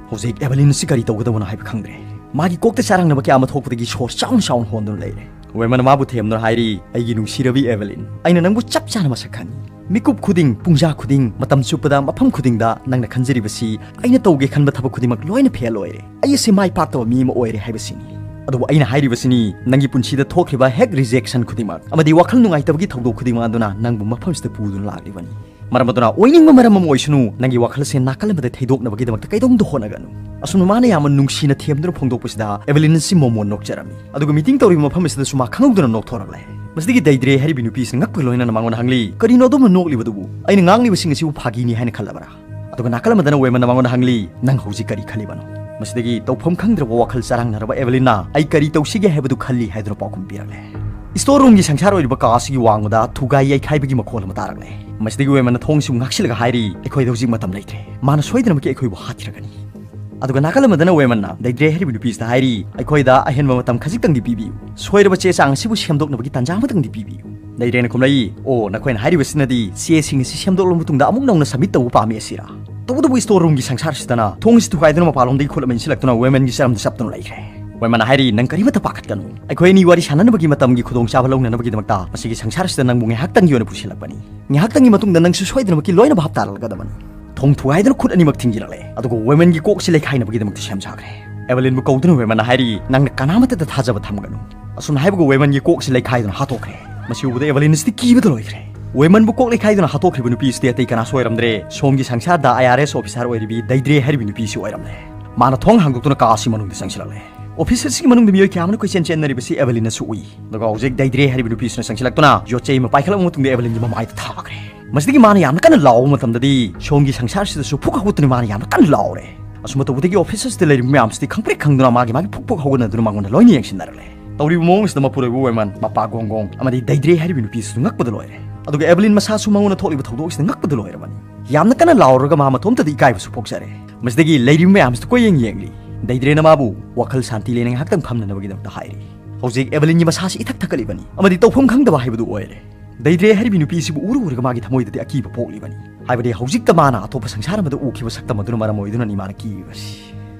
ꯍꯧꯖꯤꯛ ꯑꯦꯚꯦꯂꯤꯟ ꯑꯁꯤ ꯀꯔꯤ ꯇꯧꯒꯗꯕꯅꯣ ꯍꯥꯏꯕ ꯈꯪꯗ꯭ꯔꯦ꯫ ꯃꯥꯒꯤ ꯀꯣꯛꯇ ꯆꯔꯥꯡꯅꯕ ꯀꯌꯥ ꯑꯃ ꯊꯣꯛꯄꯗꯒꯤ ꯁꯣꯔ ꯆꯥꯎꯅ ꯆꯥꯎꯅ ꯍꯣꯟꯗꯨꯅ ꯂꯩꯔꯦ꯫ ꯋꯦꯃꯟꯅ ꯃꯥꯕꯨ ꯊꯦꯝꯗꯨꯅ ꯍꯥꯏꯔꯤ, "ꯑꯩꯒꯤ ꯅꯨꯡꯁꯤꯔꯕꯤ ꯑꯦꯚꯦꯂꯤꯟ, ꯑꯩꯅ ꯅꯪꯕꯨ ꯆꯞ ꯆꯥꯅ ꯃꯁꯛ ꯈꯪꯏ꯫ ꯃꯤꯀꯨꯞ ꯈꯨꯗꯤꯡ, ꯄꯨꯡꯖꯥ ꯈꯨꯗꯤꯡ, ꯃꯇꯝ ꯆꯨꯞꯄꯗ, ꯃꯐꯝ ꯈꯨꯗꯤꯡꯗ ꯅꯪꯅ ꯈꯟꯖꯔꯤꯕꯁꯤ ꯑꯩꯅ ꯇꯧꯒꯦ ꯈꯟꯕ ꯊꯕꯛ ꯈꯨꯗꯤꯡꯃꯛ ꯂꯣꯏꯅ ꯐꯦꯜ ꯑꯣꯏꯔꯦ꯫ ꯑꯩ ꯑꯁꯤ ꯃꯥꯏ ꯄꯥꯛꯇꯕ ꯃꯤ ꯑꯃ ꯑꯣꯏꯔꯦ ꯍꯥꯏꯕꯁꯤꯅꯤ꯫ ꯑꯗꯨꯕꯨ ꯑꯩꯅ ꯍꯥꯏꯔꯤꯕꯁꯤꯅꯤ, ꯅꯪꯒꯤ ꯄꯨꯟꯁꯤꯗ ꯊꯣꯛꯈ꯭ꯔꯤꯕ ꯍꯦꯛ ꯔꯤꯖꯦꯛꯁꯟ ꯈꯨꯗꯤꯡꯃꯛ ꯑꯃꯗꯤ ꯋꯥꯈꯜ ꯅꯨꯡꯉꯥꯏꯇꯕꯒꯤ ꯊꯧꯗꯣꯛ ꯈꯨꯗꯤꯡꯃꯛ ꯑꯗꯨꯅ ꯅꯪꯕꯨ ꯃꯐꯝꯁꯤꯗ ꯄꯨꯗꯨꯅ ꯂꯥꯛꯂꯤꯕꯅꯤ꯫ ꯃꯔꯝ ꯑꯗꯨꯅ ꯑꯣꯏꯅꯤꯡꯕ ꯃꯔꯝ ꯑꯃ ꯑꯣꯏꯁꯅꯨ, ꯅꯪꯒꯤ ꯋꯥꯈꯜꯁꯦ ꯅꯥꯀꯜ ꯑꯃꯗ ꯊꯩꯗꯣꯛꯅꯕꯒꯤꯗꯃꯛꯇ ꯀꯩꯗꯧꯅꯨꯡꯗ ꯍꯣꯠꯅꯒꯅꯨ"꯫ ꯑꯁꯨꯝꯅ ꯃꯥꯅ ꯌꯥꯝꯅ ꯅꯨꯡꯁꯤꯅ ꯊꯦꯝꯗꯨꯅ ꯐꯣꯡꯗꯣꯛꯄꯁꯤꯗ ꯑꯦꯚꯦꯂꯤꯟ ꯑꯁꯤ ꯃꯣꯃꯣꯟ ꯅꯣꯛꯆꯔꯝꯃꯤ꯫ ꯑꯗꯨꯒ ꯃꯤꯇꯤꯡ ꯇꯧꯔꯤꯕ ꯃꯐꯝ ꯑꯁꯤꯗꯁꯨ ꯃꯥ ꯈꯪꯍꯧꯗꯅ ꯅꯣꯛꯊꯣꯔꯛꯂꯦ꯫ ꯃꯁꯤꯗꯒꯤ ꯗꯩꯗ꯭ꯔꯦ ꯍꯥꯏꯔꯤꯕꯤ ꯅꯨꯄꯤ ꯑꯁꯤꯅ ꯉꯛꯄꯒ ꯂꯣꯏꯅꯅ ꯃꯉꯣꯟꯗ ꯍꯪꯂꯤ, "ꯀꯔꯤꯅꯣ ꯑꯗꯣꯝꯅ ꯅꯣꯛꯂꯤꯕꯗꯨꯕꯨ? ꯑꯩꯅ ꯉꯥꯡꯂꯤꯕꯁꯤꯡ ꯑꯁꯤꯕꯨ ꯐꯥꯒꯤꯅꯤ ꯍꯥꯏꯅ ꯈꯜꯂꯕ꯭ꯔꯥ?" ꯑꯗꯨꯒ ꯅꯥꯀꯜ ꯑꯃꯗꯅ ꯋꯦꯃꯟꯅ ꯃꯉꯣꯟꯗ ꯍꯪꯂꯤ, "ꯅꯪ ꯍꯧꯖꯤꯛ ꯀꯔꯤ ꯈꯜꯂꯤꯕꯅꯣ?" ꯃꯁꯤꯗꯒꯤ ꯇꯧꯐꯝ ꯈꯪꯗ꯭ꯔꯕ ꯋꯥꯈꯜ ꯆꯔꯥꯡꯅꯔꯕ ꯑꯦꯚꯦꯂꯤꯟꯅ, "ꯑꯩ ꯀꯔꯤ ꯇꯧꯁꯤꯒꯦ ꯍꯥꯏꯕꯗꯨ ꯈꯜꯂꯤ" ꯍꯥꯏꯗꯨꯅ ꯄꯥꯎꯈꯨꯝ ꯄꯤꯔꯛꯂꯦ꯫ ꯏꯁꯇꯣꯔ ꯔꯨꯝꯒꯤ ꯁꯪꯁꯥꯔ ꯑꯣꯏꯔꯤꯕ ꯀꯥ ꯑꯁꯤꯒꯤ ꯋꯥꯡꯃꯗ ꯊꯨꯒꯥꯏ ꯌꯩꯈꯥꯏꯕꯒꯤ ꯃꯈꯣꯜ ꯑꯃ ꯇꯥꯔꯛꯂꯦ꯫ ꯃꯁꯤꯗꯒꯤ ꯋꯦꯃꯟꯅ ꯊꯣꯡꯁꯤꯕꯨ ꯉꯥꯛꯁꯤꯜꯂꯒ ꯍꯥꯏꯔꯤ, "ꯑꯩꯈꯣꯏꯗ ꯍꯧꯖꯤꯛ ꯃꯇꯝ ꯂꯩꯇ꯭ꯔꯦ꯫ ꯃꯥꯅ ꯁꯣꯏꯗꯅꯃꯛꯀꯤ ꯑꯩꯈꯣꯏꯕꯨ ꯍꯥꯠꯈꯤꯔꯒꯅꯤ"꯫ ꯑꯗꯨꯒ ꯅꯥꯀꯜ ꯑꯃꯗꯅ ꯋꯦꯃꯟꯅ ꯗꯩꯗ꯭ꯔꯦ ꯍꯥꯏꯔꯤꯕ ꯅꯨꯄꯤꯁꯤꯗ ꯍꯥꯏꯔꯤ, "ꯑꯩꯈꯣꯏꯗ ꯑꯍꯦꯟꯕ ꯃꯇꯝ ꯈꯖꯤꯛꯇꯪꯗꯤ ꯄꯤꯕꯤꯌꯨ꯫ ꯁꯣꯏꯔꯕ ꯆꯦ ꯆꯥꯡ ꯑꯁꯤꯕꯨ ꯁꯦꯝꯗꯣꯛꯅꯕꯒꯤ ꯇꯥꯟꯖꯥ ꯑꯃꯇꯪꯗꯤ ꯄꯤꯕꯤꯌꯨ"꯫ ꯗꯩꯗ꯭ꯔꯦꯅ ꯈꯨꯝꯂꯛꯏ, "ꯑꯣ, ꯅꯈꯣꯏꯅ ꯍꯥꯏꯔꯤꯕꯁꯤꯅꯗꯤ ꯆꯦꯁꯤꯡ ꯑꯁꯤ ꯁꯦꯝꯗꯣꯛꯂꯕ ꯃꯇꯨꯡꯗ ꯑꯃꯨꯛ ꯅꯧꯅ ꯁꯕꯃꯤꯠ ꯇꯧꯕ ꯄꯥꯝꯃꯤ ꯑꯁꯤꯔꯥ?" ꯇꯧꯕꯇꯕꯨ ꯏꯁꯇꯣꯔ ꯔꯨꯝꯒꯤ ꯁꯪꯁꯥꯔꯁꯤꯗꯅ ꯊꯣꯡ ꯑꯁꯤ ꯊꯨꯒꯥꯏꯗꯨꯅ ꯃꯄꯥꯟꯂꯣꯝꯗꯒꯤ ꯈꯨꯠ ꯑꯃ ꯏꯟꯁꯤꯜꯂꯛꯇꯨꯅ ꯋꯦꯃꯟꯒꯤ ꯆꯔꯝꯗ ꯆꯞꯇꯨꯅ ꯂꯩꯈ꯭ꯔꯦ꯫ ꯋꯦꯃꯟꯅ ꯍꯥꯏꯔꯤ, "ꯅꯪ ꯀꯔꯤꯃꯠꯇ ꯄꯥꯈꯠꯀꯅꯨ꯫ ꯑꯩꯈꯣꯏ ꯑꯅꯤ ꯋꯥꯔꯤ ꯁꯥꯟꯅꯅꯕꯒꯤ ꯃꯇꯝꯒꯤ ꯈꯨꯗꯣꯡꯆꯥꯕ ꯂꯧꯅꯅꯕꯒꯤꯗꯃꯛꯇ ꯃꯁꯤꯒꯤ ꯁꯪꯁꯥꯔꯁꯤꯗ ꯅꯪꯕꯨ ꯉꯥꯏꯍꯥꯛꯇꯪꯒꯤ ꯑꯣꯏꯅ ꯄꯨꯁꯤꯜꯂꯛꯄꯅꯤ꯫ ꯉꯥꯏꯍꯥꯛꯇꯪꯒꯤ ꯃꯇꯨꯡꯗ ꯅꯪꯁꯨ ꯁꯣꯏꯗꯅꯃꯛꯀꯤ ꯂꯣꯏꯅ ꯚꯥꯞ ꯇꯥꯔꯛꯂꯒꯗꯕꯅꯤ"꯫ ꯊꯣꯡ ꯊꯨꯒꯥꯏꯗꯨꯅ ꯈꯨꯠ ꯑꯅꯤꯃꯛ ꯊꯤꯡꯖꯤꯜꯂꯛꯂꯦ, ꯑꯗꯨꯒ ꯋꯦꯃꯟꯒꯤ ꯀꯣꯛꯁꯤ ꯂꯩꯈꯥꯏꯅꯕꯒꯤꯗꯃꯛꯇ ꯁꯦꯝ ꯁꯥꯈ꯭ꯔꯦ꯫ ꯑꯦꯚꯦꯂꯤꯟꯕꯨ ꯀꯧꯗꯨꯅ ꯋꯦꯃꯟꯅ ꯍꯥꯏꯔꯤ, "ꯅꯪꯅ ꯀꯅꯥꯃꯠꯇꯗ ꯊꯥꯖꯕ ꯊꯝꯒꯅꯨ"꯫ ꯑꯁꯨꯝꯅ ꯍꯥꯏꯕꯒ ꯋꯦꯃꯟꯒꯤ ꯀꯣꯛꯁꯤ ꯂꯩꯈꯥꯏꯗꯨꯅ ꯍꯥꯠꯇꯣꯛꯈ꯭ꯔꯦ꯫ ꯃꯁꯤ ꯎꯕꯗ ꯑꯦꯚꯦꯂꯤꯟ ꯑꯁꯤꯗꯤ ꯀꯤꯕꯗ ꯂꯣꯏꯈ꯭ꯔꯦ꯫ ꯋꯦꯃꯟꯕꯨ ꯀꯣꯛ ꯂꯩꯈꯥꯏꯗꯨꯅ ꯍꯥꯠꯇꯣꯛꯈ꯭ꯔꯤꯕ ꯅꯨꯄꯤ ꯑꯁꯤꯗꯤ ꯑꯇꯩ ꯀꯅꯥꯁꯨ ꯑꯣꯏꯔꯝꯗ꯭ꯔꯦ, ꯁꯣꯝꯒꯤ ꯁꯪꯁꯥꯔꯗ ꯑꯥꯏ ꯑꯥꯔ ꯑꯦꯁ ꯑꯣꯐꯤꯁꯥꯔ ꯑꯣꯏꯔꯤꯕꯤ ꯗꯩꯗ꯭ꯔꯦ ꯍꯥꯏꯔꯤꯕꯤ ꯅꯨꯄꯤ ꯑꯁꯤ ꯑꯣꯏꯔꯝꯂꯦ꯫ ꯃꯥꯅ ꯊꯣꯡ ꯍꯥꯡꯗꯣꯛꯇꯨꯅ ꯀꯥ ꯑꯁꯤ ꯃꯅꯨꯡꯗ ꯆꯪꯁꯤꯜꯂꯛꯂꯦ꯫ ꯑꯣꯐꯤꯁ ꯑꯁꯤꯒꯤ ꯃꯅꯨꯡꯗ ꯃꯤꯑꯣꯏ ꯀꯌꯥ ꯑꯃꯅ ꯀꯣꯏꯆꯦꯟ ꯆꯦꯟꯅꯔꯤꯕꯁꯤ ꯑꯦꯚꯦꯂꯤꯟꯅꯁꯨ ꯎꯏ꯫ ꯑꯗꯨꯒ ꯍꯧꯖꯤꯛ ꯗꯩꯗ꯭ꯔꯦ ꯍꯥꯏꯔꯤꯕ ꯅꯨꯄꯤꯁꯤꯅ ꯆꯪꯁꯤꯜꯂꯛꯇꯨꯅ ꯌꯣꯠꯆꯩ ꯑꯃ ꯄꯥꯏꯈꯠꯂꯛꯄ ꯃꯇꯨꯡꯗ ꯑꯦꯚꯦꯂꯤꯟꯒꯤ ꯃꯃꯥꯏꯗ ꯊꯥꯈ꯭ꯔꯦ꯫ ꯃꯁꯤꯗꯒꯤ ꯃꯥꯅ ꯌꯥꯝꯅ ꯀꯟꯅ ꯂꯥꯎꯕ ꯃꯇꯝꯗꯗꯤ ꯁꯣꯝꯒꯤ ꯁꯪꯁꯥꯔꯁꯤꯗꯁꯨ ꯐꯨꯛ ꯍꯧꯒꯠꯇꯨꯅ ꯃꯥꯅ ꯌꯥꯝꯅ ꯀꯟꯅ ꯂꯥꯎꯔꯦ꯫ ꯑꯁꯨꯝꯅ ꯇꯧꯕꯗꯒꯤ ꯑꯣꯐꯤꯁ ꯑꯁꯤꯗ ꯂꯩꯔꯤꯕ ꯃꯌꯥꯝꯁꯤꯗꯤ ꯈꯪꯄ꯭ꯔꯦꯛ ꯈꯪꯗꯨꯅ ꯃꯥꯒꯤ ꯃꯥꯒꯤ ꯐꯨꯛ ꯐꯨꯛ ꯍꯧꯒꯠꯅꯗꯨꯅ ꯃꯉꯣꯟꯗ ꯂꯣꯏꯅ ꯌꯦꯡꯁꯤꯟꯅꯔꯛꯂꯦ꯫ ꯇꯧꯔꯤꯕ ꯃꯑꯣꯡ ꯑꯁꯤꯗ ꯃꯄꯨꯔꯣꯏꯕ ꯋꯦꯃꯟ, ꯃꯄꯥ ꯒꯣꯡ ꯒꯣꯡ ꯑꯃꯗꯤ ꯗꯩꯗ꯭ꯔꯦ ꯍꯥꯏꯔꯤꯕ ꯅꯨꯄꯤꯁꯤꯁꯨ ꯉꯛꯄꯗ ꯂꯣꯏꯔꯦ꯫ ꯑꯗꯨꯒ ꯑꯦꯚꯦꯂꯤꯟ ꯃꯁꯥꯁꯨ ꯃꯉꯣꯟꯗ ꯊꯣꯛꯂꯤꯕ ꯊꯧꯗꯣꯛ ꯑꯁꯤꯗ ꯉꯛꯄꯗ ꯂꯣꯏꯔꯕꯅꯤ꯫ ꯌꯥꯝꯅ ꯀꯟꯅ ꯂꯥꯎꯔꯒ ꯃꯥ ꯃꯇꯣꯝꯇꯗ ꯏꯀꯥꯏꯕꯁꯨ ꯄꯣꯛꯆꯔꯦ꯫ ꯃꯁꯤꯗꯒꯤ ꯂꯩꯔꯤꯕ ꯃꯌꯥꯝꯁꯤꯗ ꯀꯣꯏꯌꯦꯡ ꯌꯦꯡꯂꯤ꯫ ꯗꯩꯗ꯭ꯔꯦꯅ ꯃꯥꯕꯨ ꯋꯥꯈꯜ ꯁꯥꯟꯇꯤ ꯂꯩꯅ ꯉꯥꯏꯍꯥꯛꯇꯪ ꯐꯝꯅꯅꯕꯒꯤꯗꯃꯛꯇ ꯍꯥꯏꯔꯤ꯫ ꯍꯧꯖꯤꯛ ꯑꯦꯚꯦꯂꯤꯟꯒꯤ ꯃꯁꯥꯁꯤ ꯏꯊꯛ ꯊꯛꯀꯠꯂꯤꯕꯅꯤ ꯑꯃꯗꯤ ꯇꯧꯐꯝ ꯈꯪꯗꯕ ꯍꯥꯏꯕꯗꯨ ꯑꯣꯏꯔꯦ꯫ ꯗꯩꯗ꯭ꯔꯦ ꯍꯥꯏꯔꯤꯕꯤ ꯅꯨꯄꯤ ꯑꯁꯤꯕꯨ ꯎꯔꯨ ꯎꯔꯒ ꯃꯥꯒꯤ ꯊꯃꯣꯏꯗꯗꯤ ꯑꯀꯤꯕ ꯄꯣꯛꯂꯤꯕꯅꯤ꯫ ꯍꯥꯏꯕꯗꯤ ꯍꯧꯖꯤꯛꯇ ꯃꯥꯅ ꯑꯇꯣꯞꯄ ꯁꯪꯁꯥꯔ ꯑꯃꯗ ꯎꯈꯤꯕ ꯁꯛꯇꯝ ꯑꯗꯨꯅ ꯃꯔꯝ ꯑꯣꯏꯗꯨꯅꯅꯤ ꯃꯥꯅ ꯀꯤꯔꯤꯕꯁꯤ꯫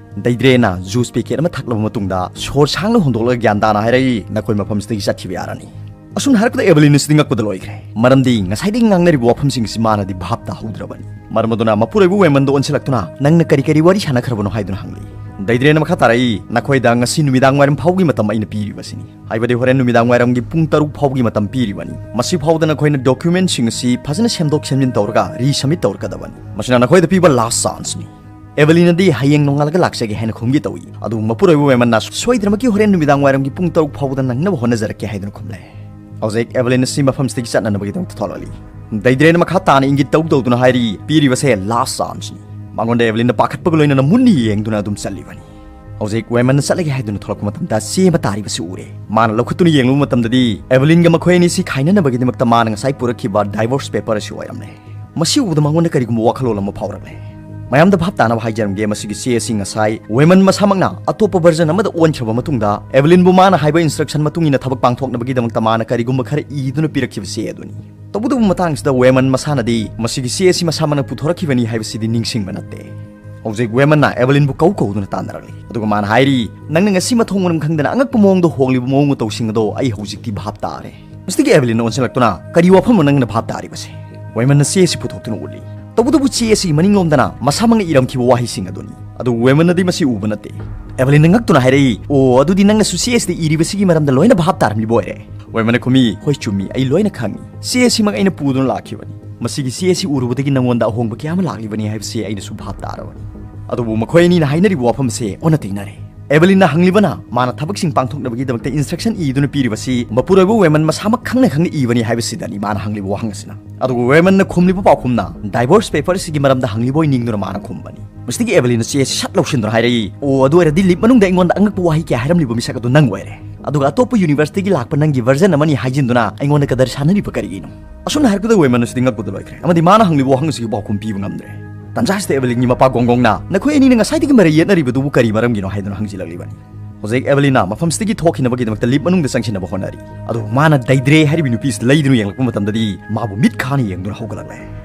ꯗꯩꯗ꯭ꯔꯦꯅ ꯖꯨꯁ ꯄꯦꯀꯦꯠ ꯑꯃ ꯊꯛꯂꯕ ꯃꯇꯨꯡꯗ ꯁꯣꯔ ꯁꯥꯡꯅ ꯍꯣꯟꯗꯣꯛꯂꯒ ꯒ꯭ꯌꯥꯟ ꯇꯥꯅ ꯍꯥꯏꯔꯛꯏ, "ꯅꯈꯣꯏ ꯃꯐꯝꯁꯤꯗꯒꯤ ꯆꯠꯈꯤꯕ ꯌꯥꯔꯅꯤ"꯫ ꯑꯁꯨꯝꯅ ꯍꯥꯏꯔꯛꯄꯗ ꯑꯦꯚꯦꯂꯤꯟ ꯑꯁꯤꯗꯤ ꯉꯛꯄꯗ ꯂꯣꯏꯈ꯭ꯔꯦ, ꯃꯔꯝꯗꯤ ꯉꯁꯥꯏꯗꯒꯤ ꯉꯥꯡꯅꯔꯤꯕ ꯋꯥꯐꯝꯁꯤꯡ ꯑꯁꯤ ꯃꯥꯅꯗꯤ ꯚꯥꯞ ꯇꯥꯍꯧꯗ꯭ꯔꯕꯅꯤ꯫ ꯃꯔꯝ ꯑꯗꯨꯅ ꯃꯄꯨꯔꯣꯏꯕ ꯋꯦꯃꯟꯗ ꯑꯣꯟꯁꯤꯜꯂꯛꯇꯨꯅ, "ꯅꯪꯅ ꯀꯔꯤ ꯀꯔꯤ ꯋꯥꯔꯤ ꯁꯥꯟꯅꯈ꯭ꯔꯕꯅꯣ?" ꯍꯥꯏꯗꯨꯅ ꯍꯪꯂꯤ꯫ ꯗꯩꯗ꯭ꯔꯦꯅ ꯃꯈꯥ ꯇꯥꯔꯛꯏ, "ꯅꯈꯣꯏꯗ ꯉꯁꯤ ꯅꯨꯃꯤꯗꯥꯡ ꯋꯥꯏꯔꯝ ꯐꯥꯎꯒꯤ ꯃꯇꯝ ꯑꯩꯅ ꯄꯤꯔꯤꯕꯁꯤꯅꯤ꯫ ꯍꯥꯏꯕꯗꯤ ꯍꯣꯔꯦꯟ ꯅꯨꯃꯤꯗꯥꯡ ꯋꯥꯏꯔꯝꯒꯤ ꯄꯨꯡ ꯇꯔꯨꯛ ꯐꯥꯎꯒꯤ ꯃꯇꯝ ꯄꯤꯔꯤꯕꯅꯤ꯫ ꯃꯁꯤ ꯐꯥꯎꯗ ꯅꯈꯣꯏꯅ ꯗꯣꯀ꯭ꯌꯨꯃꯦꯟꯁꯤꯡ ꯑꯁꯤ ꯐꯖꯅ ꯁꯦꯝꯗꯣꯛ ꯁꯦꯝꯖꯤꯟ ꯇꯧꯔꯒ ꯔꯤꯁꯕꯃꯤꯠ ꯇꯧꯔꯛꯀꯗꯕꯅꯤ꯫ ꯃꯁꯤꯅ ꯅꯈꯣꯏꯗ ꯄꯤꯕ ꯂꯥꯁ ꯆꯥꯟꯁꯅꯤ"꯫ ꯑꯦꯚꯦꯂꯤꯅꯗꯤ ꯍꯌꯦꯡ ꯅꯣꯡꯉꯥꯜꯂꯒ ꯂꯥꯛꯆꯒꯦ ꯍꯥꯏꯅ ꯈꯨꯝꯒꯦ ꯇꯧꯏ, ꯑꯗꯨꯕꯨ ꯃꯄꯨꯔꯣꯏꯕ ꯋꯦꯃꯟꯅ ꯁꯣꯏꯗꯅꯃꯛꯀꯤ ꯍꯣꯔꯦꯟ ꯅꯨꯃꯤꯗꯥꯡ ꯋꯥꯏꯔꯝꯒꯤ ꯄꯨꯡ ꯇꯔꯨꯛ ꯐꯥꯎꯕꯗ ꯅꯪꯅꯕ ꯍꯣꯠꯅꯖꯔꯛꯀꯦ ꯍꯥꯏꯗꯨꯅ ꯈꯨꯝꯂꯦ꯫ ꯍꯧꯖꯤꯛ ꯑꯦꯚꯦꯂꯤꯟ ꯑꯁꯤ ꯃꯐꯝꯁꯤꯗꯒꯤ ꯆꯠꯅꯅꯕꯒꯤꯗꯃꯛꯇ ꯊꯣꯛꯂꯛꯂꯤ꯫ ꯗꯩꯗ꯭ꯔꯦꯅ ꯃꯈꯥ ꯇꯥꯅ ꯏꯪꯒꯤꯠ ꯇꯧ ꯇꯧꯗꯨꯅ ꯍꯥꯏꯔꯤ, "ꯄꯤꯔꯤꯕꯁꯦ ꯂꯥꯁ ꯆꯥꯟꯁꯅꯤ"꯫ ꯃꯉꯣꯟꯗ ꯑꯦꯚꯦꯂꯤꯟꯅ ꯄꯥꯈꯠꯄꯒ ꯂꯣꯏꯅꯅ ꯃꯨꯟꯅ ꯌꯦꯡꯗꯨꯅ ꯑꯗꯨꯝ ꯆꯠꯂꯤꯕꯅꯤ꯫ ꯍꯧꯖꯤꯛ ꯋꯦꯃꯟꯅ ꯆꯠꯂꯒꯦ ꯍꯥꯏꯗꯨꯅ ꯊꯣꯛꯂꯛꯄ ꯃꯇꯝꯗ ꯆꯦ ꯑꯃ ꯇꯥꯔꯤꯕꯁꯤ ꯎꯔꯦ꯫ ꯃꯥꯅ ꯂꯧꯈꯠꯇꯨꯅ ꯌꯦꯡꯂꯨꯕ ꯃꯇꯝꯗꯗꯤ ꯑꯦꯚꯂꯤꯟꯒ ꯃꯈꯣꯏ ꯑꯅꯤꯁꯤ ꯈꯥꯏꯅꯅꯕꯒꯤꯗꯃꯛꯇ ꯃꯥꯅ ꯉꯁꯥꯏ ꯄꯨꯔꯛꯈꯤꯕ divorce paper ꯑꯁꯤ ꯑꯣꯏꯔꯝꯂꯦ꯫ ꯃꯁꯤ ꯎꯕꯗ ꯃꯉꯣꯟꯗ ꯀꯔꯤꯒꯨꯝꯕ ꯋꯥꯈꯜꯂꯣꯟ ꯑꯃ ꯐꯥꯎꯔꯛꯂꯦ꯫ ꯃꯌꯥꯝꯗ ꯚꯥꯞ ꯇꯥꯅꯕ ꯍꯥꯏꯖꯔꯝꯒꯦ, ꯃꯁꯤꯒꯤ ꯆꯦ ꯑꯁꯤ ꯉꯁꯥꯏ ꯋꯦꯃꯟ ꯃꯁꯥꯃꯛꯅ ꯑꯇꯣꯞꯄ version ꯑꯃꯗ ꯑꯣꯟꯈ꯭ꯔꯕ ꯃꯇꯨꯡꯗ, ꯑꯦꯚꯂꯤꯟꯕꯨ ꯃꯥꯅ ꯍꯥꯏꯕ instruction ꯃꯇꯨꯡ ꯏꯟꯅ ꯊꯕꯛ ꯄꯥꯡꯊꯣꯛꯅꯕꯒꯤꯗꯃꯛꯇ ꯃꯥꯅ ꯀꯔꯤꯒꯨꯝꯕ ꯈꯔ ꯏꯗꯨꯅ ꯄꯤꯔꯛꯈꯤꯕ ꯆꯦ ꯑꯗꯨꯅꯤ꯫ ꯇꯧꯕꯇꯕꯨ ꯃꯇꯥꯡꯁꯤꯗ ꯋꯦꯃꯟ ꯃꯁꯥꯅꯗꯤ ꯃꯁꯤꯒꯤ ꯆꯦ ꯑꯁꯤ ꯃꯁꯥꯃꯛꯅ ꯄꯨꯊꯣꯔꯛꯈꯤꯕꯅꯤ ꯍꯥꯏꯕꯁꯤꯗꯤ ꯅꯤꯡꯁꯤꯡꯕ ꯅꯠꯇꯦ꯫ ꯍꯧꯖꯤꯛ ꯋꯦꯃꯟꯅ ꯑꯦꯚꯂꯤꯟꯕꯨ ꯀꯧ ꯀꯧꯗꯨꯅ ꯇꯥꯟꯅꯔꯛꯂꯤ꯫ ꯑꯗꯨꯒ ꯃꯥꯅ ꯍꯥꯏꯔꯤ, "ꯅꯪꯅ ꯉꯁꯤ ꯃꯊꯣꯡ ꯃꯔꯝ ꯈꯪꯗꯅ ꯑꯉꯛꯄ ꯃꯑꯣꯡꯗ ꯍꯣꯡꯂꯤꯕ ꯃꯑꯣꯡ ꯃꯇꯧꯁꯤꯡ ꯑꯗꯣ ꯑꯩ ꯍꯧꯖꯤꯛꯇꯤ ꯚꯥꯞ ꯇꯥꯔꯦ꯫" ꯃꯁꯤꯗꯒꯤ ꯑꯦꯚꯂꯤꯟꯅ ꯑꯣꯟꯁꯤꯜꯂꯛꯇꯨꯅ, "ꯀꯔꯤ ꯋꯥꯐꯝꯅꯣ ꯅꯪꯅ ꯚꯥꯞ ꯇꯥꯔꯤꯕꯁꯦ?" ꯋꯦꯃꯟꯅ ꯆꯦ ꯑꯁꯤ ꯄꯨꯊꯣꯛꯇꯨꯅ ꯎꯠꯂꯤ꯫ ꯇꯧꯕꯇꯕꯨ ꯆꯦ ꯑꯁꯤꯒꯤ ꯃꯅꯤꯡꯂꯣꯝꯗꯅ ꯃꯁꯥꯃꯛꯅ ꯏꯔꯝꯈꯤꯕ ꯋꯥꯍꯩꯁꯤꯡ ꯑꯗꯨꯅꯤ꯫ ꯑꯗꯨ ꯋꯦꯃꯟꯅꯗꯤ ꯃꯁꯤ ꯎꯕ ꯅꯠꯇꯦ꯫ ꯑꯦꯚꯂꯤꯟꯅ ꯉꯛꯇꯨꯅ ꯍꯥꯏꯔꯛꯏ, "ꯑꯣ, ꯑꯗꯨꯗꯤ ꯅꯪꯅꯁꯨ ꯆꯦ ꯑꯁꯤꯗ ꯏꯔꯤꯕꯁꯤꯒꯤ ꯃꯔꯝꯗ ꯂꯣꯏꯅ ꯚꯥꯞ ꯇꯥꯔꯝꯂꯤꯕ ꯑꯣꯏꯔꯦ?" ꯋꯦꯃꯟꯅ ꯈꯨꯝꯃꯤ, "ꯍꯣꯏ, ꯆꯨꯝꯃꯤ, ꯑꯩ ꯂꯣꯏꯅ ꯈꯪꯏ꯫ ꯆꯦ ꯑꯁꯤꯃꯛ ꯑꯩꯅ ꯄꯨꯗꯨꯅ ꯂꯥꯛꯈꯤꯕꯅꯤ꯫ ꯃꯁꯤꯒꯤ ꯆꯦ ꯑꯁꯤ ꯎꯔꯨꯕꯗꯒꯤ ꯅꯪꯉꯣꯟꯗ ꯑꯍꯣꯡꯕ ꯀꯌꯥ ꯑꯃ ꯂꯥꯛꯂꯤꯕꯅꯤ ꯍꯥꯏꯕꯁꯤ ꯑꯩꯅꯁꯨ ꯚꯥꯞ ꯇꯥꯔꯕꯅꯤ꯫" ꯑꯗꯨꯕꯨ ꯃꯈꯣꯏ ꯑꯅꯤꯅ ꯍꯥꯏꯅꯔꯤꯕ ꯋꯥꯐꯝ ꯑꯁꯤ ꯑꯣꯟꯅ ꯇꯩꯅꯔꯦ꯫ ꯑꯦꯚꯂꯤꯟꯅ ꯍꯪꯂꯤꯕꯅ ꯃꯥꯅ ꯊꯕꯛꯁꯤꯡ ꯄꯥꯡꯊꯣꯛꯅꯕꯒꯤꯗꯃꯛꯇ instruction ꯏꯗꯨꯅ ꯄꯤꯔꯤꯕꯁꯤ ꯃꯄꯨꯔꯣꯏꯕ ꯋꯦꯃꯟ ꯃꯁꯥꯃꯛ ꯈꯪꯅ ꯈꯪꯅ ꯏꯕꯅꯤ ꯍꯥꯏꯕꯁꯤꯗꯅꯤ ꯃꯥꯅ ꯍꯪꯂꯤꯕ ꯋꯥꯍꯪ ꯑꯁꯤꯅ꯫ ꯑꯗꯨꯒ ꯋꯦꯃꯟꯅ ꯈꯨꯝꯂꯤꯕ ꯄꯥꯎꯈꯨꯝꯅ divorce paper ꯑꯁꯤꯒꯤ ꯃꯔꯝꯗ ꯍꯪꯂꯤꯕ ꯑꯣꯏ ꯅꯤꯡꯗꯨꯅ ꯃꯥꯅ ꯈꯨꯝꯕꯅꯤ꯫ ꯃꯁꯤꯗꯒꯤ ꯑꯦꯚꯂꯤꯟꯅ ꯆꯦ ꯑꯁꯤ ꯁꯠ ꯂꯧꯁꯤꯟꯗꯨꯅ ꯍꯥꯏꯔꯛꯏ, "ꯑꯣ, ꯑꯗꯨ ꯑꯣꯏꯔꯗꯤ ꯂꯤꯞ ꯃꯅꯨꯡꯗ ꯑꯩꯉꯣꯟꯗ ꯑꯉꯛꯄ ꯋꯥꯍꯩ ꯀꯌꯥ ꯍꯥꯏꯔꯝꯂꯤꯕ ꯃꯤꯁꯛ ꯑꯗꯨ ꯅꯪ ꯑꯣꯏꯔꯦ꯫ ꯑꯗꯨꯒ ꯑꯇꯣꯞꯄ ꯌꯨꯅꯤꯚꯔꯁꯇꯒꯤ ꯂꯥꯛꯄ ꯅꯪꯒꯤ version ꯑꯃꯅꯤ ꯍꯥꯏꯖꯤꯟꯗꯨꯅ ꯑꯩꯉꯣꯟꯗ ꯀꯗꯔ ꯁꯥꯟꯅꯔꯤꯕ ꯀꯔꯤꯒꯤꯅꯣ?" ꯑꯁꯨꯝꯅ ꯍꯥꯏꯔꯛꯄꯗ ꯋꯦꯃꯟ ꯑꯁꯤꯗꯤ ꯉꯛꯄꯗ ꯂꯣꯏꯈ꯭ꯔꯦ ꯑꯃꯗꯤ ꯃꯥꯅ ꯍꯪꯂꯤꯕ ꯋꯥꯍꯪ ꯑꯁꯤꯒꯤ ꯄꯥꯎꯈꯨꯝ ꯄꯤꯕ ꯉꯝꯗ꯭ꯔꯦ꯫ ꯇꯟꯖꯥ ꯑꯁꯤꯗ ꯑꯦꯚꯂꯤꯟꯒꯤ ꯃꯄꯥ ꯒꯣꯡꯒꯣꯡꯅ, "ꯅꯈꯣꯏ ꯑꯅꯤꯅ ꯉꯁꯥꯏꯗꯒꯤ ꯃꯔꯩ ꯌꯦꯠꯅꯔꯤꯕꯗꯨꯕꯨ ꯀꯔꯤ ꯃꯔꯝꯒꯤꯅꯣ?" ꯍꯥꯏꯗꯨꯅ ꯍꯪꯖꯤꯜꯂꯛꯂꯤꯕꯅꯤ꯫ ꯍꯧꯖꯤꯛ ꯑꯦꯚꯂꯤꯟꯅ ꯃꯐꯝꯁꯤꯗꯒꯤ ꯊꯣꯛꯈꯤꯅꯕꯒꯤꯗꯃꯛꯇ ꯂꯤꯞ ꯃꯅꯨꯡꯗ ꯆꯪꯁꯤꯟꯅꯕ ꯍꯣꯠꯅꯔꯤ꯫ ꯑꯗꯨꯕꯨ ꯃꯥꯅ ꯗꯩꯗ꯭ꯔꯦ ꯍꯥꯏꯔꯤꯕ ꯅꯨꯄꯤ ꯑꯁꯤꯗ ꯂꯩꯗꯨꯅ ꯌꯦꯡꯂꯛꯄ ꯃꯇꯝꯗꯗꯤ ꯃꯥꯕꯨ ꯃꯤꯠ ꯈꯥꯅ ꯌꯦꯡꯗꯨꯅ ꯍꯧꯒꯠꯂꯛꯂꯦ꯫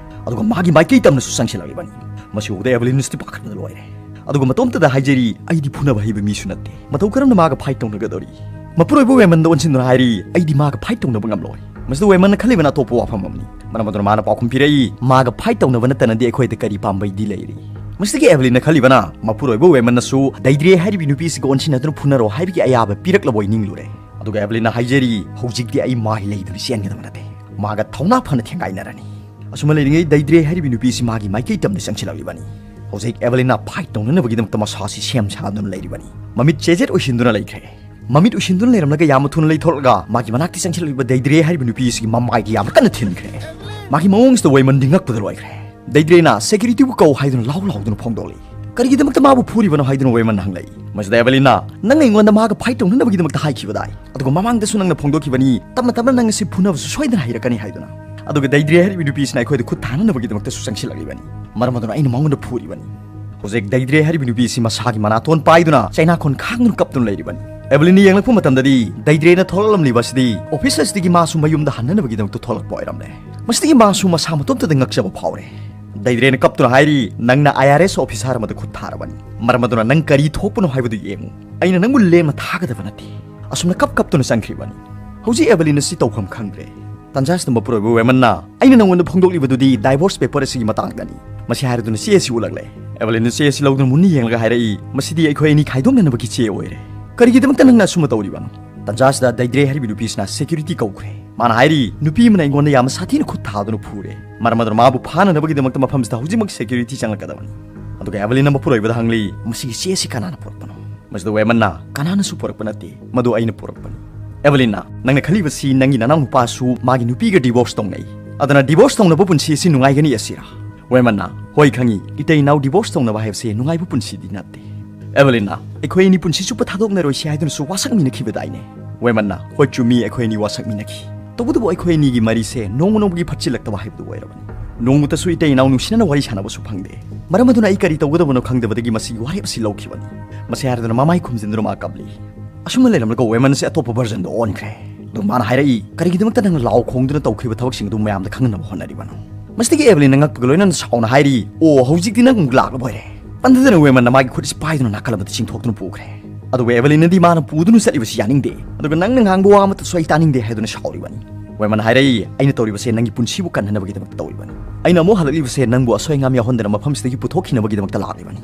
ꯑꯗꯨꯒ ꯃꯥꯒꯤ ꯃꯥꯏꯀꯩ ꯇꯝꯅꯁꯨ ꯆꯪꯁꯤꯜꯂꯛꯂꯤꯕꯅꯤ꯫ ꯃꯁꯤ ꯎꯕꯗ ꯑꯦꯚꯂꯤꯟ ꯑꯁꯤꯗꯤ ꯄꯥꯈꯠꯄꯗ ꯂꯣꯏꯔꯦ꯫ ꯑꯗꯨꯒ ꯃꯇꯣꯝꯇꯗ ꯍꯥꯏꯖꯔꯤ, "ꯑꯩꯗꯤ ꯐꯨꯅꯕ ꯍꯩꯕ ꯃꯤꯁꯨ ꯅꯠꯇꯦ꯫ ꯃꯇꯧ ꯀꯔꯝꯅ ꯃꯥꯒ fight ꯇꯧꯅꯒꯗꯧꯔꯤ?" ꯃꯄꯨꯔꯣꯏꯕ ꯋꯦꯃꯟꯗ ꯑꯣꯟꯁꯤꯟꯗꯨꯅ ꯍꯥꯏꯔꯤ, "ꯑꯩꯗꯤ ꯃꯥꯒ fight ꯇꯧꯅꯕ ꯉꯝꯂꯣꯏ꯫" ꯃꯁꯤꯗ ꯋꯦꯃꯟꯅ ꯈꯜꯂꯤꯕꯅ ꯑꯇꯣꯞꯄ ꯋꯥꯐꯝ ꯑꯃꯅꯤ꯫ ꯃꯔꯝ ꯑꯗꯨꯅ ꯃꯥꯅ ꯄꯥꯎꯈꯨꯝ ꯄꯤꯔꯛꯏ, "ꯃꯥꯒ fight ꯇꯧꯅꯕ ꯅꯠꯇꯅꯗꯤ ꯑꯩꯈꯣꯏꯗ ꯀꯔꯤ ꯄꯥꯝꯕꯩꯗꯤ ꯂꯩꯔꯤ?" ꯃꯁꯤꯗꯒꯤ ꯑꯦꯚꯂꯤꯟꯅ ꯈꯜꯂꯤꯕꯅ, ꯃꯄꯨꯔꯣꯏꯕ ꯋꯦꯃꯟꯅꯁꯨ ꯗꯩꯗ꯭ꯔꯦ ꯍꯥꯏꯔꯤꯕꯤ ꯅꯨꯄꯤꯁꯤꯒ ꯑꯣꯟꯁꯤꯟꯅꯗꯨꯅ ꯐꯨꯅꯔꯣ ꯍꯥꯏꯕꯒꯤ ꯑꯌꯥꯕ ꯄꯤꯔꯛꯂꯕꯣꯏ ꯅꯤꯡꯂꯨꯔꯦ꯫ ꯑꯗꯨꯒ ꯑꯦꯚꯂꯤꯟꯅ ꯍꯥꯏꯖꯔꯤ, "ꯍꯧꯖꯤꯛꯇꯤ ꯑꯩ ꯃꯥꯏ ꯂꯩꯗꯨꯅ ꯆꯦꯟꯒꯗꯕ ꯅꯠꯇꯦ꯫ ꯃꯥꯒ ꯊꯧꯅꯥ ꯐꯅ ꯊꯦꯡꯒꯥꯏꯅꯔꯅꯤ꯫" ꯑꯁꯨꯝꯅ ꯂꯩꯔꯤꯉꯩ ꯗꯩꯗ꯭ꯔꯦ ꯍꯥꯏꯔꯤꯕꯤ ꯅꯨꯄꯤꯁꯤ ꯃꯥꯒꯤ ꯃꯥꯏꯀꯩ ꯇꯝꯅ ꯆꯪꯁꯤꯜꯂꯛꯂꯤꯕꯅꯤ꯫ ꯍꯧꯖꯤꯛ ꯑꯦꯚꯂꯤꯟꯅ fight ꯇꯧꯅꯅꯕꯒꯤꯗꯃꯛꯇ ꯃꯁꯥꯁꯤ ꯁꯦꯝ ꯁꯥꯗꯨꯅ ꯂꯩꯔꯤꯕꯅꯤ꯫ ꯃꯃꯤꯠ ꯆꯦꯖꯦꯠ ꯑꯣꯏꯁꯤꯟꯗꯨꯅ ꯂꯩꯈ꯭ꯔꯦ꯫ ꯃꯃꯤꯠ ꯎꯏꯁꯤꯟꯗꯨꯅ ꯂꯩꯔꯝꯂꯒ ꯌꯥꯝꯅ ꯊꯨꯅ ꯂꯩꯊꯣꯔꯛꯂꯒ ꯃꯥꯒꯤ ꯃꯅꯥꯛꯇ ꯆꯪꯁꯤꯜꯂꯛꯂꯤꯕ ꯗꯩꯗ꯭ꯔꯦ ꯍꯥꯏꯔꯤꯕ ꯅꯨꯄꯤ ꯑꯁꯤꯒꯤ ꯃꯃꯥꯏꯗ ꯌꯥꯝ ꯀꯟꯅ ꯊꯤꯟꯈ꯭ꯔꯦ꯫ ꯃꯥꯒꯤ ꯃꯑꯣꯡꯁꯤꯗ ꯋꯦꯃꯟꯗꯤ ꯉꯛꯄꯗ ꯂꯣꯏꯈ꯭ꯔꯦ꯫ ꯗꯩꯗ꯭ꯔꯦꯅ "Security ꯕꯨ ꯀꯧ" ꯍꯥꯏꯗꯨꯅ ꯂꯥꯎ ꯂꯥꯎꯗꯨꯅ ꯐꯣꯡꯗꯣꯛꯂꯤ꯫ "ꯀꯔꯤꯒꯤꯗꯃꯛꯇ ꯃꯥꯕꯨ ꯐꯨꯔꯤꯕꯅꯣ?" ꯍꯥꯏꯗꯨꯅ ꯋꯦꯃꯟꯅ ꯍꯪꯂꯛꯏ꯫ ꯃꯁꯤꯗ ꯑꯦꯚꯦꯂꯤꯟꯅ, "ꯅꯪꯅ ꯑꯩꯉꯣꯟꯗ ꯃꯥꯒ ꯐꯥꯏꯠ ꯇꯧꯅꯅꯕꯒꯤꯗꯃꯛꯇ ꯍꯥꯏꯈꯤꯕꯗꯥꯏ? ꯑꯗꯨꯒ ꯃꯃꯥꯡꯗꯁꯨ ꯅꯪꯅ ꯐꯣꯡꯗꯣꯛꯈꯤꯕꯅꯤ, ꯇꯞꯅ ꯇꯞꯅ ꯅꯪ ꯑꯁꯤ ꯐꯨꯅꯕꯁꯨ ꯁꯣꯏꯗꯅ ꯍꯩꯔꯛꯀꯅꯤ ꯍꯥꯏꯗꯨꯅ꯫ ꯑꯗꯨꯒ ꯗꯩꯗ꯭ꯔꯦ ꯍꯥꯏꯔꯤꯕ ꯅꯨꯄꯤꯁꯤꯅ ꯑꯩꯈꯣꯏꯗ ꯈꯨꯠ ꯊꯥꯅꯅꯕꯒꯤꯗꯃꯛꯇꯁꯨ ꯆꯪꯁꯤꯜꯂꯛꯂꯤꯕꯅꯤ꯫ ꯃꯔꯝ ꯑꯗꯨꯅ ꯑꯩꯅ ꯃꯉꯣꯟꯗ ꯐꯨꯔꯤꯕꯅꯤ꯫" ꯍꯧꯖꯤꯛ ꯗꯩꯗ꯭ꯔꯦ ꯍꯥꯏꯔꯤꯕ ꯅꯨꯄꯤ ꯑꯁꯤ ꯃꯁꯥꯒꯤ ꯃꯅꯥꯇꯣꯟ ꯄꯥꯏꯗꯨꯅ ꯆꯩꯅꯥꯈꯣꯟ ꯈꯥꯡꯗꯨꯅ ꯀꯞꯇꯨꯅ ꯂꯩꯔꯤꯕꯅꯤ꯫ ꯑꯦꯚꯦꯂꯤꯟꯅ ꯌꯦꯡꯂꯛꯄ ꯃꯇꯝꯗꯗꯤ ꯗꯩꯗ꯭ꯔꯦꯅ ꯊꯣꯛꯂꯛꯂꯝꯂꯤꯕ ꯑꯁꯤꯗꯤ ꯑꯣꯐꯤꯁ ꯑꯁꯤꯗꯒꯤ ꯃꯥꯁꯨ ꯃꯌꯨꯝꯗ ꯍꯟꯅꯅꯕꯒꯤꯗꯃꯛꯇ ꯊꯣꯛꯂꯛꯄ ꯑꯣꯏꯔꯝꯂꯦ꯫ ꯃꯁꯤꯗꯒꯤ ꯃꯥꯁꯨ ꯃꯁꯥ ꯃꯇꯣꯝꯇꯗ ꯉꯛꯆꯕ ꯐꯥꯎꯔꯦ꯫ ꯗꯩꯗ꯭ꯔꯦꯅ ꯀꯞꯇꯨꯅ ꯍꯥꯏꯔꯤ, "ꯅꯪꯅ ꯑꯥꯏ ꯑꯥꯔ ꯑꯦꯁ ꯑꯣꯐꯤꯁꯥꯔ ꯑꯃꯗ ꯈꯨꯠ ꯊꯥꯔꯕꯅꯤ꯫ ꯃꯔꯝ ꯑꯗꯨꯅ ꯅꯪ ꯀꯔꯤ ꯊꯣꯛꯄꯅꯣ ꯍꯥꯏꯕꯗꯨ ꯌꯦꯡꯉꯨ꯫ ꯑꯩꯅ ꯅꯪꯕꯨ ꯂꯦꯝꯅ ꯊꯥꯒꯗꯕ ꯅꯠꯇꯦ꯫" ꯑꯁꯨꯝꯅ ꯀꯞ ꯀꯞꯇꯨꯅ ꯆꯪꯈ꯭ꯔꯤꯕꯅꯤ꯫ ꯍꯧꯖꯤꯛ ꯑꯦꯚꯦꯂꯤꯟ ꯑꯁꯤ ꯇꯧꯐꯝ ꯈꯪꯗ꯭ꯔꯦ꯫ ꯇꯟꯖꯥꯁꯤꯗ ꯃꯄꯨꯔꯣꯏꯕ ꯋꯦꯃꯟꯅ, "ꯑꯩꯅ ꯅꯉꯣꯟꯗ ꯐꯣꯡꯗꯣꯛꯂꯤꯕꯗꯨꯗꯤ ꯗꯥꯏꯚꯣꯔꯁ ꯄꯦꯄꯔ ꯑꯁꯤꯒꯤ ꯃꯇꯥꯡꯗꯅꯤ꯫" ꯃꯁꯤ ꯍꯥꯏꯔꯗꯨꯅ ꯆꯦ ꯑꯁꯤ ꯎꯠꯂꯛꯂꯦ꯫ ꯑꯦꯚꯦꯂꯤꯟꯅ ꯆꯦ ꯑꯁꯤ ꯂꯧꯗꯨꯅ ꯃꯨꯟꯅ ꯌꯦꯡꯂꯒ ꯍꯥꯏꯔꯛꯏ, "ꯃꯁꯤꯗꯤ ꯑꯩꯈꯣꯏ ꯑꯅꯤ ꯈꯥꯏꯗꯣꯛꯅꯅꯕꯒꯤ ꯆꯦ ꯑꯣꯏꯔꯦ꯫ ꯀꯔꯤꯒꯤꯗꯃꯛꯇ ꯅꯪꯅ ꯑꯁꯨꯝꯕ ꯇꯧꯔꯤꯕꯅꯣ?" ꯇꯟꯖꯥꯁꯤꯗ ꯗꯩꯗ꯭ꯔꯦ ꯍꯥꯏꯔꯤꯕ ꯅꯨꯄꯤꯁꯤꯅ ꯁꯦꯀ꯭ꯌꯨꯔꯤꯇꯤ ꯀꯧꯈ꯭ꯔꯦ꯫ ꯃꯥꯅ ꯍꯥꯏꯔꯤ, "ꯅꯨꯄꯤ ꯑꯃꯅ ꯑꯩꯉꯣꯟꯗ ꯌꯥꯝꯅ ꯁꯥꯊꯤꯅ ꯈꯨꯠ ꯊꯥꯗꯨꯅ ꯐꯨꯔꯦ꯫ ꯃꯔꯝ ꯑꯗꯨꯅ ꯃꯥꯕꯨ ꯐꯥꯅꯅꯕꯒꯤꯗꯃꯛꯇ ꯃꯐꯝꯁꯤꯗ ꯍꯧꯖꯤꯛꯃꯛ ꯁꯦꯀ꯭ꯌꯨꯔꯤꯇꯤ ꯆꯪꯂꯛꯀꯗꯕꯅꯤ꯫" ꯑꯗꯨꯒ ꯑꯦꯚꯦꯂꯤꯟꯅ ꯃꯄꯨꯔꯣꯏꯕꯗ ꯍꯪꯂꯤ, "ꯃꯁꯤꯒꯤ ꯆꯦ ꯑꯁꯤ ꯀꯅꯥꯅ ꯄꯨꯔꯛꯄꯅꯣ?" ꯃꯁꯤꯗ ꯋꯦꯃꯟꯅ, "ꯀꯅꯥꯅꯁꯨ ꯄꯨꯔꯛꯄ ꯅꯠꯇꯦ, ꯃꯗꯨ ꯑꯩꯅ ꯄꯨꯔꯛꯄꯅꯤ꯫" ꯑꯦꯚꯦꯂꯤꯟꯅ, "ꯅꯪꯅ ꯈꯜꯂꯤꯕꯁꯤ ꯅꯪꯒꯤ ꯅꯅꯥꯎ ꯅꯨꯄꯥꯁꯨ ꯃꯥꯒꯤ ꯅꯨꯄꯤꯒ ꯗꯤꯚꯣꯔꯁ ꯇꯧꯅꯩ, ꯑꯗꯨꯅ ꯗꯤꯚꯣꯔꯁ ꯇꯧꯅꯕ ꯄꯨꯟꯁꯤ ꯑꯁꯤ ꯅꯨꯡꯉꯥꯏꯒꯅꯤ ꯑꯁꯤꯔꯥ?" ꯋꯦꯃꯟꯅ, "ꯍꯣꯏ ꯈꯪꯉꯤ, ꯏꯇꯩ ꯏꯅꯥꯎ ꯗꯤꯚꯣꯔꯁ ꯇꯧꯅꯕ ꯍꯥꯏꯕꯁꯦ ꯅꯨꯡꯉꯥꯏꯕ ꯄꯨꯟꯁꯤꯗꯤ ꯅꯠꯇꯦ꯫" ꯑꯦꯚꯦꯂꯤꯟꯅ, "ꯑꯩꯈꯣꯏ ꯑꯅꯤ ꯄꯨꯟꯁꯤ ꯆꯨꯞꯄ ꯊꯥꯗꯣꯛꯅꯔꯣꯏꯁꯤ ꯍꯥꯏꯗꯨꯅꯁꯨ ꯋꯥꯁꯛꯃꯤꯟꯅꯈꯤꯕꯗꯥꯏꯅꯦ?" ꯋꯦꯃꯟꯅ, "ꯍꯣꯏ ꯆꯨꯝꯃꯤ, ꯑꯩꯈꯣꯏ ꯑꯅꯤ ꯋꯥꯁꯛꯃꯤꯟꯅꯈꯤ꯫ ꯇꯧꯕꯇꯕꯨ ꯑꯩꯈꯣꯏ ꯑꯅꯤꯒꯤ ꯃꯔꯤꯁꯦ ꯅꯣꯡꯃ ꯅꯣꯡꯃꯒꯤ ꯐꯠꯆꯤꯜꯂꯛꯇꯕ ꯍꯥꯏꯕꯗꯨ ꯑꯣꯏꯔꯕꯅꯤ꯫ ꯅꯣꯡꯃꯇꯁꯨ ꯏꯇꯩ ꯏꯅꯥꯎ ꯅꯨꯡꯁꯤꯅꯅ ꯋꯥꯔꯤ ꯁꯥꯟꯅꯕꯁꯨ ꯐꯪꯗꯦ꯫ ꯃꯔꯝ ꯑꯗꯨꯅ ꯑꯩ ꯀꯔꯤ ꯇꯧꯒꯗꯕꯅꯣ ꯈꯪꯗꯕꯗꯒꯤ ꯃꯁꯤꯒꯤ ꯋꯥꯔꯦꯞ ꯑꯁꯤ ꯂꯧꯈꯤꯕꯅꯤ꯫" ꯃꯁꯤ ꯍꯥꯏꯔꯗꯨꯅ ꯃꯃꯥꯏ ꯈꯨꯝꯖꯤꯟꯗꯨꯅ ꯃꯥ ꯀꯞꯂꯤ꯫ ꯑꯁꯨꯝꯅ ꯂꯩꯔꯝꯂꯒ ꯋꯦꯃꯟ ꯑꯁꯤ ꯑꯇꯣꯞꯄ ꯚꯔꯖꯟꯗ ꯑꯣꯟꯈ꯭ꯔꯦ꯫ ꯑꯗꯨꯒ ꯃꯥꯅ ꯍꯥꯏꯔꯛꯏ, "ꯀꯔꯤꯒꯤꯗꯃꯛꯇ ꯅꯪꯅ ꯂꯥꯎ ꯈꯣꯡꯗꯨꯅ ꯇꯧꯈ꯭ꯔꯤꯕ ꯊꯕꯛꯁꯤꯡ ꯑꯗꯨ ꯃꯌꯥꯝꯗ ꯈꯪꯍꯟꯅꯕ ꯍꯣꯠꯅꯔꯤꯕꯅꯣ?" ꯃꯁꯤꯗꯒꯤ ꯑꯦꯚꯦꯂꯤꯟꯅ ꯉꯛꯄꯒ ꯂꯣꯏꯅꯅ ꯁꯥꯎꯅ ꯍꯥꯏꯔꯤ, "ꯑꯣ, ꯍꯧꯖꯤꯛꯇꯤ ꯅꯪ ꯑꯃꯨꯛ ꯂꯥꯛꯂꯕ ꯑꯣꯏꯔꯦ?" ꯄꯟꯊꯗꯅ ꯋꯦꯃꯟꯅ ꯃꯥꯒꯤ ꯈꯨꯠ ꯑꯁꯤ ꯄꯥꯏꯗꯨꯅ ꯅꯥꯀꯜ ꯑꯃꯗ ꯆꯤꯡꯊꯣꯛꯇꯨꯅ ꯄꯨꯈ꯭ꯔꯦ꯫ ꯑꯗꯨꯒ ꯑꯦꯚꯦꯂꯤꯟꯅꯗꯤ ꯃꯥꯅ ꯄꯨꯗꯨꯅ ꯆꯠꯂꯤꯕꯁꯤ ꯌꯥꯅꯤꯡꯗꯦ, ꯑꯗꯨꯒ ꯅꯪꯅ ꯉꯥꯡꯕ ꯋꯥ ꯑꯃꯠꯇꯁꯨ ꯑꯩ ꯇꯥꯅꯤꯡꯗꯦ ꯍꯥꯏꯗꯨꯅ ꯁꯥꯎꯔꯤꯕꯅꯤ꯫ ꯋꯦꯃꯟ ꯍꯥꯏꯔꯛꯏ, "ꯑꯩꯅ ꯇꯧꯔꯤꯕꯁꯦ ꯅꯪꯒꯤ ꯄꯨꯟꯁꯤꯕꯨ ꯀꯟꯅꯅꯕꯒꯤꯗꯃꯛꯇ ꯇꯧꯔꯤꯕꯅꯤ꯫ ꯑꯩꯅ ꯑꯃꯨꯛ ꯍꯜꯂꯛꯂꯤꯕꯁꯦ ꯅꯪꯕꯨ ꯑꯁꯣꯏ ꯑꯉꯥꯝ ꯌꯥꯎꯍꯟꯗꯅ ꯃꯐꯝꯁꯤꯗꯒꯤ ꯄꯨꯊꯣꯛꯈꯤꯅꯕꯒꯤꯗꯃꯛꯇ ꯂꯥꯛꯂꯤꯕꯅꯤ꯫"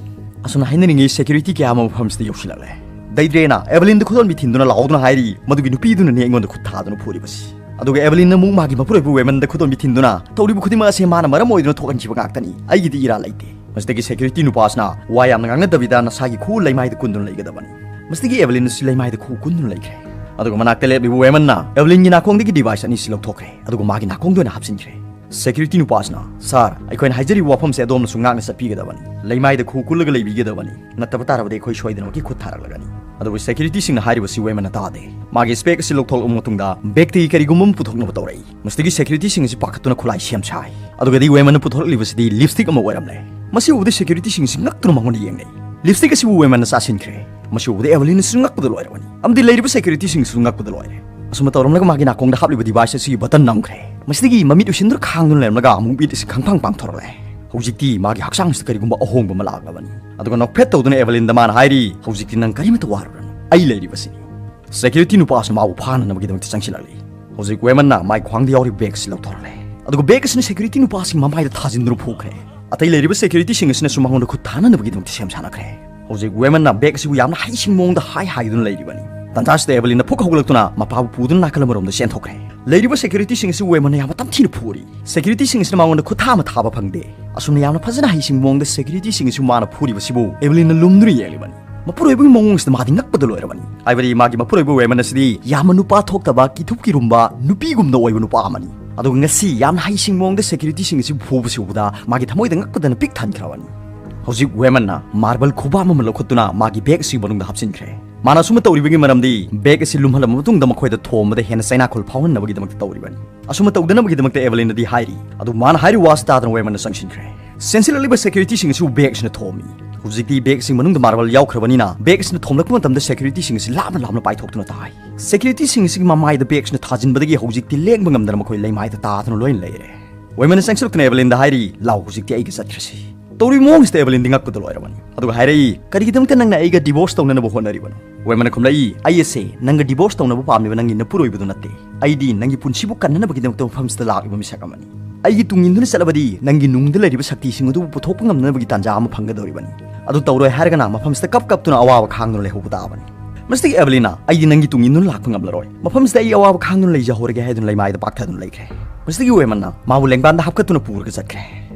ꯑꯁꯨꯝꯅ ꯍꯥꯏꯅꯔꯤꯉꯩ ꯁꯦꯀ꯭ꯌꯨꯔꯤꯇꯤ ꯀꯌꯥ ꯑꯃ ꯃꯐꯝꯁꯤꯗ ꯌꯧꯁꯤꯜꯂꯛꯂꯦ꯫ ꯗꯩꯗ꯭ꯔꯦꯅ ꯑꯦꯚꯦꯂꯤꯟꯗ ꯈꯨꯗꯣꯝꯕꯤ ꯊꯤꯟꯗꯨꯅ ꯂꯥꯎꯗꯨꯅ ꯍꯥꯏꯔꯤ, "ꯃꯗꯨꯒꯤ ꯅꯨꯄꯤꯗꯨꯅꯅꯦ ꯑꯩꯉꯣꯟꯗ ꯈꯨꯠ ꯊꯥꯗꯨꯅ ꯐꯨꯔꯤꯕꯁꯤ꯫" ꯑꯗꯨꯒ ꯑꯦꯚꯦꯂꯤꯟꯅ ꯑꯃꯨꯛ ꯃꯥꯒꯤ ꯃꯄꯨꯔꯣꯏꯕ ꯋꯦꯃꯟꯗ ꯈꯨꯗꯣꯝꯕꯤ ꯊꯤꯟꯗꯨꯅ, "ꯇꯧꯔꯤꯕ ꯈꯨꯗꯤꯡꯃꯛ ꯑꯁꯦ ꯃꯥꯅ ꯃꯔꯝ ꯑꯣꯏꯗꯨꯅ ꯊꯣꯛꯍꯟꯈꯤꯕ ꯉꯥꯛꯇꯅꯤ, ꯑꯩꯒꯤꯗꯤ ꯏꯔꯥꯜ ꯂꯩꯇꯦ꯫" ꯃꯁꯤꯗꯒꯤ ꯁꯦꯀ꯭ꯌꯨꯔꯤꯇꯤ ꯅꯨꯄꯥꯁꯤꯅ, "ꯋꯥ ꯌꯥꯝꯅ ꯉꯥꯡꯅꯗꯕꯤꯗ ꯅꯁꯥꯒꯤ ꯈꯨꯎ ꯂꯩꯃꯥꯏꯗ ꯀꯨꯟꯗꯨꯅ ꯂꯩꯒꯗꯕꯅꯤ꯫" ꯃꯁꯤꯗꯒꯤ ꯑꯦꯚꯦꯂꯤꯟ ꯑꯁꯤ ꯂꯩꯃꯥꯏꯗ ꯈꯨꯎ ꯀꯨꯟꯗꯨꯅ ꯂꯩꯈ꯭ꯔꯦ꯫ ꯑꯗꯨꯒ ꯃꯅꯥꯛꯇ ꯂꯦꯞꯂꯤꯕ ꯋꯦꯃꯟꯅ ꯑꯦꯚꯦꯂꯤꯟꯒꯤ ꯅꯥꯀꯣꯡꯗꯒꯤ ꯗꯤꯚꯥꯏꯁ ꯑꯅꯤꯁꯤ ꯂꯧꯊꯣꯛꯈ꯭ꯔꯦ, ꯑꯗꯨꯒ ꯃꯥꯒꯤ ꯅꯥꯀꯣꯡꯗ ꯑꯣꯏꯅ ꯍꯥꯞꯆꯤꯟꯈ꯭ꯔꯦ꯫ ꯁꯦꯀ꯭ꯌꯨꯔꯤꯇꯤ ꯅꯨꯄꯥꯁꯤꯅ, "ꯁꯥꯔ, ꯑꯩꯈꯣꯏꯅ ꯍꯥꯏꯖꯔꯤꯕ ꯋꯥꯐꯝꯁꯦ ꯑꯗꯣꯝꯅꯁꯨ ꯉꯥꯛꯅ ꯆꯠꯄꯤꯒꯗꯕꯅꯤ꯫ ꯂꯩꯃꯥꯏꯗ ꯈꯨ ꯀꯨꯜꯂꯒ ꯂꯩꯕꯤꯒꯗꯕꯅꯤ꯫ ꯅꯠꯇꯕ ꯇꯥꯔꯕꯗꯤ ꯑꯩꯈꯣꯏ ꯁꯣꯏꯗꯅꯃꯛꯀꯤ ꯈꯨꯠ ꯊꯥꯔꯛꯂꯒꯅꯤ"꯫ ꯑꯗꯨꯕꯨ ꯁꯦꯀ꯭ꯌꯨꯔꯤꯇꯤꯁꯤꯡꯅ ꯍꯥꯏꯔꯤꯕꯁꯤ ꯋꯦꯃꯟꯅ ꯇꯥꯗꯦ꯫ ꯃꯥꯒꯤ ꯁ꯭ꯄꯦꯛ ꯑꯁꯤ ꯂꯧꯊꯣꯛꯂꯕ ꯃꯇꯨꯡꯗ ꯕꯦꯛꯇꯒꯤ ꯀꯔꯤꯒꯨꯝꯕ ꯑꯃ ꯄꯨꯊꯣꯛꯅꯕ ꯇꯧꯔꯛꯏ꯫ ꯃꯁꯤꯗꯒꯤ ꯁꯦꯀ꯭ꯌꯨꯔꯤꯇꯤꯁꯤꯡ ꯑꯁꯤ ꯄꯥꯈꯠꯇꯨꯅ ꯈꯨꯠꯂꯥꯏ ꯁꯦꯝ ꯁꯥꯏ꯫ ꯑꯗꯨꯒꯗꯤ ꯋꯦꯃꯟꯅ ꯄꯨꯊꯣꯔꯛꯂꯤꯕꯁꯤꯗꯤ ꯂꯤꯞꯁꯇꯤꯛ ꯑꯃ ꯑꯣꯏꯔꯝꯂꯦ꯫ ꯃꯁꯤ ꯎꯕꯗ ꯁꯦꯀ꯭ꯌꯨꯔꯤꯇꯤꯁꯤꯡ ꯑꯁꯤ ꯉꯛꯇꯨꯅ ꯃꯉꯣꯟꯗ ꯌꯦꯡꯅꯩ꯫ ꯂꯤꯞꯁꯇꯤꯛ ꯑꯁꯤꯕꯨ ꯋꯦꯃꯟꯅ ꯆꯥꯁꯤꯟꯈ꯭ꯔꯦ꯫ ꯃꯁꯤ ꯎꯕꯗ ꯑꯦꯚꯂꯤꯟꯅꯁꯨ ꯉꯛꯄꯗ ꯂꯣꯏꯔꯕꯅꯤ, ꯑꯃꯗꯤ ꯂꯩꯔꯤꯕ ꯁꯦꯀ꯭ꯌꯨꯔꯤꯇꯤꯁꯤꯡꯁꯨ ꯉꯛꯄꯗ ꯂꯣꯏꯔꯦ꯫ ꯑꯁꯨꯝꯅ ꯇꯧꯔꯝꯂꯒ ꯃꯥꯒꯤ ꯅꯥꯀꯣꯡꯗ ꯍꯥꯞꯂꯤꯕ ꯗꯤꯚꯥꯏꯁ ꯑꯁꯤꯒꯤ ꯕꯇꯟ ꯅꯝꯈ꯭ꯔꯦ꯫ ꯃꯁꯤꯗꯒꯤ ꯃꯃꯤꯠ ꯎꯏꯁꯤꯟꯗꯨꯅ ꯈꯥꯡꯗꯨꯅ ꯂꯩꯔꯝꯂꯒ ꯑꯃꯨꯛ ꯃꯤꯠ ꯑꯁꯤ ꯈꯪꯐꯥꯡ ꯄꯥꯡꯊꯣꯔꯛꯂꯦ꯫ ꯍꯧꯖꯤꯛꯇꯤ ꯃꯥꯒꯤ ꯍꯛꯆꯥꯡꯁꯤꯗ ꯀꯔꯤꯒꯨꯝꯕ ꯑꯍꯣꯡꯕ ꯑꯃ ꯂꯥꯛꯂꯕꯅꯤ꯫ ꯑꯗꯨꯒ ꯅꯣꯛꯐꯦꯠ ꯇꯧꯗꯨꯅ ꯑꯦꯚꯂꯤꯟꯗ ꯃꯥꯅ ꯍꯥꯏꯔꯤ, "ꯍꯧꯖꯤꯛꯇꯤ ꯅꯪ ꯀꯔꯤꯃꯠꯇ ꯋꯥꯔꯨꯔꯅꯨ, ꯑꯩ ꯂꯩꯔꯤꯕꯁꯤꯅꯤ"꯫ ꯁꯦꯀ꯭ꯌꯨꯔꯤꯇꯤ ꯅꯨꯄꯥ ꯑꯁꯤꯅ ꯃꯥꯕꯨ ꯐꯥꯅꯅꯕꯒꯤꯗꯃꯛꯇ ꯆꯪꯁꯤꯜꯂꯛꯂꯤ꯫ ꯍꯧꯖꯤꯛ ꯋꯦꯃꯟꯅ ꯃꯥꯏ ꯈ꯭ꯋꯥꯡꯗ ꯌꯥꯎꯔꯤꯕ ꯕꯦꯒ ꯑꯁꯤ ꯂꯧꯊꯣꯔꯛꯂꯦ꯫ ꯑꯗꯨꯒ ꯕꯦꯒ ꯑꯁꯤꯅ ꯁꯦꯀ꯭ꯌꯨꯔꯤꯇꯤ ꯅꯨꯄꯥꯁꯤꯡ ꯃꯃꯥꯏꯗ ꯊꯥꯖꯤꯟꯗꯨꯅ ꯐꯨꯈ꯭ꯔꯦ꯫ ꯑꯇꯩ ꯂꯩꯔꯤꯕ ꯁꯦꯀ꯭ꯌꯨꯔꯤꯇꯤꯁꯤꯡ ꯑꯁꯤꯅꯁꯨ ꯃꯉꯣꯟꯗ ꯈꯨꯠ ꯊꯥꯅꯅꯕꯒꯤꯗꯃꯛꯇ ꯁꯦꯝ ꯁꯥꯅꯈ꯭ꯔꯦ꯫ ꯍꯧꯖꯤꯛ ꯋꯦꯃꯟꯅ ꯕꯦꯒ ꯑꯁꯤꯕꯨ ꯌꯥꯝꯅ ꯍꯩꯁꯤꯡ ꯃꯑꯣꯡꯗ ꯍꯥꯏ ꯍꯥꯏꯗꯨꯅ ꯂꯩꯔꯤꯕꯅꯤ꯫ ꯇꯟꯖꯥꯁꯤꯗ ꯑꯦꯚꯂꯤꯟꯅ ꯐꯨꯛ ꯍꯧꯒꯠꯂꯛꯇꯨꯅ ꯃꯄꯥꯕꯨ ꯄꯨꯗꯨꯅ ꯅꯥꯀꯜ ꯑꯃꯔꯣꯝꯗ ꯆꯦꯟꯊꯣꯛꯈ꯭ꯔꯦ꯫ ꯂꯩꯔꯤꯕ ꯁꯦꯀ꯭ꯌꯨꯔꯤꯇꯤꯁꯤꯡ ꯑꯁꯤ ꯋꯦꯃꯟꯅ ꯌꯥꯝꯅ ꯇꯝꯊꯤꯅ ꯐꯨꯔꯤ꯫ ꯁꯦꯀ꯭ꯌꯨꯔꯤꯇꯤꯁꯤꯡ ꯑꯁꯤꯅ ꯃꯉꯣꯟꯗ ꯈꯨꯠ ꯊꯥ ꯑꯃ ꯊꯥꯕ ꯐꯪꯗꯦ꯫ ꯑꯁꯨꯝꯅ ꯌꯥꯝꯅ ꯐꯖꯅ ꯍꯩꯁꯤꯡ ꯃꯑꯣꯡꯗ ꯁꯦꯀ꯭ꯌꯨꯔꯤꯇꯤꯁꯤꯡ ꯑꯁꯤ ꯃꯥꯅ ꯐꯨꯔꯤꯕꯁꯤꯕꯨ ꯑꯦꯚꯂꯤꯟꯅ ꯂꯨꯝꯗꯨꯅ ꯌꯦꯡꯂꯤꯕꯅꯤ꯫ ꯃꯄꯨꯔꯣꯏꯕꯒꯤ ꯃꯑꯣꯡ ꯑꯁꯤꯗ ꯃꯥꯗꯤ ꯉꯛꯄꯗ ꯂꯣꯏꯔꯕꯅꯤ꯫ ꯍꯥꯏꯕꯗꯤ ꯃꯥꯒꯤ ꯃꯄꯨꯔꯣꯏꯕ ꯋꯦꯃꯟ ꯑꯁꯤꯗꯤ ꯌꯥꯝꯅ ꯅꯨꯄꯥ ꯊꯣꯛꯇꯕ, ꯀꯤꯊꯨꯞ ꯀꯤꯔꯨꯝꯕ, ꯅꯨꯄꯤꯒꯨꯝꯅ ꯑꯣꯏꯕ ꯅꯨꯄꯥ ꯑꯃꯅꯤ꯫ ꯑꯗꯨꯒ ꯉꯁꯤ ꯌꯥꯝꯅ ꯍꯩꯁꯤꯡ ꯃꯑꯣꯡꯗ ꯁꯦꯀ꯭ꯌꯨꯔꯤꯇꯤꯁꯤꯡ ꯑꯁꯤꯕꯨ ꯐꯨꯕꯁꯤ ꯎꯕꯗ ꯃꯥꯒꯤ ꯊꯃꯣꯏꯗ ꯉꯛꯄꯗꯅ ꯄꯤꯛ ꯊꯟꯈ꯭ꯔꯕꯅꯤ꯫ ꯍꯧꯖꯤꯛ ꯋꯦꯃꯟꯅ ꯃꯥꯔꯕꯜ ꯈꯨꯕꯥꯝ ꯑꯃ ꯂꯧꯈꯠꯇꯨꯅ ꯃꯥꯒꯤ ꯕꯦꯒ ꯑꯁꯤꯒꯤ ꯃꯅꯨꯡꯗ ꯍꯥꯞꯆꯤꯟꯈ꯭ꯔꯦ꯫ ꯃꯥꯅ ꯑꯁꯨꯝꯅ ꯇꯧꯔꯤꯕꯒꯤ ꯃꯔꯝꯗꯤ ꯕꯦꯒ ꯑꯁꯤ ꯂꯨꯝꯍꯜꯂꯕ ꯃꯇꯨꯡꯗ ꯃꯈꯣꯏꯗ ꯊꯣꯝꯕꯗ ꯍꯦꯟꯅ ꯆꯩꯅꯥꯈꯣꯜ ꯐꯥꯎꯍꯟꯅꯕꯒꯤꯗꯃꯛꯇ ꯇꯧꯔꯤꯕꯅꯤ꯫ ꯑꯁꯨꯝꯅ ꯇꯧꯗꯅꯕꯒꯤꯗꯃꯛꯇ ꯑꯦꯚꯂꯤꯟꯅꯗꯤ ꯍꯥꯏꯔꯤ꯫ ꯑꯗꯨ ꯃꯥꯅ ꯍꯥꯏꯔꯤꯕ ꯋꯥꯁꯤ ꯇꯥꯗꯅ ꯋꯦꯃꯟꯅ ꯆꯪꯁꯤꯟꯈ꯭ꯔꯦ꯫ ꯆꯦꯟꯁꯤꯜꯂꯛꯂꯤꯕ ꯁꯦꯀ꯭ꯌꯨꯔꯤꯇꯤꯁꯤꯡ ꯑꯁꯤꯕꯨ ꯕꯦꯒ ꯑꯁꯤꯅ ꯊꯣꯝꯃꯤ꯫ ꯍꯧꯖꯤꯛꯇꯤ ꯕꯦꯒ ꯑꯁꯤ ꯃꯅꯨꯡꯗ ꯃꯥꯔꯕꯜ ꯌꯥꯎꯈ꯭ꯔꯕꯅꯤꯅ ꯕꯦꯒ ꯑꯁꯤꯅ ꯊꯣꯝꯂꯛꯄ ꯃꯇꯝꯗ ꯁꯦꯀ꯭ꯌꯨꯔꯤꯇꯤꯁꯤꯡ ꯑꯁꯤ ꯂꯥꯞꯅ ꯂꯥꯞꯅ ꯄꯥꯏꯊꯣꯛꯇꯨꯅ ꯇꯥꯏ꯫ ꯁꯦꯀ꯭ꯌꯨꯔꯤꯇꯤꯁꯤꯡ ꯑꯁꯤꯒꯤ ꯃꯃꯥꯏꯗ ꯕꯦꯒ ꯑꯁꯤꯅ ꯊꯥꯖꯤꯟꯕꯗꯒꯤ ꯍꯧꯖꯤꯛꯇꯤ ꯂꯦꯡꯕ ꯉꯝꯗꯅ ꯃꯈꯣꯏ ꯂꯩꯃꯥꯏꯗ ꯇꯥꯗꯨꯅ ꯂꯣꯏꯅ ꯂꯩꯔꯦ꯫ ꯋꯦꯃꯟꯅ ꯆꯪꯁꯤꯜꯂꯛꯇꯨꯅ ꯑꯦꯚꯂꯤꯟꯗ ꯍꯥꯏꯔꯤ, "ꯂꯥꯎ, ꯍꯧꯖꯤꯛꯇꯤ ꯑꯩꯒ ꯆꯠꯈ꯭ꯔꯁꯤ"꯫ ꯇꯧꯔꯤꯕ ꯃꯑꯣꯡꯁꯤꯗ ꯑꯦꯚꯂꯤꯟꯗꯤ ꯉꯛꯄꯗ ꯂꯣꯏꯔꯕꯅꯤ꯫ ꯑꯗꯨꯒ ꯍꯥꯏꯔꯛꯏ, "ꯀꯔꯤꯒꯤꯗꯃꯛꯇ ꯅꯪꯅ ꯑꯩꯒ ꯗꯤꯚꯣꯔꯁ ꯇꯧꯅꯅꯕ ꯍꯣꯠꯅꯔꯤꯕꯅꯣ?" ꯋꯦꯃꯟꯅ ꯈꯨꯝꯂꯛꯏ, "ꯑꯩ ꯑꯁꯦ ꯅꯪꯒ ꯗꯤꯚꯣꯔꯁ ꯇꯧꯅꯕ ꯄꯥꯝꯂꯤꯕ ꯅꯪꯒꯤ ꯅꯄꯨꯔꯣꯏꯕꯗꯨ ꯅꯠꯇꯦ꯫ ꯑꯩꯗꯤ ꯅꯪꯒꯤ ꯄꯨꯟꯁꯤꯕꯨ ꯀꯟꯅꯅꯕꯒꯤꯗꯃꯛꯇ ꯃꯐꯝꯁꯤꯗ ꯂꯥꯛꯂꯤꯕ ꯃꯤꯁꯛ ꯑꯃꯅꯤ꯫ ꯑꯩꯒꯤ ꯇꯨꯡ ꯏꯟꯗꯨꯅ ꯆꯠꯂꯕꯗꯤ ꯅꯪꯒꯤ ꯅꯨꯡꯗ ꯂꯩꯔꯤꯕ ꯁꯛꯇꯤꯁꯤꯡ ꯑꯗꯨꯕꯨ ꯄꯨꯊꯣꯛꯄ ꯉꯝꯅꯕꯒꯤ ꯇꯥꯟꯖꯥ ꯑꯃ ꯐꯪꯒꯗꯧꯔꯤꯕꯅꯤ꯫ ꯑꯗꯨ ꯇꯧꯔꯣꯏ ꯍꯥꯏꯔꯒꯅ ꯃꯐꯝꯁꯤꯗ ꯀꯞ ꯀꯞꯇꯨꯅ ꯑꯋꯥꯕ ꯈꯥꯡꯗꯨꯅ ꯂꯩꯍꯧꯕ ꯇꯥꯕꯅꯤ"꯫ ꯃꯁꯤꯗꯒꯤ ꯑꯦꯚꯂꯤꯟꯅ, "ꯑꯩꯗꯤ ꯅꯪꯒꯤ ꯇꯨꯡ ꯏꯟꯗꯨꯅ ꯂꯥꯛꯄ ꯉꯝꯂꯔꯣꯏ꯫ ꯃꯐꯝꯁꯤꯗ ꯑꯩ ꯑꯋꯥꯕ ꯈꯥꯡꯗꯨꯅ ꯂꯩꯖꯍꯧꯔꯒꯦ" ꯍꯥꯏꯗꯨꯅ ꯂꯩꯃꯥꯏꯗ ꯄꯥꯛꯊꯗꯨꯅ ꯂꯩꯈ꯭ꯔꯦ꯫ ꯃꯁꯤꯗꯒꯤ ꯋꯦꯃꯟꯅ ꯃꯥꯕꯨ ꯂꯦꯡꯕꯥꯟꯗ ꯍꯥꯞꯀꯠꯇꯨꯅ ꯄꯨꯔꯒ ꯆꯠꯈ꯭ꯔꯦ꯫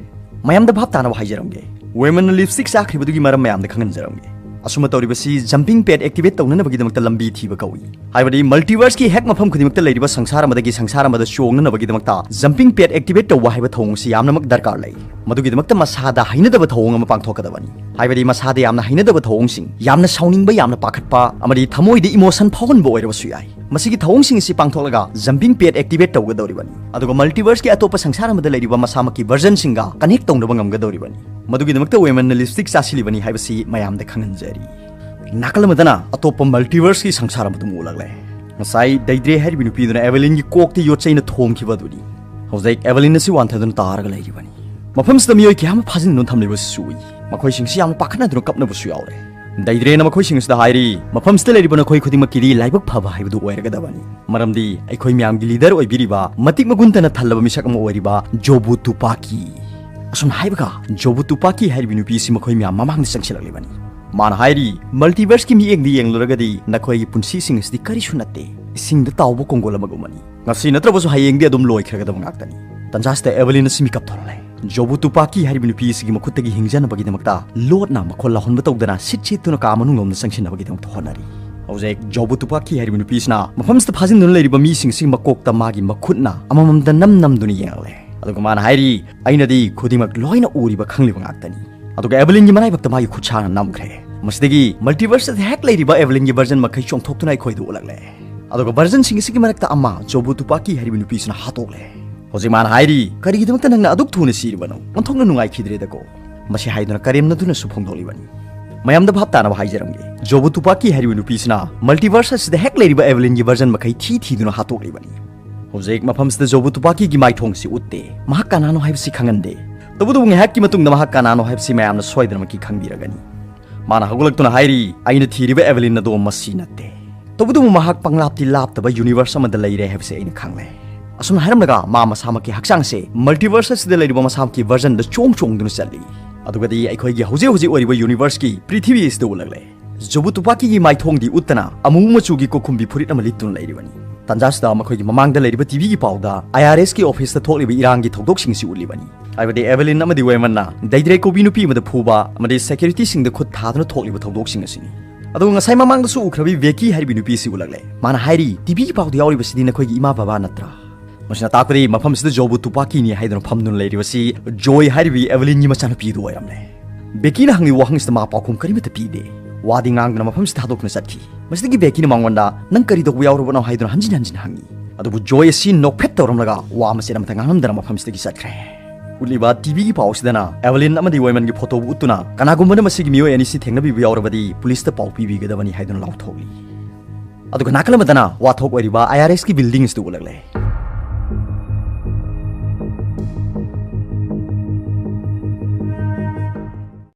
ꯃꯌꯥꯝꯗ ꯚꯥꯞ ꯇꯥꯅꯕ ꯍꯥꯏꯖꯔꯝꯒꯦ, ꯋꯦꯃꯟꯅ ꯂꯤꯞꯁꯇꯤꯛ ꯆꯥꯈ꯭ꯔꯤꯕꯗꯨꯒꯤ ꯃꯔꯝ ꯃꯌꯥꯝꯗ ꯈꯪꯍꯟꯖꯔꯝꯒꯦ꯫ ꯑꯁꯨꯝꯅ ꯇꯧꯔꯤꯕꯁꯤ jumping pad activate ꯇꯧꯅꯅꯕꯒꯤꯗꯃꯛꯇ ꯂꯝꯕꯤ ꯊꯤꯕ ꯀꯧꯏ꯫ ꯍꯥꯏꯕꯗꯤ multiverse ꯀꯤ ꯍꯦꯛ ꯃꯐꯝ ꯈꯨꯗꯤꯡꯃꯛꯇ ꯂꯩꯔꯤꯕ ꯁꯪꯁꯥꯔ ꯑꯃꯗꯒꯤ ꯁꯪꯁꯥꯔ ꯑꯃꯗ ꯆꯣꯡꯅꯅꯕꯒꯤꯗꯃꯛꯇ jumping pad activate ꯇꯧꯕ ꯍꯥꯏꯕ ꯊꯧꯑꯣꯡ ꯑꯁꯤ ꯌꯥꯝꯅꯃꯛ ꯗꯔꯀꯥꯔ ꯂꯩ꯫ ꯃꯗꯨꯒꯤꯗꯃꯛꯇ ꯃꯁꯥꯗ ꯍꯩꯅꯗꯕ ꯊꯧꯑꯣꯡ ꯑꯃ ꯄꯥꯡꯊꯣꯛꯀꯗꯕꯅꯤ꯫ ꯍꯥꯏꯕꯗꯤ ꯃꯁꯥꯗ ꯌꯥꯝꯅ ꯍꯩꯅꯗꯕ ꯊꯧꯑꯣꯡꯁꯤꯡ, ꯌꯥꯝꯅ ꯁꯥꯎꯅꯤꯡꯕ, ꯌꯥꯝꯅ ꯄꯥꯈꯠꯄ, ꯑꯃꯗꯤ ꯊꯃꯣꯏꯗ emotion ꯐꯥꯎꯍꯟꯕ ꯑꯣꯏꯔꯕꯁꯨ ꯌꯥꯏ꯫ ꯃꯁꯤꯒꯤ ꯊꯧꯑꯣꯡꯁꯤꯡ ꯑꯁꯤ ꯄꯥꯡꯊꯣꯛꯂꯒ jumping pad activate ꯇꯧꯒꯗꯧꯔꯤꯕꯅꯤ꯫ ꯑꯗꯨꯒ multiverse ꯀꯤ ꯑꯇꯣꯞꯄ ꯁꯪꯁꯥꯔ ꯑꯃꯗ ꯂꯩꯔꯤꯕ ꯃꯁꯥꯃꯛꯀꯤ version ꯁꯤꯡꯒ connect ꯇꯧꯅꯕ ꯉꯝꯒꯗꯧꯔꯤꯕꯅꯤ꯫ ꯃꯗꯨꯒꯤꯗꯃꯛꯇ ꯋꯦꯃꯟꯅ lipstick ꯆꯥꯁꯤꯜꯂꯤꯕꯅꯤ ꯍꯥꯏꯕꯁꯤ ꯃꯌꯥꯝꯗ ꯈꯪꯍꯟꯖꯔꯤ꯫ ꯅꯥꯀꯜ ꯑꯃꯗꯅ ꯑꯇꯣꯞꯄ multiverse ꯀꯤ ꯁꯪꯁꯥꯔ ꯑꯃꯗꯨ ꯑꯃꯨꯛ ꯎꯠꯂꯛꯂꯦ꯫ ꯉꯁꯥꯏ ꯗꯩꯗ꯭ꯔꯦ ꯍꯥꯏꯔꯤꯕ ꯅꯨꯄꯤꯗꯨꯅ ꯑꯦꯚꯦꯂꯤꯟꯒꯤ ꯀꯣꯛꯇ ꯌꯣꯠ ꯆꯩꯅ ꯊꯣꯝꯈꯤꯕ ꯑꯗꯨꯅꯤ꯫ ꯍꯧꯖꯤꯛ ꯑꯦꯚꯦꯂꯤꯟ ꯑꯁꯤ ꯋꯥꯟꯊꯗꯨꯅ ꯇꯥꯔꯒ ꯂꯩꯔꯤꯕꯅꯤ꯫ ꯃꯐꯝꯁꯤꯗ ꯃꯤꯑꯣꯏ ꯀꯌꯥ ꯑꯃ ꯐꯥꯖꯤꯟꯗꯨꯅ ꯊꯝꯂꯤꯕꯁꯨ ꯎꯏ꯫ ꯃꯈꯣꯏꯁꯤꯡꯁꯤ ꯌꯥꯝꯅ ꯄꯥꯈꯠꯅꯗꯨꯅ ꯀꯞꯅꯕꯁꯨ ꯌꯥꯎꯔꯦ꯫ ꯗꯩꯗ꯭ꯔꯦꯅ ꯃꯈꯣꯏꯁꯤꯡ ꯑꯁꯤꯗ ꯍꯥꯏꯔꯤ, "ꯃꯐꯝꯁꯤꯗ ꯂꯩꯔꯤꯕ ꯅꯈꯣꯏ ꯈꯨꯗꯤꯡꯃꯛꯀꯤꯗꯤ ꯂꯥꯏꯕꯛ ꯐꯕ ꯍꯥꯏꯕꯗꯨ ꯑꯣꯏꯔꯒꯗꯕꯅꯤ, ꯃꯔꯝꯗꯤ ꯑꯩꯈꯣꯏ ꯃꯌꯥꯝꯒꯤ leader ꯑꯣꯏꯕꯤꯔꯤꯕ, ꯃꯇꯤꯛ ꯃꯒꯨꯟ ꯇꯅ ꯊꯜꯂꯕ ꯃꯤꯁꯛ ꯑꯃ ꯑꯣꯏꯔꯤꯕ ꯖꯣꯕꯨ ꯇꯨꯄꯥꯀꯤ"꯫ ꯑꯁꯨꯝ ꯍꯥꯏꯕꯒ ꯖꯣꯕꯨ ꯇꯨꯄꯥꯀꯤ ꯍꯥꯏꯔꯤꯕ ꯅꯨꯄꯤ ꯑꯁꯤ ꯃꯈꯣꯏ ꯃꯌꯥꯝ ꯃꯃꯥꯡꯗ ꯆꯪꯁꯤꯜꯂꯛꯂꯤꯕꯅꯤ꯫ ꯃꯥꯅ ꯍꯥꯏꯔꯤ, "Multiverse ꯀꯤ ꯃꯤꯠꯌꯦꯡꯗ ꯌꯦꯡꯂꯨꯔꯒꯗꯤ ꯅꯈꯣꯏꯒꯤ ꯄꯨꯟꯁꯤꯁꯤꯡ ꯑꯁꯤꯗꯤ ꯀꯔꯤꯁꯨ ꯅꯠꯇꯦ, ꯏꯁꯤꯡꯗ ꯇꯥꯎꯕ ꯀꯣꯡꯒꯣꯜ ꯑꯃꯒꯨꯝꯕꯅꯤ꯫ ꯉꯁꯤ ꯅꯠꯇ꯭ꯔꯕꯁꯨ ꯍꯌꯦꯡꯗꯤ ꯑꯗꯨꯝ ꯂꯣꯏꯈ꯭ꯔꯒꯗꯕ ꯉꯥꯛꯇꯅꯤ"꯫ ꯇꯟꯖꯥꯁꯤꯗ ꯑꯦꯚꯦꯂꯤꯟ ꯑꯁꯤ ꯃꯤꯀꯞ ꯊꯣꯛꯂꯛꯂꯦ꯫ ꯖꯣꯕꯨ ꯇꯨꯄꯥꯀꯤ ꯍꯥꯏꯔꯤꯕ ꯅꯨꯄꯤ ꯑꯁꯤꯒꯤ ꯃꯈꯨꯠꯇꯒꯤ ꯍꯤꯡꯖꯅꯕꯒꯤꯗꯃꯛꯇ ꯂꯣꯠꯅ ꯃꯈꯣꯜ ꯂꯥꯎꯍꯟꯕ ꯇꯧꯗꯅ ꯁꯤꯠ ꯁꯤꯠꯇꯨꯅ ꯀꯥ ꯃꯅꯨꯡꯂꯣꯝꯗ ꯆꯪꯁꯤꯟꯅꯕꯒꯤꯗꯃꯛꯇ ꯍꯣꯠꯅꯔꯤ꯫ ꯍꯧꯖꯤꯛ ꯖꯣꯕꯨ ꯇꯨꯄꯥꯀꯤ ꯍꯥꯏꯔꯤꯕ ꯅꯨꯄꯤ ꯑꯁꯤꯅ ꯃꯐꯝꯁꯤꯗ ꯐꯥꯖꯤꯟꯗꯨꯅ ꯂꯩꯔꯤꯕ ꯃꯤꯁꯤꯡꯁꯤ ꯃꯀꯣꯛꯇ ꯃꯥꯒꯤ ꯃꯈꯨꯠꯅ ꯑꯃꯃꯝꯗ ꯅꯝ ꯅꯝꯗꯨꯅ ꯌꯦꯡꯂꯦ꯫ ꯑꯗꯨꯒ ꯃꯥꯅ ꯍꯥꯏꯔꯤ, "ꯑꯩꯅꯗꯤ ꯈꯨꯗꯤꯡꯃꯛ ꯂꯣꯏꯅ ꯎꯔꯤꯕ ꯈꯪꯂꯤꯕ ꯉꯥꯛꯇꯅꯤ"꯫ ꯑꯗꯨꯒ ꯑꯦꯚꯦꯂꯤꯟꯒꯤ ꯃꯔꯥꯏꯕꯛꯇ ꯃꯥꯒꯤ ꯈꯨꯠꯁꯥꯅ ꯅꯝꯈ꯭ꯔꯦ꯫ ꯃꯁꯤꯗꯒꯤ multiverse ꯑꯁꯤꯗ ꯍꯦꯛ ꯂꯩꯔꯤꯕ ꯑꯦꯚꯦꯂꯤꯟꯒꯤ version ꯃꯈꯩ ꯆꯣꯡꯊꯣꯛꯇꯨꯅ ꯑꯩꯈꯣꯏꯗ ꯎꯠꯂꯛꯂꯦ꯫ ꯑꯗꯨꯒ version ꯁꯤꯡ ꯑꯁꯤꯒꯤ ꯃꯔꯛꯇ ꯑꯃ ꯖꯣꯕꯨ ꯇꯨꯄꯥꯀꯤ ꯍꯥꯏꯔꯤꯕ ꯅꯨꯄꯤꯁꯤꯅ ꯍꯥꯠꯇꯣꯛꯂꯦ꯫ ꯍꯧꯖꯤꯛ ꯃꯥꯅ ꯍꯥꯏꯔꯤ, "ꯀꯔꯤꯒꯤꯗꯃꯛꯇ ꯅꯪꯅ ꯑꯗꯨꯛ ꯊꯨꯅ ꯁꯤꯔꯤꯕꯅꯣ? ꯑꯣꯟꯊꯣꯛꯅ ꯅꯨꯡꯉꯥꯏꯈꯤꯗ꯭ꯔꯦꯗꯀꯣ"꯫ ꯃꯁꯤ ꯍꯥꯏꯗꯨꯅ ꯀꯔꯦꯝꯅꯗꯨꯅꯁꯨ ꯐꯣꯡꯗꯣꯛꯂꯤꯕꯅꯤ꯫ ꯃꯌꯥꯝꯗ ꯚꯥꯞ ꯇꯥꯅꯕ ꯍꯥꯏꯖꯔꯝꯒꯦ, ꯖꯣꯕꯨ ꯇꯨꯄꯥꯀꯤ ꯍꯥꯏꯔꯤꯕ ꯅꯨꯄꯤꯁꯤꯅ multiverse ꯑꯁꯤꯗ ꯍꯦꯛ ꯂꯩꯔꯤꯕ ꯑꯦꯚꯦꯂꯤꯟꯒꯤ version ꯃꯈꯩ ꯊꯤ ꯊꯤꯗꯨꯅ ꯍꯥꯠꯇꯣꯛꯂꯤꯕꯅꯤ꯫ ꯍꯧꯖꯤꯛ ꯃꯐꯝꯁꯤꯗ ꯖꯣꯕꯨ ꯇꯨꯄꯥꯀꯤꯒꯤ ꯃꯥꯏꯊꯣꯡꯁꯤ ꯎꯠꯇꯦ, ꯃꯍꯥꯛ ꯀꯅꯥꯅꯣ ꯍꯥꯏꯕꯁꯤ ꯈꯪꯍꯟꯗꯦ꯫ ꯇꯧꯕꯇꯕꯨ ꯉꯥꯏꯍꯥꯛꯀꯤ ꯃꯇꯨꯡꯗ ꯃꯍꯥꯛ ꯀꯅꯥꯅꯣ ꯍꯥꯏꯕꯁꯤ ꯃꯌꯥꯝꯅ ꯁꯣꯏꯗꯅꯃꯛꯀꯤ ꯈꯪꯕꯤꯔꯒꯅꯤ꯫ ꯃꯥꯅ ꯍꯧꯒꯠꯂꯛꯇꯨꯅ ꯍꯥꯏꯔꯤ, "ꯑꯩꯅ ꯊꯤꯔꯤꯕ ꯑꯦꯚꯦꯂꯤꯟ ꯑꯗꯣ ꯃꯁꯤ ꯅꯠꯇꯦ꯫ ꯇꯧꯕꯇꯕꯨ ꯃꯍꯥꯛ ꯄꯪꯂꯥꯞꯇꯤ ꯂꯥꯞꯇꯕ universe ꯑꯃꯗ ꯂꯩꯔꯦ ꯍꯥꯏꯕꯁꯤ ꯑꯩꯅ ꯈꯪꯂꯦ"꯫ ꯑꯁꯨꯝꯅ ꯍꯥꯏꯔꯝꯂꯒ ꯃꯥ ꯃꯁꯥꯃꯛꯀꯤ ꯍꯛꯆꯥꯡꯁꯦ multiverse ꯑꯁꯤꯗ ꯂꯩꯔꯤꯕ ꯃꯁꯥꯃꯛꯀꯤ version ꯗ ꯆꯣꯡ ꯆꯣꯡꯗꯨꯅ ꯆꯠꯂꯤ꯫ ꯑꯗꯨꯒꯗꯤ ꯑꯩꯈꯣꯏꯒꯤ ꯍꯧꯖꯤꯛ ꯍꯧꯖꯤꯛ ꯑꯣꯏꯔꯤꯕ universe ꯀꯤ ꯄ꯭ꯔꯤꯊꯤꯕꯤ ꯑꯁꯤꯗ ꯎꯠꯂꯛꯂꯦ꯫ ꯖꯣꯕꯨ ꯇꯨꯄꯥꯀꯤꯒꯤ ꯃꯥꯏꯊꯣꯡꯗꯤ ꯎꯠꯇꯅ ꯑꯃꯨꯕ ꯃꯆꯨꯒꯤ ꯀꯣꯈꯨꯝꯕꯤ ꯐꯨꯔꯤꯠ ꯑꯃ ꯂꯤꯠꯇꯨꯅ ꯂꯩꯔꯤꯕꯅꯤ꯫ ꯇꯟꯖꯥꯁꯤꯗ ꯃꯈꯣꯏꯒꯤ ꯃꯃꯥꯡꯗ ꯂꯩꯔꯤꯕ ꯇꯤꯚꯤꯒꯤ ꯄꯥꯎꯗ IRS ꯀꯤ office ꯇ ꯊꯣꯛꯂꯤꯕ ꯏꯔꯥꯡꯒꯤ ꯊꯧꯗꯣꯛꯁꯤꯡ ꯑꯁꯤ ꯎꯠꯂꯤꯕꯅꯤ꯫ ꯍꯥꯏꯕꯗꯤ ꯑꯦꯚꯦꯂꯤꯟ ꯑꯃꯗꯤ ꯋꯦꯃꯟꯅ ꯗꯩꯗ꯭ꯔꯦ ꯀꯧꯕꯤ ꯅꯨꯄꯤ ꯑꯃꯗ ꯐꯨꯕ ꯑꯃꯗꯤ ꯁꯦꯀ꯭ꯌꯨꯔꯤꯇꯤꯁꯤꯡꯗ ꯈꯨꯠ ꯊꯥꯗꯨꯅ ꯊꯣꯛꯂꯤꯕ ꯊꯧꯗꯣꯛꯁꯤꯡ ꯑꯁꯤꯅꯤ꯫ ꯑꯗꯨꯒ ꯉꯁꯥꯏ ꯃꯃꯥꯡꯗꯁꯨ ꯎꯈ꯭ꯔꯕꯤ ꯕꯦꯀꯤ ꯍꯥꯏꯔꯤꯕꯤ ꯅꯨꯄꯤ ꯑꯁꯤ ꯎꯠꯂꯛꯂꯦ꯫ ꯃꯥꯅ ꯍꯥꯏꯔꯤ, "ꯇꯤꯚꯤꯒꯤ ꯄꯥꯎꯗ ꯌꯥꯎꯔꯤꯕꯁꯤꯗꯤ ꯅꯈꯣꯏꯒꯤ ꯏꯃꯥ ꯕꯕꯥ ꯅꯠꯇ꯭ꯔꯥ?" ꯃꯁꯤꯅ ꯇꯥꯛꯄꯗꯤ ꯃꯐꯝꯁꯤꯗ ꯖꯣꯕꯨ ꯇꯨꯄꯥꯀꯤꯅꯤ ꯍꯥꯏꯗꯨꯅ ꯐꯝꯗꯨꯅ ꯂꯩꯔꯤꯕꯁꯤ ꯖꯣꯏ ꯍꯥꯏꯔꯤꯕꯤ ꯑꯦꯚꯦꯂꯤꯟꯒꯤ ꯃꯆꯥꯅꯨꯄꯤꯗꯨ ꯑꯣꯏꯔꯝꯂꯦ꯫ ꯕꯦꯀꯤꯅ ꯍꯪꯉꯤ ꯋꯥꯍꯪꯁꯤꯗ ꯃꯥ ꯄꯥꯎꯈꯨꯝ ꯀꯔꯤꯃꯠꯇ ꯄꯤꯗꯦ꯫ ꯋꯥꯗꯤ ꯉꯥꯡꯗꯅ ꯃꯐꯝꯁꯤ ꯊꯥꯗꯣꯛꯇꯨꯅ ꯆꯠꯈꯤ꯫ ꯃꯁꯤꯗꯒꯤ ꯕꯦꯀꯤꯅ ꯃꯉꯣꯟꯗ, "ꯅꯪ ꯀꯔꯤ ꯇꯧꯕ ꯌꯥꯎꯔꯨꯕꯅꯣ?" ꯍꯥꯏꯗꯨꯅ ꯍꯟꯖꯤꯟ ꯍꯟꯖꯤꯟ ꯍꯪꯉꯤ꯫ ꯑꯗꯨꯕꯨ ꯖꯣꯏ ꯑꯁꯤ ꯅꯣꯛꯐꯦꯠ ꯇꯧꯔꯝꯂꯒ ꯋꯥ ꯃꯆꯦꯠ ꯑꯃꯠꯇ ꯉꯥꯡꯂꯝꯗꯅ ꯃꯐꯝꯁꯤꯗꯒꯤ ꯆꯠꯈ꯭ꯔꯦ꯫ ꯎꯠꯂꯤꯕ ꯇꯤꯚꯤꯒꯤ ꯄꯥꯎ ꯑꯁꯤꯗꯅ ꯑꯦꯚꯦꯂꯤꯟ ꯑꯃꯗꯤ ꯋꯦꯃꯟꯒꯤ ꯐꯣꯇꯣꯕꯨ ꯎꯠꯇꯨꯅ, "ꯀꯅꯥꯒꯨꯝꯕꯅ ꯃꯁꯤꯒꯤ ꯃꯤꯑꯣꯏ ꯑꯅꯤꯁꯤ ꯊꯦꯡꯅꯕꯤꯕ ꯌꯥꯎꯔꯕꯗꯤ ꯄꯨꯂꯤꯁꯇ ꯄꯥꯎ ꯄꯤꯕꯤꯒꯗꯕꯅꯤ" ꯍꯥꯏꯗꯨꯅ ꯂꯥꯎꯊꯣꯛꯂꯤ꯫ ꯑꯗꯨꯒ ꯅꯥꯀꯜ ꯑꯃꯗꯅ ꯋꯥꯊꯣꯛ ꯑꯣꯏꯔꯤꯕ ꯑꯥꯏ ꯑꯥꯔ ꯑꯦꯁꯀꯤ ꯕꯤꯜꯗꯤꯡ ꯑꯁꯤꯗ ꯎꯠꯂꯛꯂꯦ꯫